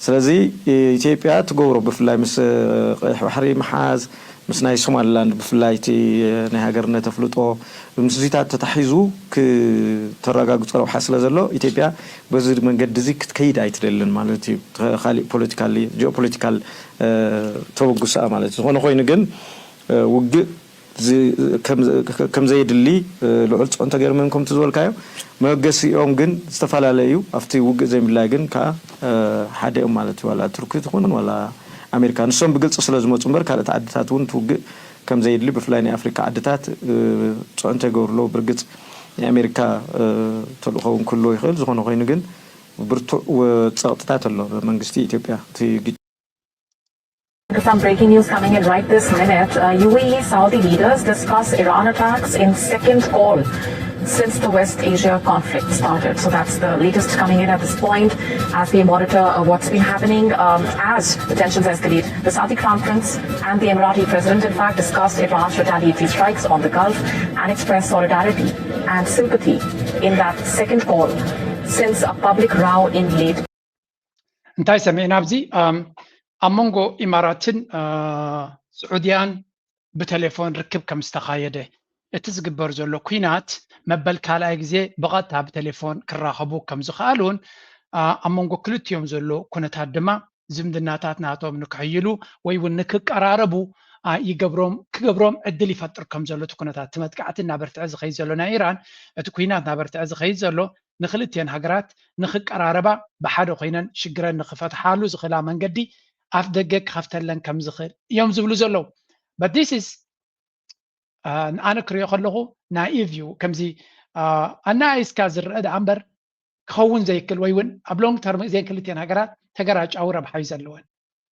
ስለዚ ኢትዮጵያ ትገብሮ ብፍላይ ምስ ቀይሕ ባሕሪ ምሓዝ፣ ምስ ናይ ሶማሊላንድ ብፍላይ እቲ ናይ ሃገርነት ኣፍልጦ ምስዚታት ተታሒዙ ክተረጋግጾ ረብሓ ስለ ዘሎ ኢትዮጵያ በዚ መንገዲ እዚ ክትከይድ ኣይትደልን ማለት እዩ። ካሊእ ፖለቲካሊ ጂኦፖለቲካል ተበግሶኣ ማለት እዩ። ዝኾነ ኮይኑ ግን ውግእ ከም ዘየድሊ ልዑል ፅዕንቶ ገይሮም እዮም ከምቲ ዝበልካዮ። መበገሲኦም ግን ዝተፈላለየ እዩ። ኣብቲ ውግእ ዘይምድላይ ግን ከዓ ሓደ እዮም ማለት እዩ። ዋላ ቱርኪ ትኹን ዋላ ኣሜሪካ፣ ንሶም ብግልፂ ስለ ዝመፁ እምበር ካልኦት ዓድታት እውን እቲ ውግእ ከም ዘየድሊ ብፍላይ ናይ ኣፍሪካ ዓድታት ፅዕንቶ ይገብሩ ኣለዉ። ብርግፅ ናይ ኣሜሪካ ተልእኾ እውን ክህልዎ ይኽእል። ዝኾነ ኮይኑ ግን ብርቱዕ ፀቕጥታት ኣሎ መንግስቲ ኢትዮጵያ እቲ ግጭት Some breaking news coming in right this minute. Uh, U A E Saudi leaders discuss Iran attacks in second call since the West Asia conflict started. So that's the latest coming in at this point as we monitor uh, what's been happening um, as the tensions escalate. The Saudi Crown Prince and the Emirati President, in fact, discussed Iran's retaliatory strikes on the Gulf and expressed solidarity and sympathy in that second call since a public row in late እንታይ ሰሚዕና ኣብዚ ኣብ መንጎ ኢማራትን ስዑድያን ብቴሌፎን ርክብ ከም ዝተኻየደ፣ እቲ ዝግበር ዘሎ ኲናት መበል ካልኣይ ግዜ ብቐጥታ ብቴሌፎን ክራኸቡ ከም ዝኸኣሉን ኣብ መንጎ ክልቲኦም ዘሎ ኩነታት ድማ ዝምድናታት ናቶም ንክሕይሉ ወይ እውን ንክቀራረቡ ይገብሮም ክገብሮም ዕድል ይፈጥር ከም ዘሎ እቲ ኩነታት እቲ መጥቃዕቲ እናበርትዐ ዝኸይድ ዘሎ ናይ ኢራን እቲ ኩናት እናበርትዐ ዝኸይድ ዘሎ ንክልቲኤን ሃገራት ንክቀራረባ ብሓደ ኮይነን ሽግረን ንክፈትሓሉ ዝኽእላ መንገዲ ኣፍ ደገ ክኸፍተለን ከም ዝኽእል እዮም ዝብሉ ዘለዉ። But this is ኣነ ክሪኦ ከለኹ ናኢቭ እዩ። ከምዚ ኣናኢስካ ዝረአ ደኣ እምበር ክኸውን ዘይክል ወይ እውን ኣብ long term እዚአን ክልቲኤን ሃገራት ተገራጫዊ ረብሓ እዩ ዘለወን።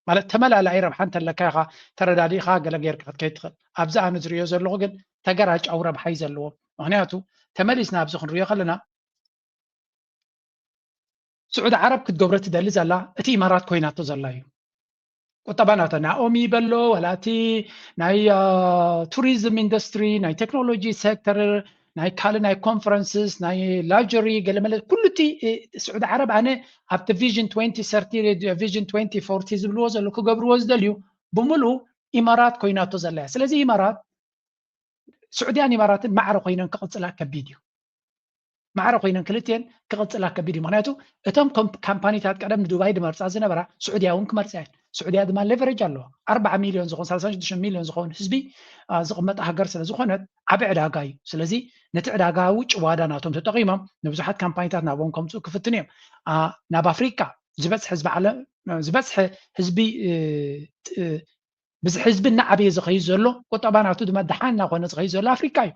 ማለት ተመላላኢ ረብሓ እንተለካ ኢኻ ተረዳዲእኻ ገለ ጌርካ ክትከይድ ትኽእል። ኣብዚ ኣነ ዝሪኦ ዘለኹ ግን ተገራጫዊ ረብሓ እዩ ዘለዎ። ምኽንያቱ ተመሊስና ኣብዚ ክንሪኦ ከለና ስዑዲ ዓረብ ክትገብሮ ትደሊ ዘላ እቲ ኢማራት ኮይናቶ ዘላ እዩ። ቁጠባ ናታ ናይ ኦሚ በሎ ዋላ እቲ ናይ ቱሪዝም ኢንዱስትሪ ናይ ቴክኖሎጂ ሴክተር ናይ ካልእ ናይ ኮንፈረንስስ ናይ ላጀሪ ገለመለ ኩሉ እቲ ስዑዲ ዓረብ ኣነ ኣብቲ ቪዥን ትወንቲ ሰርቲ ቪዥን ትወንቲ ፎርቲ ዝብልዎ ዘሎ ክገብርዎ ዝደልዩ ብምሉ ኢማራት ኮይናቶ ዘላ እያ። ስለዚ ኢማራት ስዑድያን ኢማራትን ማዕረ ኮይነን ክቕፅላ ከቢድ እዩ። ማዕረ ኮይነን ክልትኤን ክቕፅላ ከቢድ እዩ። ምክንያቱ እቶም ካምፓኒታት ቀደም ንዱባይ ድመርፃ ዝነበራ ስዑድያ እውን ክመርፃ እየን። ስዑድያ ድማ ሌቨሬጅ ኣለዋ። ኣርባዓ ሚሊዮን ዝኾን ሰላሳ ሽዱሽተ ሚሊዮን ዝኾን ህዝቢ ዝቕመጥ ሃገር ስለ ዝኾነት ዓቢ ዕዳጋ እዩ። ስለዚ ነቲ ዕዳጋዊ ጭዋዳ ናቶም ተጠቒሞም ንብዙሓት ካምፓኒታት ናብኦም ከምፅኡ ክፍትኑ እዮም። ናብ ኣፍሪካ ዝበፅሐ ዝበዓለ ዝበፅሐ ህዝቢ ብዚ ህዝቢ እናዓበየ ዝኸይድ ዘሎ ቁጠባ ናቱ ድማ ደሓን እናኾነ ዝኸይድ ዘሎ ኣፍሪካ እዩ።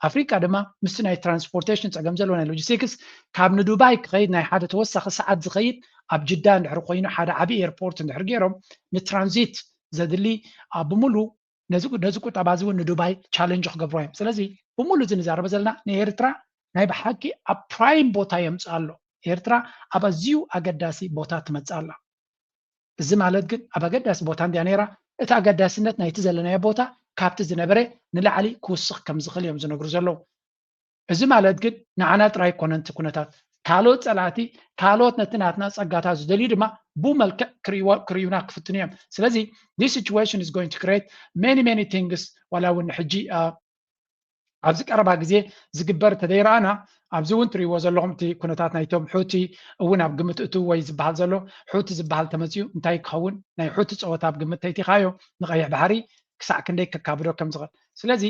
ኣፍሪካ ድማ ምስቲ ናይ ትራንስፖርቴሽን ፀገም ዘለዎ ናይ ሎጂስቲክስ ካብ ንዱባይ ክኸይድ ናይ ሓደ ተወሳኺ ሰዓት ዝኸይድ ኣብ ጅዳ እንድሕር ኮይኑ ሓደ ዓብዪ ኤርፖርት እንድሕር ገይሮም ንትራንዚት ዘድሊ ብሙሉ ነዚ ቁጠባ እዚ እውን ንዱባይ ቻለንጅ ክገብርዋ እዮም። ስለዚ ብሙሉ እዚ ንዛረበ ዘለና ንኤርትራ ናይ ብሓቂ ኣብ ፕራይም ቦታ የምፅእ ኣሎ። ኤርትራ ኣብ ኣዝዩ ኣገዳሲ ቦታ ትመፅእ ኣላ። እዚ ማለት ግን ኣብ ኣገዳሲ ቦታ እንድያ ነይራ። እቲ ኣገዳስነት ናይቲ ዘለናዮ ቦታ ካብቲ ዝነበረ ንላዕሊ ክውስኽ ከም ዝኽእል እዮም ዝነግሩ ዘለዉ። እዚ ማለት ግን ንዓና ጥራይ ኣይኮነን እቲ ኩነታት፣ ካልኦት ፀላእቲ፣ ካልኦት ነቲ ናትና ፀጋታት ዝደልዩ ድማ ብኡ መልክዕ ክርእይዎ- ክርእዩና ክፍትኑ እዮም። ስለዚ this situation is going to create many many things። ዋላ እውን ሕጂ አ፣ ኣብዚ ቀረባ ግዜ ዝግበር እንተዘይረኣና፣ ኣብዚ እውን ትርእይዎ ዘለኹም እቲ ኩነታት ናይቶም ሑቲ እውን ኣብ ግምት እቱ ወይ ዝበሃል ዘሎ፣ ሑቲ ዝበሃል ተመፅዩ እንታይ ክኸውን፣ ናይ ሑቲ ፀወታ ኣብ ግምት ተይቲኻዮ ንቀይሕ ባሕሪ ክሳዕ ክንደይ ከካብዶ ከም ዝኽእል። ስለዚ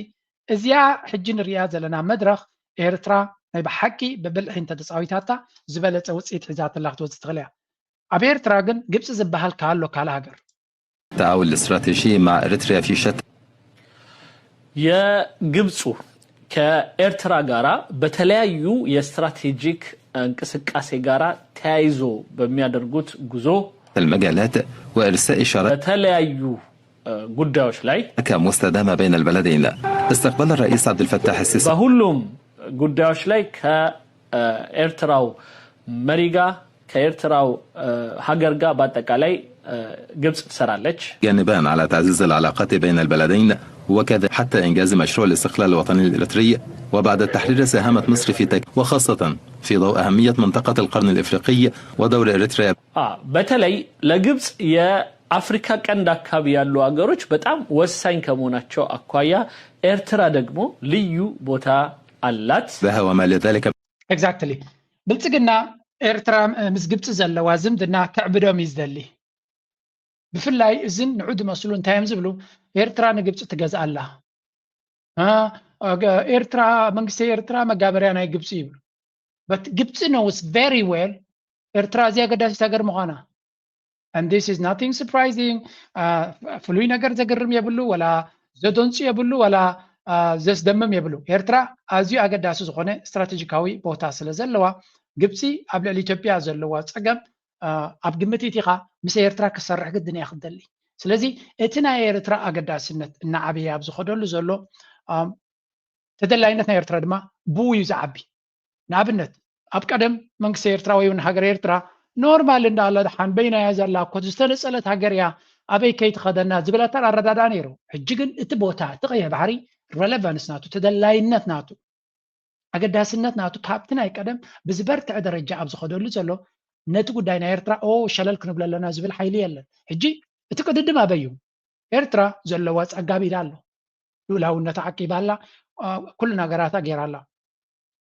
እዚኣ ሕጂ ንሪኣ ዘለና መድረኽ ኤርትራ ናይ ብሓቂ ብብልሒ እንተተፃዊታታ ዝበለፀ ውፅኢት ሒዛትላ ክትወፅእ ትኽእል እያ። ኣብ ኤርትራ ግን ግብፂ ዝበሃል ካሎ ካልእ ሃገር التعاون الاستراتيجي مع إريتريا في شتى የግብፁ ከኤርትራ ጋራ በተለያዩ የስትራቴጂክ እንቅስቃሴ ጋራ ተያይዞ በሚያደርጉት ጉዞ المجالات وإرساء إشارات በተለያዩ እ፣ ጉዳዮች ላይ مستدامة بين البلدين. استقبل الرئيس عبد الفتاح السيسي በሁሉም ጉዳዮች ላይ ከኤርትራው መሪ ጋር ከኤርትራው እ፣ ሀገር ጋር በአጠቃላይ እ፣ ግብፅ ትሰራለች። جانبان على تعزيز العلاقات بين البلدين، وكذا حتى إنجاز مشروع الاستقلال الوطني الإريتري. وبعد التحرير ساهمت مصر في تك وخاصة في ضوء أهمية منطقة القرن الإفريقي ودور إريتريا አ፣ በተለይ ለግብፅ የአፍሪካ ቀንድ አካባቢ ያሉ ሀገሮች በጣም ወሳኝ ከመሆናቸው አኳያ ኤርትራ ደግሞ ልዩ ቦታ አላት። لها وما لذلك exactly። ብልፅግና ኤርትራ ምስ ግብፂ ዘለዋ ዝምድና ክዕብዶም እዩ ዝደሊ። ብፍላይ እዝን ንዑ ዝመስሉ እንታይ እዮም ዝብሉ? ኤርትራ ንግብፂ ትገዝኣ ኣላ። አ፣ ኤርትራ፣ መንግስቲ ኤርትራ መጋበርያ ናይ ግብፂ ይብሉ። But ግብፂ knows very well ኤርትራ እዚኣ ኣገዳሲት ሃገር ምዃና። And this is nothing surprising. ፍሉይ ነገር ዘግርም የብሉ፣ ወላ ዘደንፁ የብሉ፣ ወላ ዘስደምም የብሉ። ኤርትራ ኣዝዩ ኣገዳሲ ዝኾነ ስትራቴጂካዊ ቦታ ስለ ዘለዋ፣ ግብፂ ኣብ ልዕሊ ኢትዮጵያ ዘለዋ ፀገም ኣብ ግምት ኢቲኻ ምስ ኤርትራ ክሰርሕ ግድን እያ ክትደሊ። ስለዚ እቲ ናይ ኤርትራ ኣገዳስነት እናዓበየ ኣብ ዝኸደሉ ዘሎ ተደላይነት ናይ ኤርትራ ድማ ብኡ እዩ ዝዓቢ። ንኣብነት ኣብ ቀደም መንግስቲ ኤርትራ ወይ እውን ሃገር ኤርትራ ኖርማል እንዳላ ደሓን በይና እያ ዘላ እኮ ዝተነፀለት ሃገር እያ ኣበይ ከይትኸደና ዝብል ኣተራዳዳ ነይሩ። ሕጂ ግን እቲ ቦታ እቲ ቀይሕ ባሕሪ ረለቫንስ ናቱ ተደላይነት ናቱ ኣገዳስነት ናቱ ካብቲ ናይ ቀደም ብዝበርትዐ ደረጃ ኣብ ዝኸደሉ ዘሎ ነቲ ጉዳይ ናይ ኤርትራ ኦ ሸለል ክንብሎ ኣለና ዝብል ሓይሊ የለን። ሕጂ እቲ ቅድድም ኣበይ እዩ? ኤርትራ ዘለዋ ጸጋ ኣብ ኢዳ ኣሎ። ልኡላውነታ ዓቂባ ኣላ፣ ኩሉ ነገራታ ገይራ ኣላ።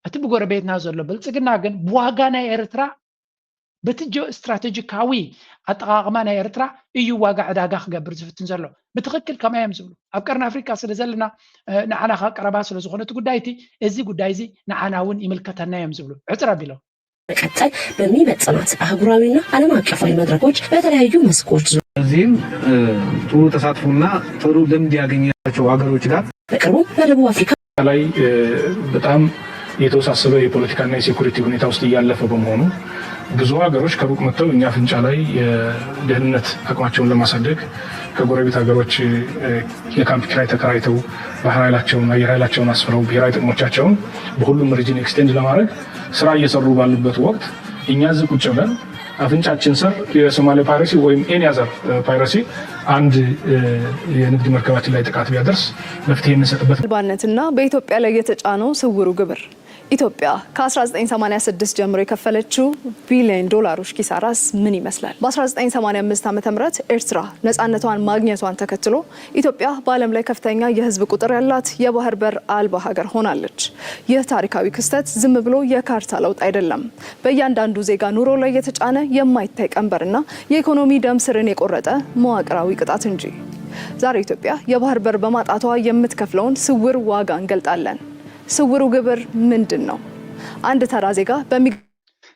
እቲ ብጎረቤትና ዘሎ ብልጽግና ግን ብዋጋ ናይ ኤርትራ በቲ ስትራቴጂካዊ ኣጠቓቕማ ናይ ኤርትራ እዩ ዋጋ ዕዳጋ ክገብር ዝፍትን ዘሎ። ብትኽክል ከምኣ እዮም ዝብሉ። ኣብ ቀርኒ ኣፍሪቃ ስለ ዘለና ንዓና ከዓ ቀረባ ስለ ዝኾነ እቲ ጉዳይ እቲ እዚ ጉዳይ እዚ ንዓና እውን ይምልከተና እዮም ዝብሉ ዕፅር ኣቢሎም። በቀጣይ በሚመጥናት አህጉራዊና ዓለም አቀፋዊ መድረኮች በተለያዩ መስኮች ዙ በዚህም ጥሩ ተሳትፎና ጥሩ ልምድ ያገኘናቸው ሀገሮች ጋር በቅርቡ በደቡብ አፍሪካ ላይ በጣም የተወሳሰበ የፖለቲካና የሴኩሪቲ ሁኔታ ውስጥ እያለፈ በመሆኑ ብዙ ሀገሮች ከሩቅ መጥተው እኛ አፍንጫ ላይ የደህንነት አቅማቸውን ለማሳደግ ከጎረቤት ሀገሮች የካምፕ ኪራይ ተከራይተው ባህር ኃይላቸውን አየር ኃይላቸውን አስፍረው ብሔራዊ ጥቅሞቻቸውን በሁሉም ሪጅን ኤክስቴንድ ለማድረግ ስራ እየሰሩ ባሉበት ወቅት እኛ እዚህ ቁጭ ብለን አፍንጫችን ስር የሶማሌ ፓይረሲ ወይም any other piracy አንድ የንግድ መርከባችን ላይ ጥቃት ቢያደርስ መፍትሄ የምንሰጥበት አልባነትና በኢትዮጵያ ላይ የተጫነው ስውሩ ግብር ኢትዮጵያ ከ1986 ጀምሮ የከፈለችው ቢሊዮን ዶላሮች ኪሳራስ ምን ይመስላል? በ1985 ዓ.ም ኤርትራ ነፃነቷን ማግኘቷን ተከትሎ ኢትዮጵያ በዓለም ላይ ከፍተኛ የህዝብ ቁጥር ያላት የባህር በር አልባ ሀገር ሆናለች። ይህ ታሪካዊ ክስተት ዝም ብሎ የካርታ ለውጥ አይደለም። በእያንዳንዱ ዜጋ ኑሮ ላይ የተጫነ የማይታይ ቀንበርና የኢኮኖሚ ደም ስርን የቆረጠ መዋቅራዊ ቅጣት እንጂ። ዛሬ ኢትዮጵያ የባህር በር በማጣቷ የምትከፍለውን ስውር ዋጋ እንገልጣለን። ስውሩ ግብር ምንድን ነው? አንድ ተራ ዜጋ በሚ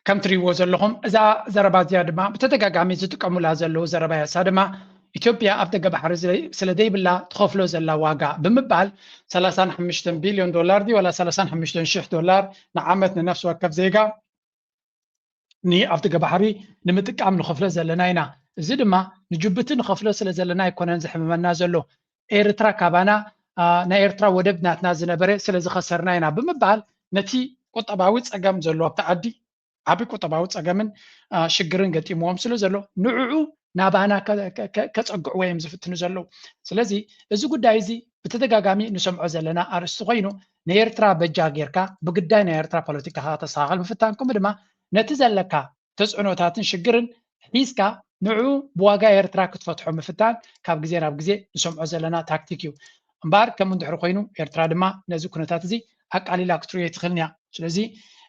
ከም ትሪእዎ ዘለኹም እዛ ዘረባ እዚኣ ድማ ብተደጋጋሚ ዝጥቀሙላ ዘለዉ ዘረባ እያ። እሳ ድማ ኢትዮጵያ ኣብ ደገ ባሕሪ ስለ ዘይብላ ትኸፍሎ ዘላ ዋጋ ብምባል ሰላሳን ሓሙሽተን ቢልዮን ዶላር ድዩ ዋላ ሰላሳን ሓሙሽተን ሽሕ ዶላር ንዓመት ንነፍሲ ወከፍ ዜጋ ን ኣብ ደገ ባሕሪ ንምጥቃም ንኸፍሎ ዘለና ኢና። እዚ ድማ ንጅቡቲ ንኸፍሎ ስለ ዘለና ኣይኮነን ዘሕምመና ዘሎ። ኤርትራ ካባና ናይ ኤርትራ ወደብ ናትና ዝነበረ ስለ ዝኸሰርና ኢና ብምባል ነቲ ቁጠባዊ ፀገም ዘሎ ኣብቲ ዓዲ ዓቢ ቁጠባዊ ጸገምን ሽግርን ገጢምዎም ስለ ዘሎ ንዕዑ ናባና ከጸግዕዎ እዮም ዝፍትኑ ዘለዉ። ስለዚ እዚ ጉዳይ እዚ ብተደጋጋሚ ንሰምዖ ዘለና ኣርእስቲ ኮይኑ ንኤርትራ በጃ ጌርካ ብግዳይ ናይ ኤርትራ ፖለቲካ ከተስተኻኸል ምፍታን ከምኡ ድማ ነቲ ዘለካ ተፅዕኖታትን ሽግርን ሒዝካ ንዑ ብዋጋ ኤርትራ ክትፈትሖ ምፍታን ካብ ግዜ ናብ ግዜ ንሰምዖ ዘለና ታክቲክ እዩ። እምበኣር ከምኡ እንድሕር ኮይኑ ኤርትራ ድማ ነዚ ኩነታት እዚ ኣቃሊላ ክትርእዮ ኣይትኽእልን እያ። ስለዚ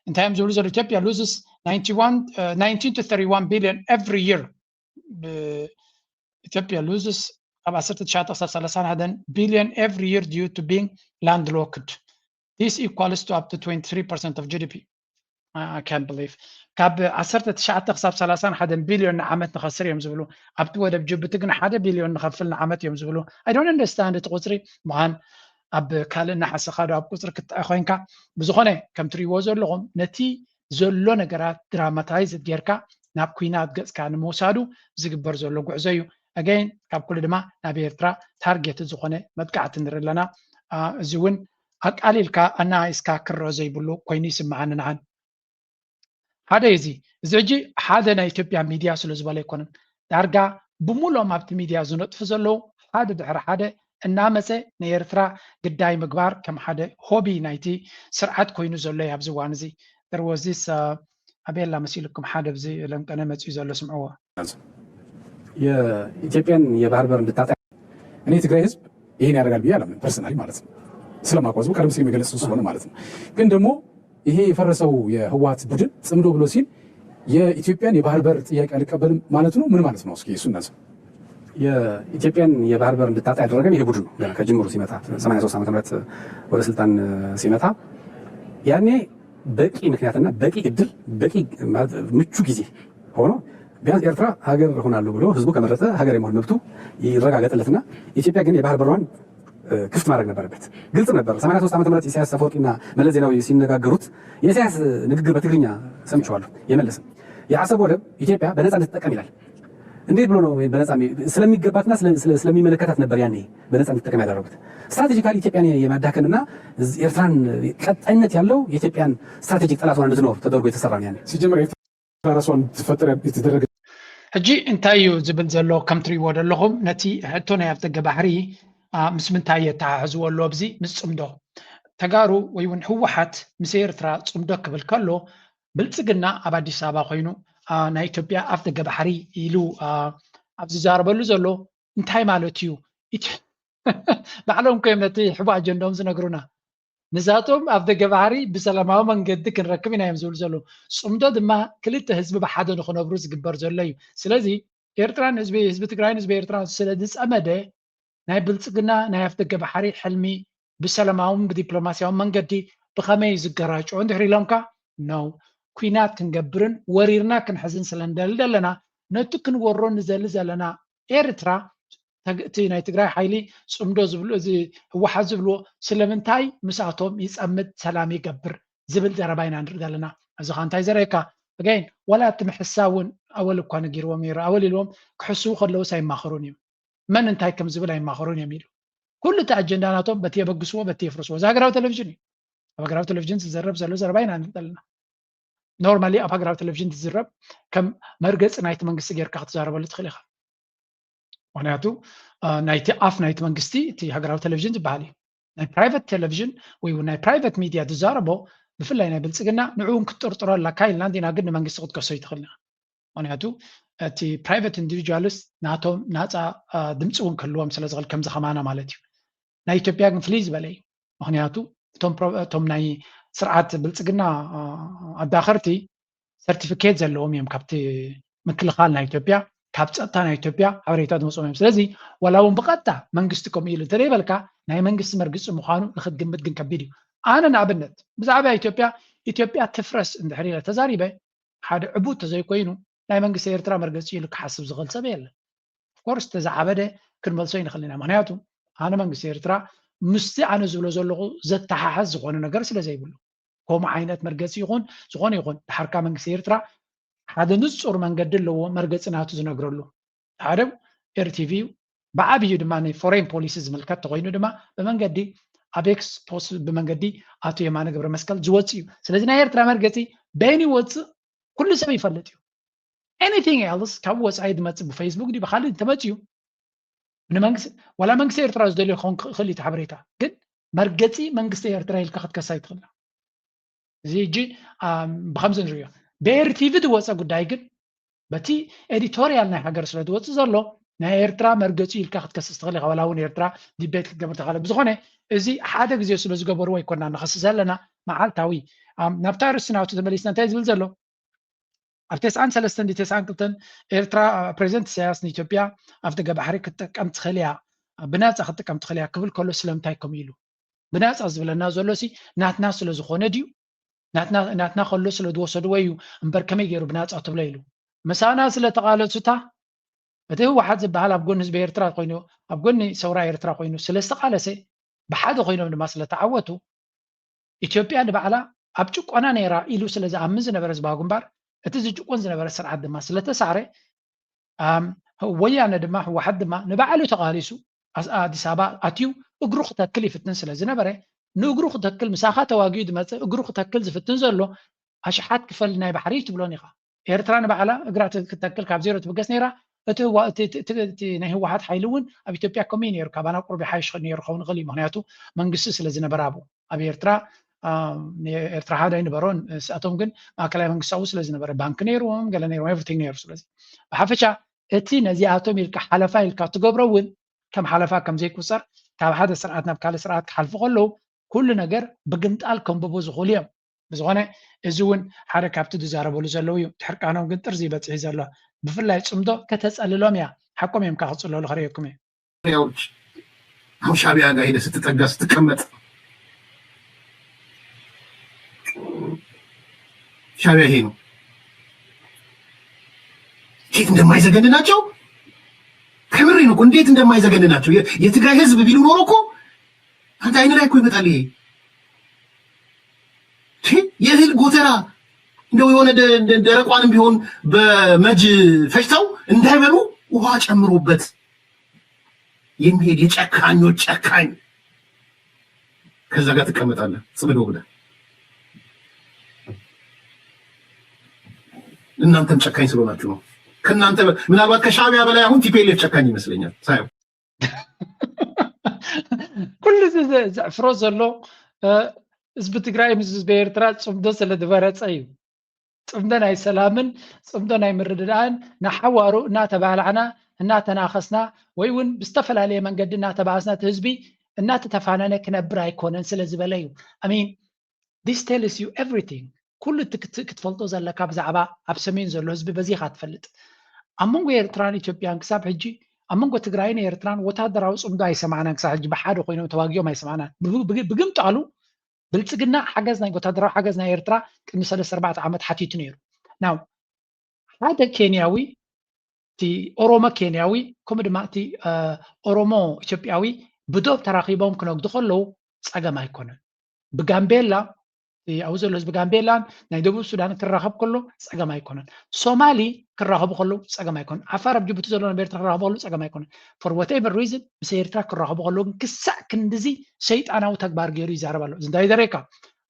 እንታይ እዮም ዝብሉ ዘሎ? ኢትዮጵያ loses ninety-one, uh, nineteen to thirty-one billion every year. ኢትዮጵያ loses ካብ ዓሰርተ ትሽዓተ ክሳብ ሰላሳን ሓደን billion every year due to being landlocked. This equals to up to twenty-three percent of G D P. I can't believe ካብ ዓሰርተ ትሽዓተ ክሳብ ሰላሳን ሓደን ቢልዮን ንዓመት ንኸስር እዮም ዝብሉ። ኣብቲ ወደብ ጅቡቲ ግን ሓደ ቢልዮን ንኸፍል ንዓመት እዮም ዝብሉ። I don't understand እቲ ቁፅሪ ምዃን ኣብ ካልእ እናሓሰኻ ዶ ኣብ ቁፅሪ ክትጣኢ ኮይንካ። ብዝኾነ ከም ትሪእዎ ዘለኹም ነቲ ዘሎ ነገራት ድራማታይዝ ጌርካ ናብ ኩናት ገፅካ ንምውሳዱ ዝግበር ዘሎ ጉዕዞ እዩ። ኣገይን ካብ ኩሉ ድማ ናብ ኤርትራ ታርጌት ዝኾነ መጥቃዕቲ ንርኢ ኣለና። እዚ እውን ኣቃሊልካ ኣናኢስካ ክረኦ ዘይብሉ ኮይኑ ይስምዓኒ ንዓን። ሓደ እዚ እዚ ሕጂ ሓደ ናይ ኢትዮጵያ ሚድያ ስለ ዝበለ ኣይኮነን። ዳርጋ ብምሉኦም ኣብቲ ሚድያ ዝነጥፉ ዘለዉ ሓደ ድሕሪ ሓደ እናመፀ ንኤርትራ ግዳይ ምግባር ከም ሓደ ሆቢ ናይቲ ስርዓት ኮይኑ ዘሎ እዩ ኣብዚ እዋን እዚ። There was this ኣበየላ መሲልኩም ሓደ ብዚ ለምቀነ መፅኡ ዘሎ ስምዕዎ። የኢትዮጵያን የባህር በር እንድታጣ እኔ የትግራይ ህዝብ ይሄን ያደርጋል ብዬ አላምንም። ፐርሰናሊ ማለት ነው ስለማውቀው ህዝቡ ቀደም ሲል የገለጽኩት ስለሆነ ማለት ነው። ግን ደግሞ ይሄ የፈረሰው የህወሓት ቡድን ጽምዶ ብሎ ሲል የኢትዮጵያን የባህር በር ጥያቄ አልቀበልም ማለት ነው። ምን ማለት ነው? እስኪ እሱ እናንሳ። የኢትዮጵያን የባህር በር እንድታጣ ያደረገን ይሄ ቡድን ነው። ገና ከጅምሩ ሲመጣ ሰማንያ ሦስት ዓመተ ምህረት ወደ ስልጣን ሲመጣ ያኔ በቂ ምክንያትና በቂ እድል በቂ ምቹ ጊዜ ሆኖ ቢያንስ ኤርትራ ሀገር እሆናለሁ ብሎ ህዝቡ ከመረጠ ሀገር የመሆን መብቱ ይረጋገጥለትና ኢትዮጵያ ግን የባህር በሯን ክፍት ማድረግ ነበረበት። ግልጽ ነበር። ሰማንያ ሦስት ዓመተ ምህረት ኢሳያስ አፈወርቂና መለስ ዜናዊ ሲነጋገሩት የኢሳያስ ንግግር በትግርኛ ሰምቼዋለሁ። የመለስም የአሰብ ወደብ ኢትዮጵያ በነጻ እንድትጠቀም ይላል። እንዴት ብሎ ነው በነጻ ስለሚገባትና ስለሚመለከታት ነበር ያኔ በነጻ እንድትጠቀም ያደረጉት። ስትራቴጂካሊ ኢትዮጵያን የማዳከምና ኤርትራን ቀጣይነት ያለው የኢትዮጵያን ስትራቴጂክ ጠላት ሆና እንድትኖር ተደርጎ የተሰራ ነው ያኔ። ሲጀመር ራሷን ትፈጠር የተደረገ ሕጂ እንታይ እዩ ዝብል ዘሎ ከም ትሪእዎ ዘለኹም ነቲ ሕቶ ናይ ኣፍደገ ባሕሪ ምስ ምንታይ የተሓሕዝዎ ኣሎ ኣብዚ ምስ ፅምዶ ተጋሩ ወይ እውን ህወሓት ምስ ኤርትራ ፅምዶ ክብል ከሎ ብልፅግና ኣብ ኣዲስ ኣበባ ኮይኑ ናይ ኢትዮጵያ ኣፍደገ ባሕሪ ኢሉ ኣብ ዝዛረበሉ ዘሎ እንታይ ማለት እዩ? ባዕሎም እኮ እዮም ነቲ ሕቡእ ኣጀንዳኦም ዝነግሩና። ንሳቶም ኣፍደገ ባሕሪ ብሰላማዊ መንገዲ ክንረክብ ኢና እዮም ዝብሉ ዘለዉ። ፅምዶ ድማ ክልተ ህዝቢ ብሓደ ንክነብሩ ዝግበር ዘሎ እዩ። ስለዚ ኤርትራን ህዝቢ ህዝቢ ትግራይን ህዝቢ ኤርትራን ስለ ዝፀመደ ናይ ብልፅግና ናይ ኣፍደገ ባሕሪ ሕልሚ ብሰላማውን ብዲፕሎማስያውን መንገዲ ብኸመይ እዩ ዝገራጭዎ እንድሕር ኢሎምካ ነው ኩናት ክንገብርን ወሪርና ክንሕዝን ስለ ንደሊ ዘለና ነቲ ክንወሮ ንዘሊ ዘለና ኤርትራ እቲ ናይ ትግራይ ሓይሊ ፅምዶ ዝብሉ እዚ ህወሓት ዝብልዎ ስለምንታይ ምስኣቶም ይፀምድ ሰላም ይገብር ዝብል ዘረባ ኢና ንርኢ ዘለና። እዚ ከዓ እንታይ ዘርእየካ ኣጋይን ዋላ እቲ ምሕሳብ እውን ኣወል እኳ ነጊርዎም ነይሩ ኣወል ኢልዎም ክሕስቡ ከለውስ ኣይማኸሩን እዮም። መን እንታይ ከም ዝብል ኣይማኸሩን እዮም ኢሉ ኩሉ እቲ ኣጀንዳ ናቶም በቲ የበግስዎ በቲ የፍርስዎ እዚ ሃገራዊ ቴሌቪዥን እዩ። ኣብ ሃገራዊ ቴሌቪዥን ዝዘረብ ዘሎ ዘረባ ኢና ንርኢ ዘለና። ኖርማሊ ኣብ ሃገራዊ ቴሌቪዥን ዝዝረብ ከም መርገፂ ናይቲ መንግስቲ ጌርካ ክትዛረበሉ ትኽእል ኢኻ። ምክንያቱ ናይቲ ኣፍ ናይቲ መንግስቲ እቲ ሃገራዊ ቴሌቪዥን ዝበሃል እዩ። ናይ ፕራይቨት ቴሌቪዥን ወይ እውን ናይ ፕራይቨት ሚድያ ዝዛረቦ ብፍላይ ናይ ብልፅግና ንዕኡ እውን ክትጥርጥሮ ኣለካ ኢልና እንዲና ግን ንመንግስቲ ክትከሶ ይትኽእል ኢና። ምክንያቱ እቲ ፕራይቨት ኢንዲቪጁዋልስ ናቶም ናፃ ድምፂ እውን ክህልዎም ስለ ዝኽእል ከምዚ ከማና ማለት እዩ። ናይ ኢትዮጵያ ግን ፍልይ ዝበለ እዩ። ምክንያቱ እቶም ናይ ስርዓት ብልፅግና ኣዳኸርቲ ሰርቲፊኬት ዘለዎም እዮም ካብቲ ምክልኻል ናይ ኢትዮጵያ ካብ ፀጥታ ናይ ኢትዮጵያ ሓበሬታ ዝመፅኦም እዮም። ስለዚ ዋላ እውን ብቐጥታ መንግስቲ ከምኡ ኢሉ እንተዘይበልካ ናይ መንግስቲ መርግፂ ምዃኑ ንክትግምት ግን ከቢድ እዩ። ኣነ ንኣብነት ብዛዕባ ኢትዮጵያ ኢትዮጵያ ትፍረስ እንድሕር ኢለ ተዛሪበ ሓደ ዕቡድ ተዘይኮይኑ ናይ መንግስቲ ኤርትራ መርገፂ ኢሉ ክሓስብ ዝኽእል ሰብ የለን። ኦፍኮርስ ተዝዓበደ ክንመልሶ ይንኽእል ኢና። ምክንያቱ ኣነ መንግስቲ ኤርትራ ምስቲ ኣነ ዝብሎ ዘለኹ ዘተሓሕዝ ዝኾነ ነገር ስለ ዘይብሉ ከምኡ ዓይነት መርገፂ ይኹን ዝኾነ ይኹን ድሓርካ መንግስቲ ኤርትራ ሓደ ንፁር መንገዲ ኣለዎ መርገፂ ናቱ ዝነግረሉ ሓደ ኤርቲቪ እዩ። ብዓብዩ ድማ ናይ ፎሬን ፖሊሲ ዝምልከት ተኮይኑ ድማ ብመንገዲ ኣብ ኤክስ ፖስት ብመንገዲ ኣቶ የማነ ገብረ መስቀል ዝወፅ እዩ። ስለዚ ናይ ኤርትራ መርገፂ በይን ይወፅእ ኩሉ ሰብ ይፈልጥ እዩ። Anything else ካብ ወፃኢ ዝመፅእ ብፌስቡክ ድዩ ብካሊእ እንተመፅዩ ንመንግስቲ ዋላ መንግስቲ ኤርትራ ዝደልዮ ክኸውን ክኽእል እዩ እቲ ሓበሬታ ግን መርገፂ መንግስቲ ኤርትራ ኢልካ ክትከሳ ይትኽእል። እዚ ሕጂ ብከምዚ ንሪኦ ብኤሪ ቲቪ ዝወፀ ጉዳይ ግን በቲ ኤዲቶሪያል ናይ ሃገር ስለ ዝወፅእ ዘሎ ናይ ኤርትራ መርገፂ ኢልካ ክትከስስ ትኽእል ኢኻ። ዋላ እውን ኤርትራ ዲቤት ክትገብር ተኻለ። ብዝኾነ እዚ ሓደ ግዜ ስለ ዝገበርዎ ኣይኮና ንኸስስ ዘለና መዓልታዊ ናብታ ርስናቱ ተመሊስና እንታይ ዝብል ዘሎ ኣብ ተስዓን ሰለስተን ተስዓን ክልተን ኤርትራ ፕሬዚደንት ኢሳያስ ንኢትዮጵያ ኣብ ደገ ባሕሪ ክትጥቀም ትኽእል እያ፣ ብናፃ ክትጥቀም ትኽእል እያ ክብል ከሎ ስለምንታይ ከምኡ ኢሉ? ብናፃ ዝብለና ዘሎ ሲ ናትና ስለ ዝኾነ ድዩ? ናትና ከሎ ስለ ዝወሰድዎ እዩ እምበር ከመይ ገይሩ ብናፃ ትብሎ ኢሉ? ምሳና ስለ ተቓለሱታ እቲ ህወሓት ዝበሃል ኣብ ጎኒ ህዝቢ ኤርትራ ኮይኑ ኣብ ጎኒ ሰውራ ኤርትራ ኮይኑ ስለ ዝተቓለሰ ብሓደ ኮይኖም ድማ ስለ ተዓወቱ ኢትዮጵያ ንባዕላ ኣብ ጭቆና ነይራ ኢሉ ስለ ዝኣምን ዝነበረ ህዝባዊ ግንባር እቲ ዝጭቆን ዝነበረ ስርዓት ድማ ስለተሳዕረ ወያነ ድማ ህወሓት ድማ ንባዕሉ ተቓሊሱ ኣዲስ ኣበባ ኣትዩ እግሩ ክተክል ይፍትን ስለ ዝነበረ ንእግሩ ክተክል ምሳኻ ተዋጊኡ ዝመፅእ እግሩ ክተክል ዝፍትን ዘሎ ኣሽሓት ክፈል ናይ ባሕሪ ትብሎን ኢኻ። ኤርትራ ንባዕላ እግራ ክትተክል ካብ ዜሮ ትብገስ ነይራ። እቲ ናይ ህወሓት ሓይሊ እውን ኣብ ኢትዮጵያ ከምኡ እዩ ነይሩ። ካባና ቁሩብ ይሓይሽ ነይሩ ክኸውን ይኽእል እዩ። ምክንያቱ መንግስቲ ስለ ዝነበረ ኣብኡ ኣብ ኤርትራ ኤርትራ ሓደ ኣይነበሮን። ስኣቶም ግን ማእከላይ መንግስታዊ ስለ ዝነበረ ባንክ ነይርዎም ገለ ነይርዎም ኤቭሪቲንግ ነይሩ። ስለዚ ብሓፈሻ እቲ ነዚኣቶም ኢልካ ሓለፋ ኢልካ ትገብሮ እውን ከም ሓለፋ ከም ዘይቁፀር ካብ ሓደ ስርዓት ናብ ካልእ ስርዓት ክሓልፉ ከለዉ ኩሉ ነገር ብግምጣል ከንብቡ ዝኽእሉ እዮም። ብዝኾነ እዚ እውን ሓደ ካብቲ ዝዛረበሉ ዘለዉ እዩ። ድሕርቃኖም ግን ጥርዚ ይበፅሒ ዘሎ ብፍላይ ፅምዶ ከተፀልሎም እያ። ሓቆም እዮም ከዓ ክፅለሉ ከርእየኩም እየ። ያዎች አሁን ሻቢያ ጋር ሄደ ስትጠጋ ስትቀመጥ ሻቢያ ይሄ ነው። እንዴት እንደማይዘገንናቸው ከምሬ ነው። እንዴት እንደማይዘገንናቸው የትግራይ ህዝብ ቢሉ ኖሮ እኮ አንተ አይን ላይ እኮ ይመጣል። ይሄ የእህል ጎተራ እንደው የሆነ ደረቋንም ቢሆን በመጅ ፈጭተው እንዳይበሉ ውሃ ጨምሮበት የሚሄድ የጨካኞች ጨካኝ ከዛ ጋር ትቀመጣለህ ጽምዶ ብለህ። እናንተም ጨካኝ ስለሆናችሁ ነው። ከእናንተ ምናልባት ከሻቢያ በላይ አሁን ቲፒኤልኤፍ ጨካኝ ይመስለኛል ሳየው። ኩሉ ዘዕፍሮ ዘሎ ህዝቢ ትግራይ ምስ ህዝቢ ኤርትራ ጽምዶ ስለ ዝበረጸ እዩ። ጽምዶ ናይ ሰላምን ጽምዶ ናይ ምርድዳእን ንሓዋሩ እናተባላዕና እናተናኸስና ወይ እውን ብዝተፈላለየ መንገዲ እናተባኣስና እቲ ህዝቢ እናተተፋነነ ክነብር ኣይኮነን ስለ ዝበለ እዩ። I mean this tells you everything። ኩሉ እቲ ክትፈልጦ ዘለካ ብዛዕባ ኣብ ሰሜን ዘሎ ህዝቢ በዚኻ ትፈልጥ። ኣብ መንጎ ኤርትራን ኢትዮጵያን ክሳብ ሕጂ ኣብ መንጎ ትግራይን ኤርትራን ወታደራዊ ጽምዶ ኣይሰማዕናን። ክሳብ ሕጂ ብሓደ ኮይኖም ተዋጊኦም ኣይሰማዕናን። ብግምጣሉ ብልጽግና ሓገዝ ናይ ወታደራዊ ሓገዝ ናይ ኤርትራ ቅድሚ ሰለስተ ኣርባዕተ ዓመት ሓቲቱ ነይሩ። ናው ሓደ ኬንያዊ እቲ ኦሮሞ ኬንያዊ ከምኡ ድማ እቲ ኦሮሞ ኢትዮጵያዊ ብዶብ ተራኺቦም ክነግዱ ከለዉ ጸገም ኣይኮነን። ብጋምቤላ ኣብኡ ዘሎ ህዝቢ ጋምቤላን ናይ ደቡብ ሱዳን ክራኸብ ከሎ ጸገም ኣይኮነን። ሶማሊ ክራኸቡ ከለዉ ጸገም ኣይኮነን። ዓፋር ኣብ ጅቡቲ ዘሎ ናብ ኤርትራ ክራኸቡ ከለዉ ጸገም ኣይኮነን። For whatever reason ምስ ኤርትራ ክራኸቡ ከለዉ ግን ክሳዕ ክንድዚ ሰይጣናዊ ተግባር ገይሩ ይዛረብ ኣሎ። እዚ እንታይ ዘርእየካ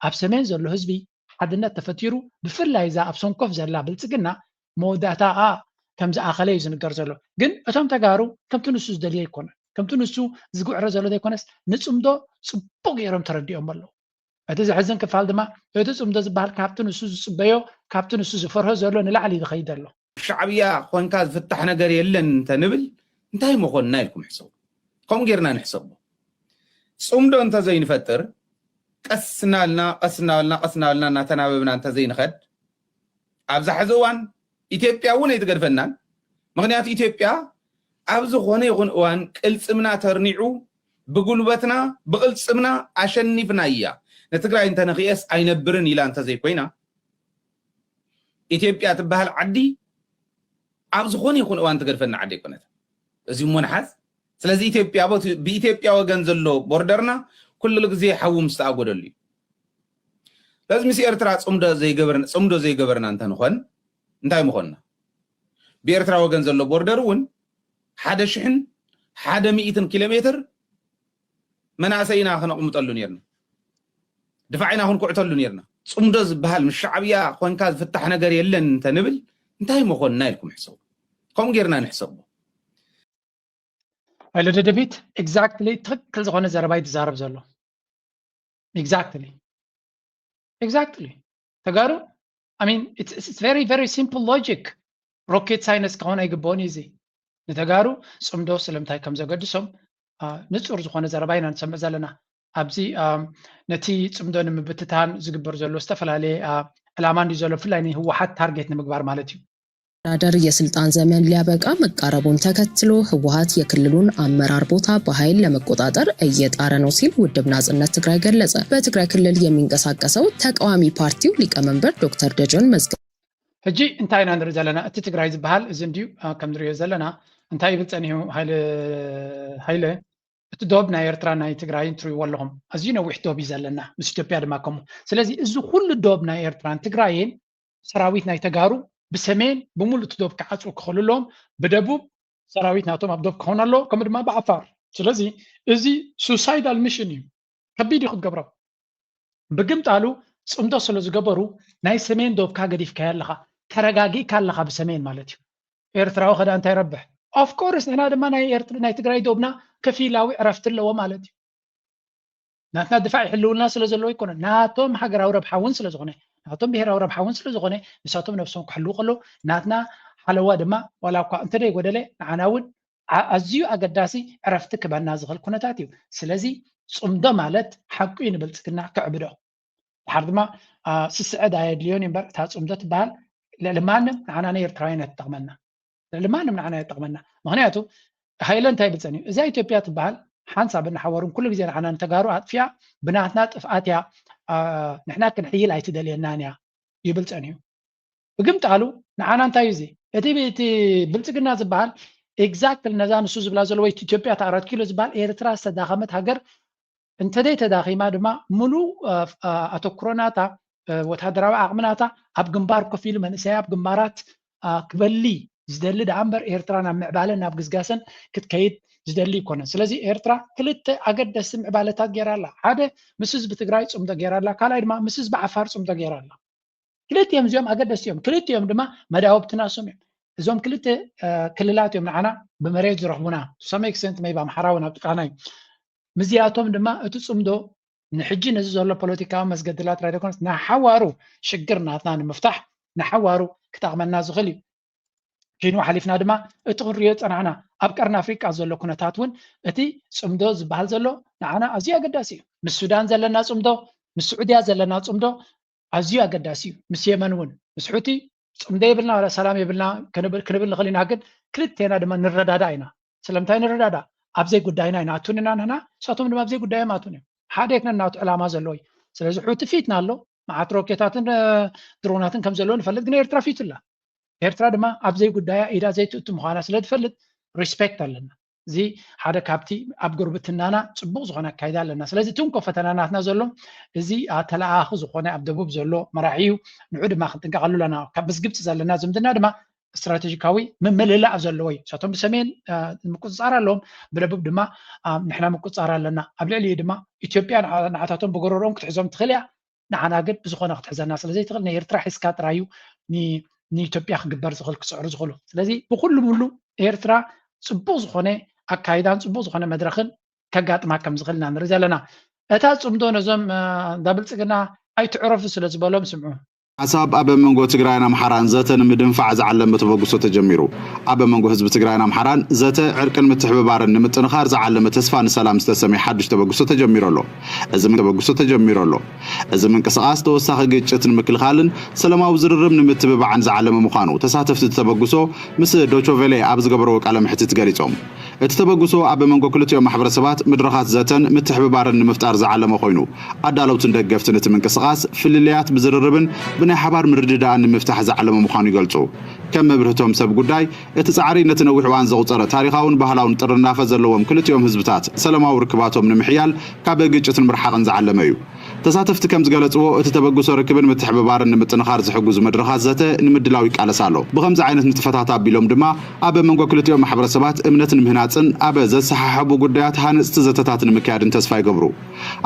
ኣብ ሰሜን ዘሎ ህዝቢ ሓድነት ተፈጢሩ ብፍላይ እዛ ኣብ ሰንኮፍ ዘላ ብልጽግና መወዳእታኣ ከም ዝኣኸለ እዩ ዝንገር ዘሎ። ግን እቶም ተጋሩ ከምቲ ንሱ ዝደልዮ ኣይኮነን። ከምቲ ንሱ ዝግዕሮ ዘሎ ዘይኮነስ ንጽምዶ ጽቡቕ ገይሮም ተረዲኦም ኣለዉ። እቲ ዘሕዝን ክፋል ድማ እቲ ጽምዶ ዝበሃል ካብቲ ንሱ ዝጽበዮ ካብቲ ንሱ ዝፈርሆ ዘሎ ንላዕሊ እዩ ዝኸይድ ዘሎ። ሻዕብያ ኮንካ ዝፍታሕ ነገር የለን እንተንብል እንታይ ምኾንና ኢልኩም ሕሰቡ። ከምኡ ጌርና ንሕሰቦ። ጽምዶ እንተዘይንፈጥር ቀስ እናበልና ቀስ እናበልና ቀስ እናበልና እናተናበብና እንተዘይንኸድ ኣብዛ ሕዚ እዋን ኢትዮጵያ እውን ኣይትገድፈናን። ምክንያቱ ኢትዮጵያ ኣብ ዝኾነ ይኹን እዋን ቅልጽምና ተርኒዑ ብጉልበትና ብቅልጽምና ኣሸኒፍናያ። ንትግራይ እንተነኺኤስ ኣይነብርን ኢላ እንተዘይኮይና ኢትዮጵያ ትበሃል ዓዲ ኣብ ዝኾነ ይኹን እዋን ትገድፈና ዓዲ ኣይኮነትን። እዚ እሞ ንሓዝ። ስለዚ ኢትዮጵያ ቦቲ ብኢትዮጵያ ወገን ዘሎ ቦርደርና ኩሉ ግዜ ሓዊ ምስተኣጎደሉ እዩ። ስለዚ ምስ ኤርትራ ጽምዶ ዘይገበርና ጽምዶ ዘይገበርና እንተንኾን እንታይ ምኾንና? ብኤርትራ ወገን ዘሎ ቦርደር እውን ሓደ ሽሕን ሓደ ሚእትን ኪሎ ሜትር መናእሰይና ክነቕምጠሉ ነርና። ድፋዕና ክንኩዕተሉ ነርና። ጽምዶ ዝበሃል ምስ ሻዕብያ ኮንካ ዝፍታሕ ነገር የለን እንተንብል እንታይ ምኾንና ኢልኩም ሕሰቡ። ከምኡ ጌርና ንሕሰቦ። ሃይለ ደደቢት exactly ትኽክል ዝኾነ ዘረባ እዩ ዝዛረብ ዘሎ። Exactly exactly ተጋሩ I mean, it's, it's very, very simple logic. Rocket science ከሆነ ኣይግበኦን እዩ እዚ። ንተጋሩ ጽምዶ ስለምንታይ ከም ዘገድሶም ንጹር ዝኾነ ዘረባ ኢና ንሰምዕ ዘለና። ኣብዚ ነቲ ጽምዶ ንምብትታን ዝግበር ዘሎ ዝተፈላለየ ዕላማ እንዲ ዘሎ፣ ብፍላይ ንህወሓት ታርጌት ንምግባር ማለት እዩ። ዳደር የስልጣን ዘመን ሊያበቃ መቃረቡን ተከትሎ ህወሓት የክልሉን አመራር ቦታ በኃይል ለመቆጣጠር እየጣረ ነው ሲል ውድብ ናጽነት ትግራይ ገለጸ። በትግራይ ክልል የሚንቀሳቀሰው ተቃዋሚ ፓርቲው ሊቀመንበር ዶክተር ደጀን መዝገብ ሕጂ እንታይ ኢና ንርኢ ዘለና? እቲ ትግራይ ዝበሃል እዚ እንድዩ ከም ንሪኦ ዘለና እንታይ ይብል ጸኒሑ? ሃይለ እቲ ዶብ ናይ ኤርትራ ናይ ትግራይን ትሪእዎ ኣለኹም። ኣዝዩ ነዊሕ ዶብ እዩ ዘለና፣ ምስ ኢትዮጵያ ድማ ከምኡ። ስለዚ እዚ ኩሉ ዶብ ናይ ኤርትራን ትግራይን ሰራዊት ናይ ተጋሩ ብሰሜን ብምሉእ እቲ ዶብ ክዓፅው ክኽእሉ ኣለዎም። ብደቡብ ሰራዊት ናቶም ኣብ ዶብ ክኸውን ኣለዎ፣ ከምኡ ድማ ብዓፋር። ስለዚ እዚ suicidal mission እዩ፣ ከቢድ እዩ ክትገብሮ። ብግምጣሉ ጽምዶ ስለ ዝገበሩ ናይ ሰሜን ዶብካ ገዲፍካዮ ኣለኻ፣ ተረጋጊእካ ኣለኻ ብሰሜን ማለት እዩ። ኤርትራዊ ከዳ እንታይ ረብሕ? Of course ንሕና ድማ ናይ ኤርትራ ናይ ትግራይ ዶብና ከፊላዊ ዕረፍቲ ኣለዎ ማለት እዩ። ናትና ድፋዕ ይሕልውልና ስለ ዘለዎ ኣይኮነን፣ ናቶም ሃገራዊ ረብሓ እውን ስለ ዝኾነ፣ ናቶም ብሄራዊ ረብሓ እውን ስለ ዝኾነ ንሳቶም ነብሶም ክሕልው ከለዉ ናትና ሓለዋ ድማ ዋላ እኳ እንተደይ ጎደለ ንዓና እውን ኣዝዩ ኣገዳሲ ዕረፍቲ ክበና ዝኽእል ኩነታት እዩ። ስለዚ ጽምዶ ማለት ሓቁ እዩ ንብልጽግና ክዕብዶ። ድሓር ድማ ስስዐ ዳየድልዮን እምበር እታ ጽምዶ ትበሃል ልዕሊ ማንም ንዓና ንኤርትራውያን እያ ትጠቕመና። ልዕሊ ማንም ንዓና እያ ትጠቕመና። ምኽንያቱ ሃይለ እንታይ ይብል ጸኒሑ? እዛ ኢትዮጵያ ትበሃል ሓንሳብ እናሓወሩን ኩሉ ግዜ ንዓና ንተጋሩ ኣጥፊኣ ብናትና ጥፍኣት እያ ንሕና ክንሕይል ኣይትደልየናን እያ ይብል ጸኒሑ። ብግምጣሉ ንዓና እንታይ እዩ እዚ? እቲ እቲ ብልጽግና ዝበሃል exactly ነዛ ንሱ ዝብላ ዘሎ ወይ ኢትዮጵያ እታ ኣራት ኪሎ ዝበሃል ኤርትራ ዝተዳኸመት ሃገር እንተደይ ተዳኺማ ድማ ሙሉእ ኣተኩሮ ናታ ወታደራዊ ዓቕሚ ናታ ኣብ ግንባር ኮፍ ኢሉ መንእሰይ ኣብ ግንባራት ክበሊ ዝደሊ ደኣ እምበር ኤርትራ ናብ ምዕባለን ናብ ግስጋሰን ክትከይድ ዝደሊ ኣይኮነን። ስለዚ ኤርትራ ክልተ ኣገደስቲ ምዕባለታት ገይራ ኣላ። ሓደ ምስ ህዝቢ ትግራይ ጽምዶ ገይራ ኣላ፣ ካልኣይ ድማ ምስ ህዝቢ ዓፋር ጽምዶ ገይራ ኣላ። ክልቲኦም እዚኦም ኣገደስቲ እዮም። ክልቲኦም ድማ መዳውብትና እሶም እዮም። እዞም ክልተ ክልላት እዮም ንዓና ብመሬት ዝረኽቡና። To some extent maybe ኣምሓራ እውን ኣብ ጥቃና እዩ። ምስዚኣቶም ድማ እቲ ጽምዶ ንሕጂ ነዚ ዘሎ ፖለቲካዊ መስገድላት ራይ ደኮነስ ንሓዋሩ ሽግር ናትና ንምፍታሕ ንሓዋሩ ክጠቕመና ዝኽእል እዩ። ኪኑ ሓሊፍና ድማ እቲ ክንሪኦ ጸናሕና ኣብ ቀርኒ ኣፍሪቃ ዘሎ ኩነታት እውን እቲ ጽምዶ ዝበሃል ዘሎ ንዓና ኣዝዩ ኣገዳሲ እዩ። ምስ ሱዳን ዘለና ጽምዶ፣ ምስ ስዑድያ ዘለና ጽምዶ ኣዝዩ ኣገዳሲ እዩ። ምስ የመን እውን ምስ ሑቲ ጽምዶ የብልና፣ ዋላ ሰላም የብልና ክንብል ክንብል ንኽእል ኢና፣ ግን ክልቴና ድማ ንረዳዳእ ኢና። ስለምንታይ ንረዳዳእ? ኣብ ዘይጉዳይና ኢና ኣቱንና ንሕና፣ ንሳቶም ድማ ኣብ ዘይጉዳዮም ኣቱን እዮም። ሓደ ኣይኮነን ናቱ ዕላማ ዘለዎ እዩ። ስለዚ ሑቲ ፊትና ኣሎ፣ መዓት ሮኬታትን ድሮናትን ከም ዘለዎ ንፈልጥ፣ ግን ኤርትራ ፊቱ ኣላ። ኤርትራ ድማ ኣብ ዘይጉዳያ ኢዳ ዘይትእቱ ምዃና ስለ ትፈልጥ ሪስፔክት ኣለና። እዚ ሓደ ካብቲ ኣብ ጉርብትናና ጽቡቕ ዝኾነ ኣካይዳ ኣለና። ስለዚ እቲ እንኮ ፈተና ናትና ዘሎ እዚ ተለኣኣኺ ዝኾነ ኣብ ደቡብ ዘሎ መራሒ እዩ። ንዑ ድማ ክንጥንቀቐሉ ኣለና። ካብ ምስ ግብጺ ዘለና ዝምድና ድማ ስትራቴጂካዊ ምምልላእ ዘለዎ እዩ። ንሳቶም ብሰሜን ምቁጽጻር ኣለዎም፣ ብደቡብ ድማ ንሕና ምቁጽጻር ኣለና። ኣብ ልዕሊኡ ድማ ኢትዮጵያ ንዓታቶም ብጎረሮኦም ክትሕዞም ትኽእል እያ። ንዓና ግን ብዝኾነ ክትሕዘና ስለ ዘይትኽእል ንኤርትራ ሒዝካ ጥራይ እዩ ንኢትዮጵያ ክግበር ዝኽእል ክስዕሩ ዝኽእሉ። ስለዚ ብኩሉ ሙሉ ኤርትራ ጽቡቕ ዝኾነ ኣካይዳን ጽቡቕ ዝኾነ መድረኽን ከጋጥማ ከም ዝኽእል ኢና ንርኢ ዘለና። እታ ጽምዶ ነዞም እንዳ ብልጽግና ኣይትዕረፉ ስለ ዝበሎም ስምዑ። ሓሳብ ኣብ መንጎ ትግራይን ኣምሓራን ዘተ ንምድንፋዕ ዝዓለመ ተበግሶ ተጀሚሩ። ኣብ መንጎ ህዝቢ ትግራይን ኣምሓራን ዘተ ዕርቅን ምትሕብባርን ንምጥንኻር ዝዓለመ ተስፋ ንሰላም ዝተሰመየ ሓዱሽ ተበግሶ ተጀሚሩ ኣሎ። እዚ ተበግሶ ተጀሚሩ ኣሎ። እዚ ምንቅስቓስ ተወሳኺ ግጭት ንምክልኻልን ሰላማዊ ዝርርብ ንምትብባዕን ዝዓለመ ምዃኑ ተሳተፍቲ ተበግሶ ምስ ዶቾቬሌ ኣብ ዝገበርዎ ቃለ ምሕትት ገሊጾም። እቲ ተበግሶ ኣብ መንጎ ክልቲኦም ማሕበረሰባት መድረኻት ዘተን ምትሕብባርን ንምፍጣር ዝዓለመ ኮይኑ ኣዳለውትን ደገፍትን እቲ ምንቅስቓስ ፍልልያት ብዝርርብን ብናይ ሓባር ምርድዳእን ንምፍታሕ ዝዓለመ ምዃኑ ይገልጹ። ከም መብርህቶም ሰብ ጉዳይ እቲ ጻዕሪ ነቲ ነዊሕ እዋን ዘቑጸረ ታሪኻውን ባህላውን ጥርናፈ ዘለዎም ክልቲኦም ህዝብታት ሰላማዊ ርክባቶም ንምሕያል ካብ ግጭትን ምርሓቕን ዝዓለመ እዩ። ተሳተፍቲ ከም ዝገለጽዎ እቲ ተበግሶ ርክብን ምትሕብባርን ንምጥንኻር ዝሕግዙ መድረኻት ዘተ ንምድላው ይቃለስ ኣሎ። ብኸምዚ ዓይነት ንጥፈታት ኣቢሎም ድማ ኣብ መንጎ ክልቲኦም ማሕበረሰባት እምነት ንምህናጽን ኣብ ዘሰሓሕቡ ጉዳያት ሃነጽቲ ዘተታት ንምክያድን ተስፋ ይገብሩ።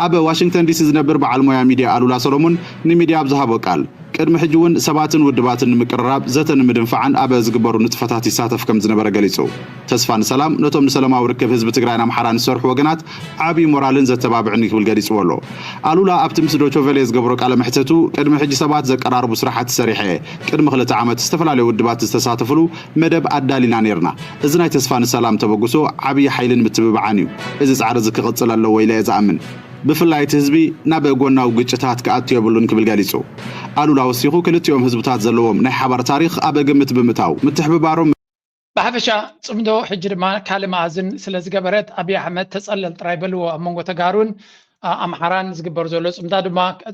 ኣብ ዋሽንግተን ዲሲ ዝነብር በዓል ሞያ ሚድያ ኣሉላ ሰሎሞን ንሚድያ ኣብ ዝሃቦ ቃል ቅድሚ ሕጂ እውን ሰባትን ውድባትን ንምቅርራብ ዘተ ንምድንፋዕን ኣብ ዝግበሩ ንጥፈታት ይሳተፍ ከም ዝነበረ ገሊጹ። ተስፋ ንሰላም ነቶም ንሰላማዊ ርክብ ህዝቢ ትግራይን ኣምሓራን ዝሰርሑ ወገናት ዓብዪ ሞራልን ዘተባብዕን እዩ ክብል ገሊጽዎ ኣሎ። ኣሉላ ኣብቲ ምስ ዶቸቨሌ ዝገብሮ ቃለ መሕተቱ ቅድሚ ሕጂ ሰባት ዘቀራርቡ ስራሓት ሰሪሐ እየ። ቅድሚ ክልተ ዓመት ዝተፈላለዩ ውድባት ዝተሳተፍሉ መደብ ኣዳሊና ነይርና። እዚ ናይ ተስፋ ንሰላም ተበግሶ ዓብዪ ሓይልን ምትብባዓን እዩ። እዚ ጻዕሪ እዚ ክቕጽል ኣለዎ ኢለ እየ ዝኣምን። ብፍላይ እቲ ህዝቢ ናብ ጎናዊ ግጭታት ክኣቱ የብሉን ክብል ገሊጹ። ኣሉላ ወሲኹ ክልቲኦም ህዝብታት ዘለዎም ናይ ሓባር ታሪኽ ኣብ ግምት ብምእታው ምትሕብባሮም ብሓፈሻ ጽምዶ ሕጂ ድማ ካልእ መኣዝን ስለ ዝገበረት ኣብይ ኣሕመድ ተጸለል ጥራይ በልዎ ኣብ መንጎ ተጋሩን ኣምሓራን ዝግበር ዘሎ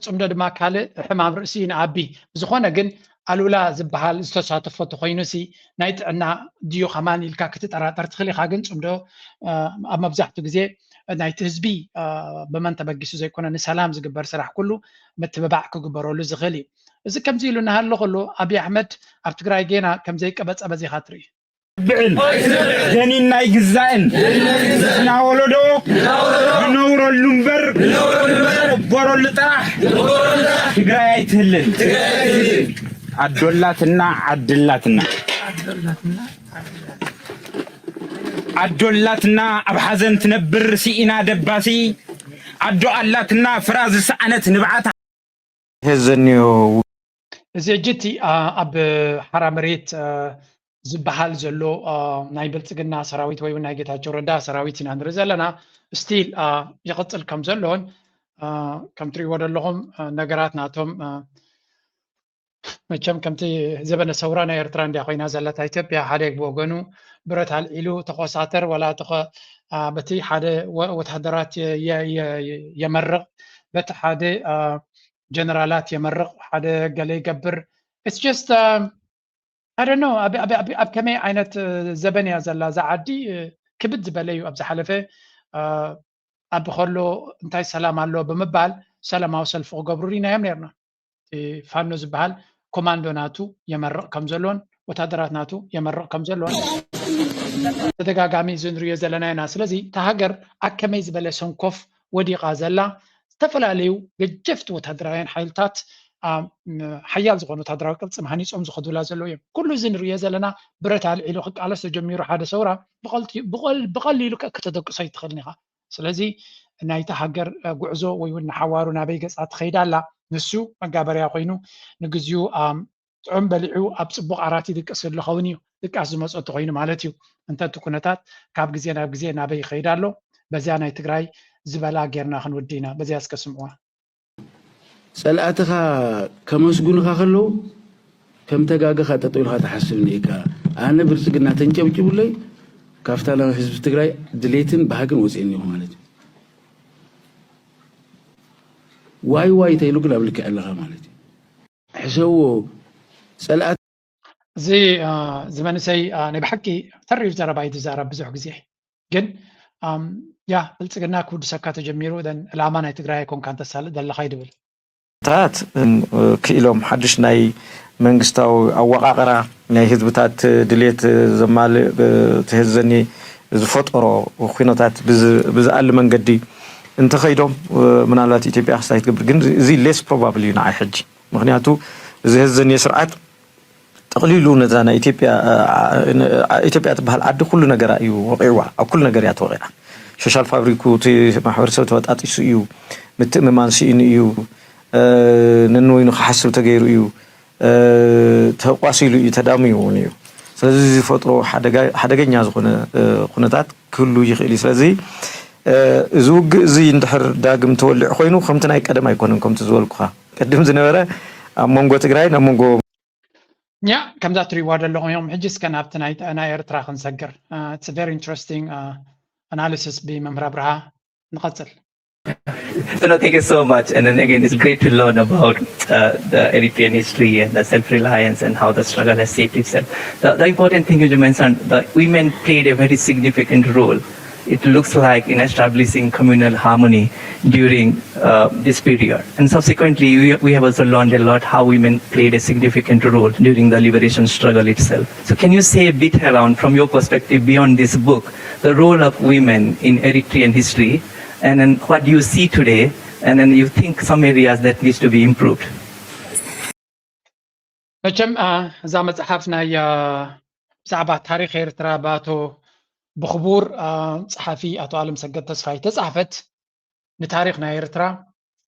ጽምዶ ድማ ካልእ ሕማም ርእሲ እዩ ንኣቢ። ብዝኾነ ግን ኣሉላ ዝበሃል ዝተሳተፎ ተኾይኑሲ ናይ ጥዕና ድዩ ከማን ኢልካ ክትጠራጠር ትኽእል ኢኻ። ግን ጽምዶ ኣብ መብዛሕትኡ ግዜ ናይቲ ህዝቢ ብመን ተበጊሱ ዘይኮነ ንሰላም ዝግበር ስራሕ ኩሉ ምትብባዕ ክግበረሉ ዝኽእል እዩ። እዚ ከምዚ ኢሉ እናሃሎ ከሎ ኣብይ ኣሕመድ ኣብ ትግራይ ጌና ከምዘይቀበጸ በዚኻ ትርኢ። ብዕል ደኒን ናይ ግዛእን ንሕና ወለዶ ንነብረሉ እምበር ንቕበረሉ ጥራሕ ትግራይ ኣይትህልን። ኣዶላትና ዓድላትና ኣዶላትና ኣብ ሓዘን ትነብር ስኢና ደባሲ ኣዶ ኣላትና ፍራ ዝሰኣነት ንብዓት ይህዘንዮ። እዚ ሕጂ እቲ ኣብ ሓራ መሬት ዝበሃል ዘሎ ናይ ብልፅግና ሰራዊት ወይ ናይ ጌታቸው ረዳ ሰራዊት ኢና ንርኢ ዘለና። ስቲል ይቕፅል ከም ዘሎን ከም ትሪእዎ ዘለኹም ነገራት ናቶም መቸም ከምቲ ዘበነ ሰውራ ናይ ኤርትራ እንዲያ ኮይና ዘለታ ኢትዮጵያ ሓደ ብወገኑ ብረት ኣልዒሉ ተቆሳተር ወላ በቲ ሓደ ወታደራት የመርቕ በቲ ሓደ ጀነራላት የመርቕ ሓደ ገለ ይገብር it's just I don't know ኣብ ከመይ ዓይነት ዘበን እያ ዘላ እዛ ዓዲ ክብድ ዝበለ እዩ ኣብ ዝሓለፈ ኣብ ከሎ እንታይ ሰላም ኣሎ ብምባል ሰላማዊ ሰልፊ ክገብሩ ሪናዮም ነርና ፋኖ ዝበሃል ኮማንዶ ናቱ የመርቕ ከም ዘሎን ወታደራት ናቱ የመርቕ ከም ዘሎን ተደጋጋሚ እዚ ንሪዮ ዘለና ኢና ስለዚ እታ ሃገር ኣብ ከመይ ዝበለ ሰንኮፍ ወዲቓ ዘላ ዝተፈላለዩ ገጀፍቲ ወታደራውያን ሓይልታት ሓያል ዝኾኑ ወታደራዊ ቅልፅም ሃኒፆም ዝኸዱላ ዘለዉ እዮም። ኩሉ እዚ ንሪኦ ዘለና ብረት ኣልዒሉ ክቃለስ ተጀሚሩ ሓደ ሰውራ ብቐሊሉ ከተደቅሶ ኣይትኽእልን ኢኻ። ስለዚ ናይታ ሃገር ጉዕዞ ወይ እውን ንሓዋሩ ናበይ ገፃ ትኸይድ ኣላ ንሱ መጋበርያ ኮይኑ ንግዚኡ ጥዑም በሊዑ ኣብ ፅቡቕ ዓራት ይድቅስ ዝኸውን እዩ። ድቃስ ዝመፆ እንተኾይኑ ማለት እዩ። እንተ እቲ ኩነታት ካብ ግዜ ናብ ግዜ ናበይ ይኸይድ ኣሎ በዚያ ናይ ትግራይ ዝበላ ጌርና ክንውዲ ኢና። በዚያ እስከ ስምዕዋ። ጸላእትኻ ከመስጉንኻ ከለዉ ከም ተጋግኻ ጠጠው ኢልካ ትሓስብ እኒኤካ። ኣነ ብልጽግና ተንጨብጭቡለይ ካብታ ናይ ህዝቢ ትግራይ ድሌትን ባህግን ወፅኤ እኒኹ ማለት እዩ። ዋይ ዋይ ተይሉ ግን ኣብ ልክዕ ኣለኻ ማለት እዩ። ሕሰብዎ ጸላእት እዚ እዚ መንእሰይ ናይ ብሓቂ ተሪር ዘረባ እዩ ዝዛረብ ብዙሕ ግዜ ግን ያ ብልፅግና ክውድሰካ ተጀሚሩ ዕላማ ናይ ትግራይ ኣይኮንካን ተሳልጥ ዘለኻ ይድብል ታት ክኢሎም ሓድሽ ናይ መንግስታዊ ኣወቃቅራ ናይ ህዝብታት ድሌት ዘማልእ ትህዘኒ ዝፈጠሮ ኩነታት ብዝኣሊ መንገዲ እንተኸይዶም ምናልባት ኢትዮጵያ ክስታይ ትገብር ግን እዚ less probable እዩ ንዓይ ሕጂ ምክንያቱ እዚ ህዘኒ ስርዓት ጠቕሊሉ ነዛ ናይ ኢትዮጵያ ኢትዮጵያ ትበሃል ዓዲ ኩሉ ነገራ እዩ ወቂዕዋ ኣብ ኩሉ ነገር እያ ተወቂዓ ሶሻል ፋብሪኩ እቲ ማሕበረሰብ ተበጣጢሱ እዩ ምትእምማን ስኢኑ እዩ ነንወይኑ ክሓስብ ተገይሩ እዩ ተቋሲሉ እዩ ተዳምዩ እውን እዩ ስለዚ ዝፈጥሮ ሓደገኛ ዝኾነ ኩነታት ክህሉ ይኽእል እዩ ስለዚ እዚ ውግእ እዚ እንድሕር ዳግም ተወሊዑ ኮይኑ ከምቲ ናይ ቀደም ኣይኮነን ከምቲ ዝበልኩኻ ቅድም ዝነበረ ኣብ መንጎ ትግራይን ኣብ መንጎ ያ ከምዛ ትሪእዋ ዘለኹም እዮም ሕጂ እስከ ናብቲ ናይ ኤርትራ ክንሰግር it's very interesting analysis ብመምህር ኣብርሃ ንቐጽል So no, thank you so much. And then again, it's great to learn about uh, the Eritrean history and the self-reliance and how the struggle has shaped itself. The, the important thing you mentioned, the women played a very significant role it looks like in establishing communal harmony during uh, this period. And subsequently, we, we have also learned a lot how women played a significant role during the liberation struggle itself. So can you say a bit around, from your perspective, beyond this book, the role of women in Eritrean history, and then what do you see today, and then you think some areas that needs to be improved? መቸም እዛ መፅሓፍ ናይ ብዛዕባ ታሪክ ኤርትራ ብኣቶ ብክቡር ፀሓፊ ኣቶ ኣለም ሰገድ ተስፋይ ተፃሕፈት፣ ንታሪክ ናይ ኤርትራ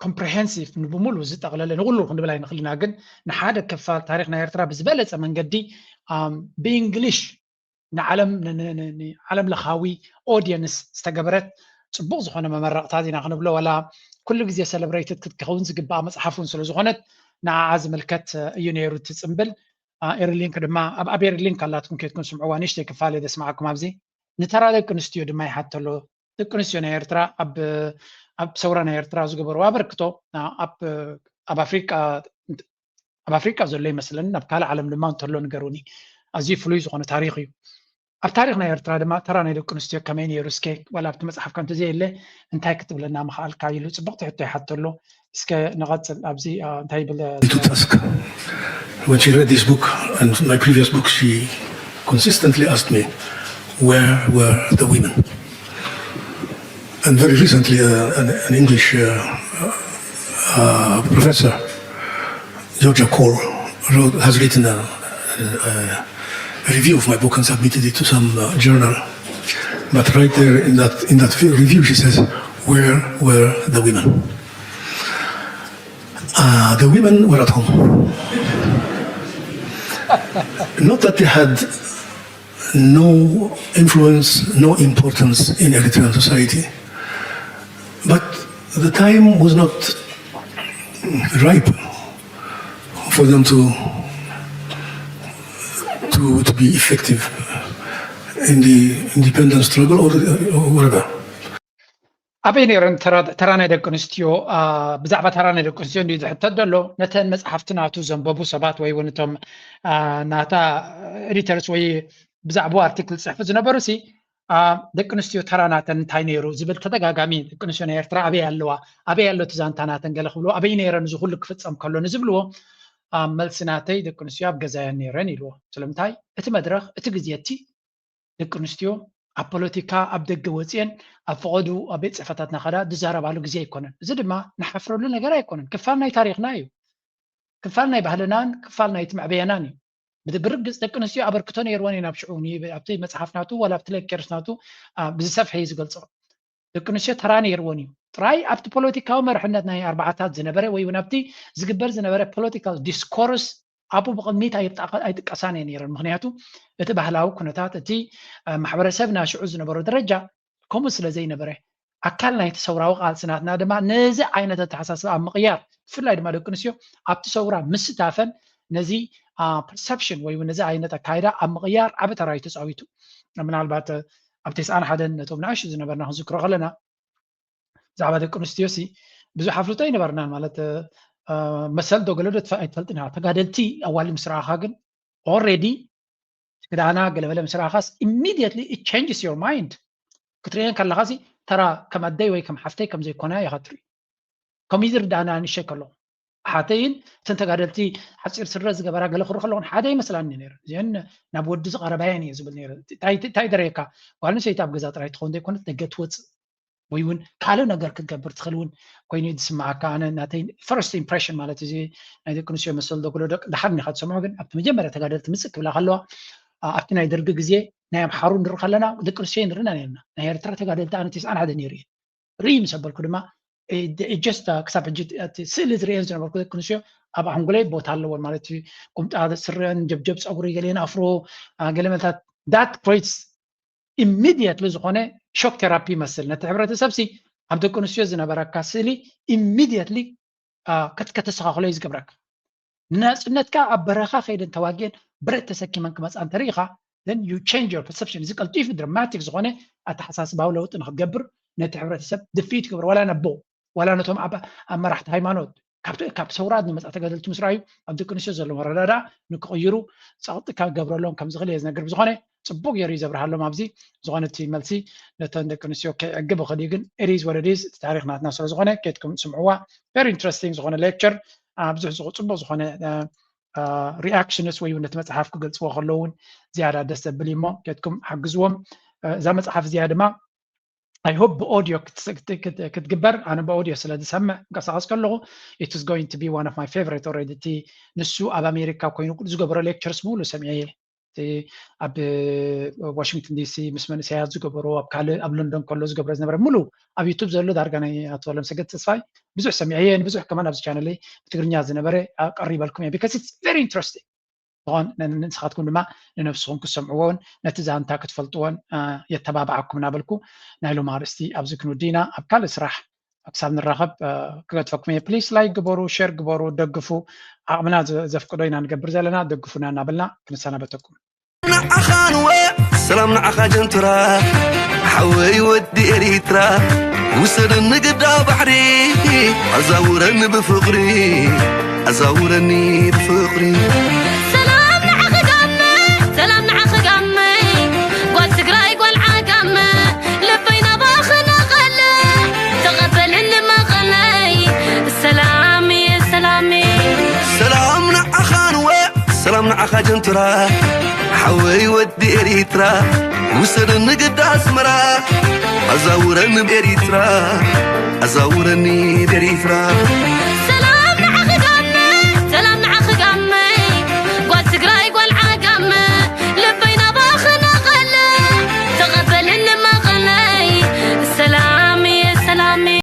ኮምፕሪሄንሲቭ፣ ንብሙሉ ዝጠቕለለ፣ ንኩሉ ክንብል ኣይንኽልና፣ ግን ንሓደ ክፋል ታሪክ ናይ ኤርትራ ብዝበለፀ መንገዲ ብእንግሊሽ ንዓለም ዓለም ለኻዊ ኦዲየንስ ዝተገበረት ፅቡቅ ዝኾነ መመረቕታ ዜና ክንብሎ፣ ዋላ ኩሉ ግዜ ሰለብሬትድ ክትከውን ዝግባኣ መፅሓፍ እውን ስለዝኾነት ንዓዓ ዝምልከት እዩ ነይሩ እቲ ፅምብል። ኤሪ ሊንክ ድማ ኣብ ኣቤሪ ሊንክ ኣላትኩም፣ ኬድኩም ስምዕዋ፣ ንእሽተይ ክፋል እየ ዘስምዓኩም ኣብዚ። ንተራ ደቂ ኣንስትዮ ድማ ይሓተሎ። ደቂ ኣንስትዮ ናይ ኤርትራ ኣብ ኣብ ሰውራ ናይ ኤርትራ ዝገበርዎ ኣበርክቶ ኣብ ኣብ ኣፍሪቃ ኣብ ኣፍሪቃ ዘሎ ይመስለኒ፣ ናብ ካልእ ዓለም ድማ እንተሎ ንገሩኒ። ኣዝዩ ፍሉይ ዝኾነ ታሪኽ እዩ። ኣብ ታሪኽ ናይ ኤርትራ ድማ ተራ ናይ ደቂ ኣንስትዮ ከመይ ነይሩ? እስከ ዋላ ኣብቲ መጽሓፍካ እንተዘየለ እንታይ ክትብለና ምኽኣልካ? ኢሉ ጽብቕቲ ሕቶ ይሓቶ ኣሎ። እስከ ንቐጽል። ኣብዚ እንታይ ይብል? Task when she read this book and my previous book, she consistently asked me, where were the women? And very recently, uh, an, an English uh, uh, professor, Georgia Cole, wrote, has written a, a, a, review of my book and submitted it to some uh, journal. But right there in that, in that review, she says, where were the women? Uh, the women were at home. Not that they had no influence, no importance in Eritrean society. But the time was not ripe for them to, to, to be effective in the independence struggle or, or whatever. ኣበይ ነይረን ተራ ናይ ደቂ ኣንስትዮ? ብዛዕባ ተራ ናይ ደቂ ኣንስትዮ እንዲ ዝሕተት ዘሎ ነተን መፅሓፍቲ ናቱ ዘንበቡ ሰባት ወይ እውን እቶም ናታ ኤዲተርስ ወይ ብዛዕባኡ ኣርቲክል ዝፅሕፉ ዝነበሩ ሲ ደቂ ኣንስትዮ ተራ ናተን እንታይ ነይሩ ዝብል ተደጋጋሚ፣ ደቂ ኣንስትዮ ናይ ኤርትራ ኣበይ ኣለዋ፣ ኣበይ ኣሎ እቲ ዛንታ ናተን ገለ ክብልዎ፣ ኣበይ ነይረን እዚ ኩሉ ክፍፀም ከሎ ንዝብልዎ፣ መልሲ ናተይ ደቂ ኣንስትዮ ኣብ ገዛ እየን ነይረን ኢልዎ። ስለምንታይ? እቲ መድረኽ፣ እቲ ግዜ እቲ ደቂ ኣንስትዮ ኣብ ፖለቲካ ኣብ ደገ ወፅየን ኣብ ፈቐዱ ኣብ ቤት ፅሕፈታትና ከዳ ዝዛረባሉ ግዜ ኣይኮነን። እዚ ድማ ንሓፍረሉ ነገር ኣይኮነን። ክፋል ናይ ታሪኽና እዩ። ክፋል ናይ ባህልናን ክፋል ናይቲ መዕበየናን እዩ። ብርግፅ ደቂ ኣንስትዮ ኣበርክቶ ነይርወን እየን። ኣብ ሽዑ ኣብቲ መፅሓፍ ናቱ ዋላ ኣብቲ ሌክቸርስ ናቱ ብዝሰፍሐ እዩ ዝገልፆ። ደቂ ኣንስትዮ ተራ ነይርወን እዩ። ጥራይ ኣብቲ ፖለቲካዊ መርሕነት ናይ ኣርባዓታት ዝነበረ ወይ እውን ኣብቲ ዝግበር ዝነበረ ፖለቲካል ዲስኮርስ ኣብኡ ብቕድሚት ኣይጥቀሳን እየ ነይረን። ምክንያቱ እቲ ባህላዊ ኩነታት እቲ ማሕበረሰብ ናሽዑ ዝነበሮ ደረጃ ከምኡ ስለ ዘይነበረ ኣካል ናይቲ ሰውራዊ ቃልሲ ናትና ድማ ነዚ ዓይነት ኣተሓሳስባ ኣብ ምቕያር ብፍላይ ድማ ደቂ ኣንስትዮ ኣብቲ ሰውራ ምስታፈን ነዚ ፐርሰፕሽን ወይ እውን ነዚ ዓይነት ኣካይዳ ኣብ ምቕያር ዓቢ ተራ እዩ ተፃዊቱ። ምናልባት ኣብ ተስዓን ሓደን ነቶም ንኣሽቱ ዝነበርና ክንዝክሮ ከለና ብዛዕባ ደቂ ኣንስትዮ ሲ ብዙሕ ኣፍልጦ ኣይነበርናን። ማለት መሰል ዶ ገለ ዶ ኣይትፈልጥን ኢኻ። ተጋደልቲ ኣዋልድ ምስ ረኣኻ ግን ኦልሬዲ ክዳና ገለመለ ምስ ረኣኻስ ኢሚድየትሊ ኢት ቼንጅስ ዮር ማይንድ። ክትርእየን ከለኻ ሲ ተራ ከም ኣደይ ወይ ከም ሓፍተይ ከም ዘይኮና ኢኻ ትርኢ። ከምኡ ዝርዳእና ንእሸ ከሎ ሓተይን እተን ተጋደልቲ ሓፂር ስረ ዝገበራ ገለ ክርኢ ከለኹን ሓደ ይመስላኒ ነይረ። እዚአን ናብ ወዲ ዝቐረባየን እየ ዝብል ነይረ። እንታይ ደረየካ ጓል ኣንስተይቲ ኣብ ገዛ ጥራይ ትኸውን ዘይኮነት ደገ ትወፅእ ወይ እውን ካልእ ነገር ክትገብር ትኽእል እውን ኮይኑ እዩ ዝስምዓካ። ኣነ ናተይ ፈርስት ኢምፕሬሽን ማለት እዚ ናይ ደቂ ኣንስትዮ መሰል ዶ ገለ ደቂ ደሓር ኢኻ ትሰምዖ፣ ግን ኣብቲ መጀመርያ ተጋደልቲ ምፅእ ክብላ ከለዋ ኣብቲ ናይ ደርጊ ግዜ ናይ ኣምሓሩ ንርኢ ከለና ደቂ ኣንስትዮ ንርኢና ነርና። ናይ ኤርትራ ተጋደልቲ ኣነ ተስዓን ሓደ ነይሩ እየ ርኢ ምስ ኣበልኩ ድማ ጀስት ክሳብ ሕጂ እቲ ስእሊ ዝርእየን ዝነበርኩ ደቂ ኣንስትዮ ኣብ ኣንጎለይ ቦታ ኣለወን ማለት እዩ። ቁምጣ ስረን ጀብጀብ ፀጉሪ ገሊአን ኣፍሮ ገለ መልታት that creates ኢሚድየትሊ ዝኾነ ሾክ ቴራፒ ይመስል ነቲ ሕብረተሰብ ሲ ኣብ ደቂ ኣንስትዮ ዝነበረካ ስእሊ ኢሚድየትሊ ከተስተኻኽሎ እዩ ዝገብረካ። ንናፅነትካ ኣብ በረኻ ከይደን ተዋጊአን ብረት ተሰኪመን ክመፃ እንተርኢኻ then you change your perception። እዚ ቀልጢፉ ድራማቲክ ዝኾነ ኣተሓሳስባዊ ለውጢ ንክትገብር ነቲ ሕብረተሰብ ድፍኢት ይገብር። ዋላ ነቦ ዋላ ነቶም ኣብ መራሕቲ ሃይማኖት ካብ ሰውራ ዝመፃ ተጋደልቲ ምስ ረኣዩ ኣብ ደቂ ኣንስትዮ ዘሎ መረዳዳ ንክቕይሩ ፀቕጢ ክገብረሎም ከም ዝኽእል እየ ዝነግር። ብዝኾነ ፅቡቅ ገይሩ እዩ ዘብርሃሎም ኣብዚ። ዝኾነ እቲ መልሲ ነተን ደቂ ኣንስትዮ ከይዕግብ ይኽእል እዩ፣ ግን it is what it is፣ እቲ ታሪኽ ናትና ስለ ዝኾነ ኬድኩም ስምዕዋ። ቨሪ ኢንትረስቲንግ ዝኾነ ሌክቸር፣ ብዙሕ ጽቡቅ ዝኾነ ሪኣክሽንስ ወይ እውን ነቲ መጽሓፍ ክገልጽዎ ከለዉ እውን ዝያዳ ደስ ዘብል እዩ እሞ ኬድኩም ሓግዝዎም። እዛ መጽሓፍ እዚኣ ድማ I hope ብኦድዮ ክትግበር። ኣነ ብኦድዮ ስለ ዝሰምዕ፣ እንቀሳቐስ ከለኹ it is going to be one of my favorite already። እቲ ንሱ ኣብ ኣሜሪካ ኮይኑ ዝገበሮ lectures ሙሉ ሰሚዐ። እቲ ኣብ ዋሽንግተን ዲሲ ምስ መንእሰያት ዝገበሮ፣ ኣብ ካልእ ኣብ ለንደን ከሎ ዝገብሮ ዝነበረ ሙሉ ኣብ ዩቱብ ዘሎ ዳርጋ ናይ ኣቶ ለምሰገድ ተስፋይ ብዙሕ ሰሚዐ እየ። ንብዙሕ ከማን ኣብዚ ቻነለይ ብትግርኛ ዝነበረ ቀሪበልኩም እየ፣ because it's very interesting። ዝኾን ንስኻትኩም ድማ ንነብስኹም ክትሰምዕዎን ነቲ ዛንታ ክትፈልጥዎን የተባብዓኩም እናበልኩ፣ ናይ ሎም ኣርእስቲ ኣብዚ ክንውዲ ኢና። ኣብ ካልእ ስራሕ ክሳብ ንራኸብ ክገድፈኩም እየ። ፕሊስ ላይክ ግበሩ፣ ሸር ግበሩ፣ ደግፉ። ዓቕምና ዘፍቅዶ ኢና ንገብር ዘለና፣ ደግፉና እናበልና ክንሰናበተኩም። ንዓኻ ንወ ሰላም ንዓኻ ጀንትራ ሓወይ ወዲ ኤሪትራ ውሰደኒ ግዳ ባሕሪ ኣዛውረኒ ብፍቕሪ ኣዛውረኒ ብፍቕሪ ሰላም ንዓኺ ጋመ ሰላም ንዓኺ ጋመ ጓል ትግራይ ጓል ዓጋመ ልበይ ናባኺ ነቐለ ተቐበልኒ መቐለይ ሰላም ሰላም ሰላም ንዓኻ ንወ ሰላም ንዓኻ ጀንትራ ሓወይ ወዲ ኤሪትራ ውሰደኒ ግዳ ኣስመራ ኣዛውረኒ ብኤሪትራ ኣዛውረኒ ብኤሪትራ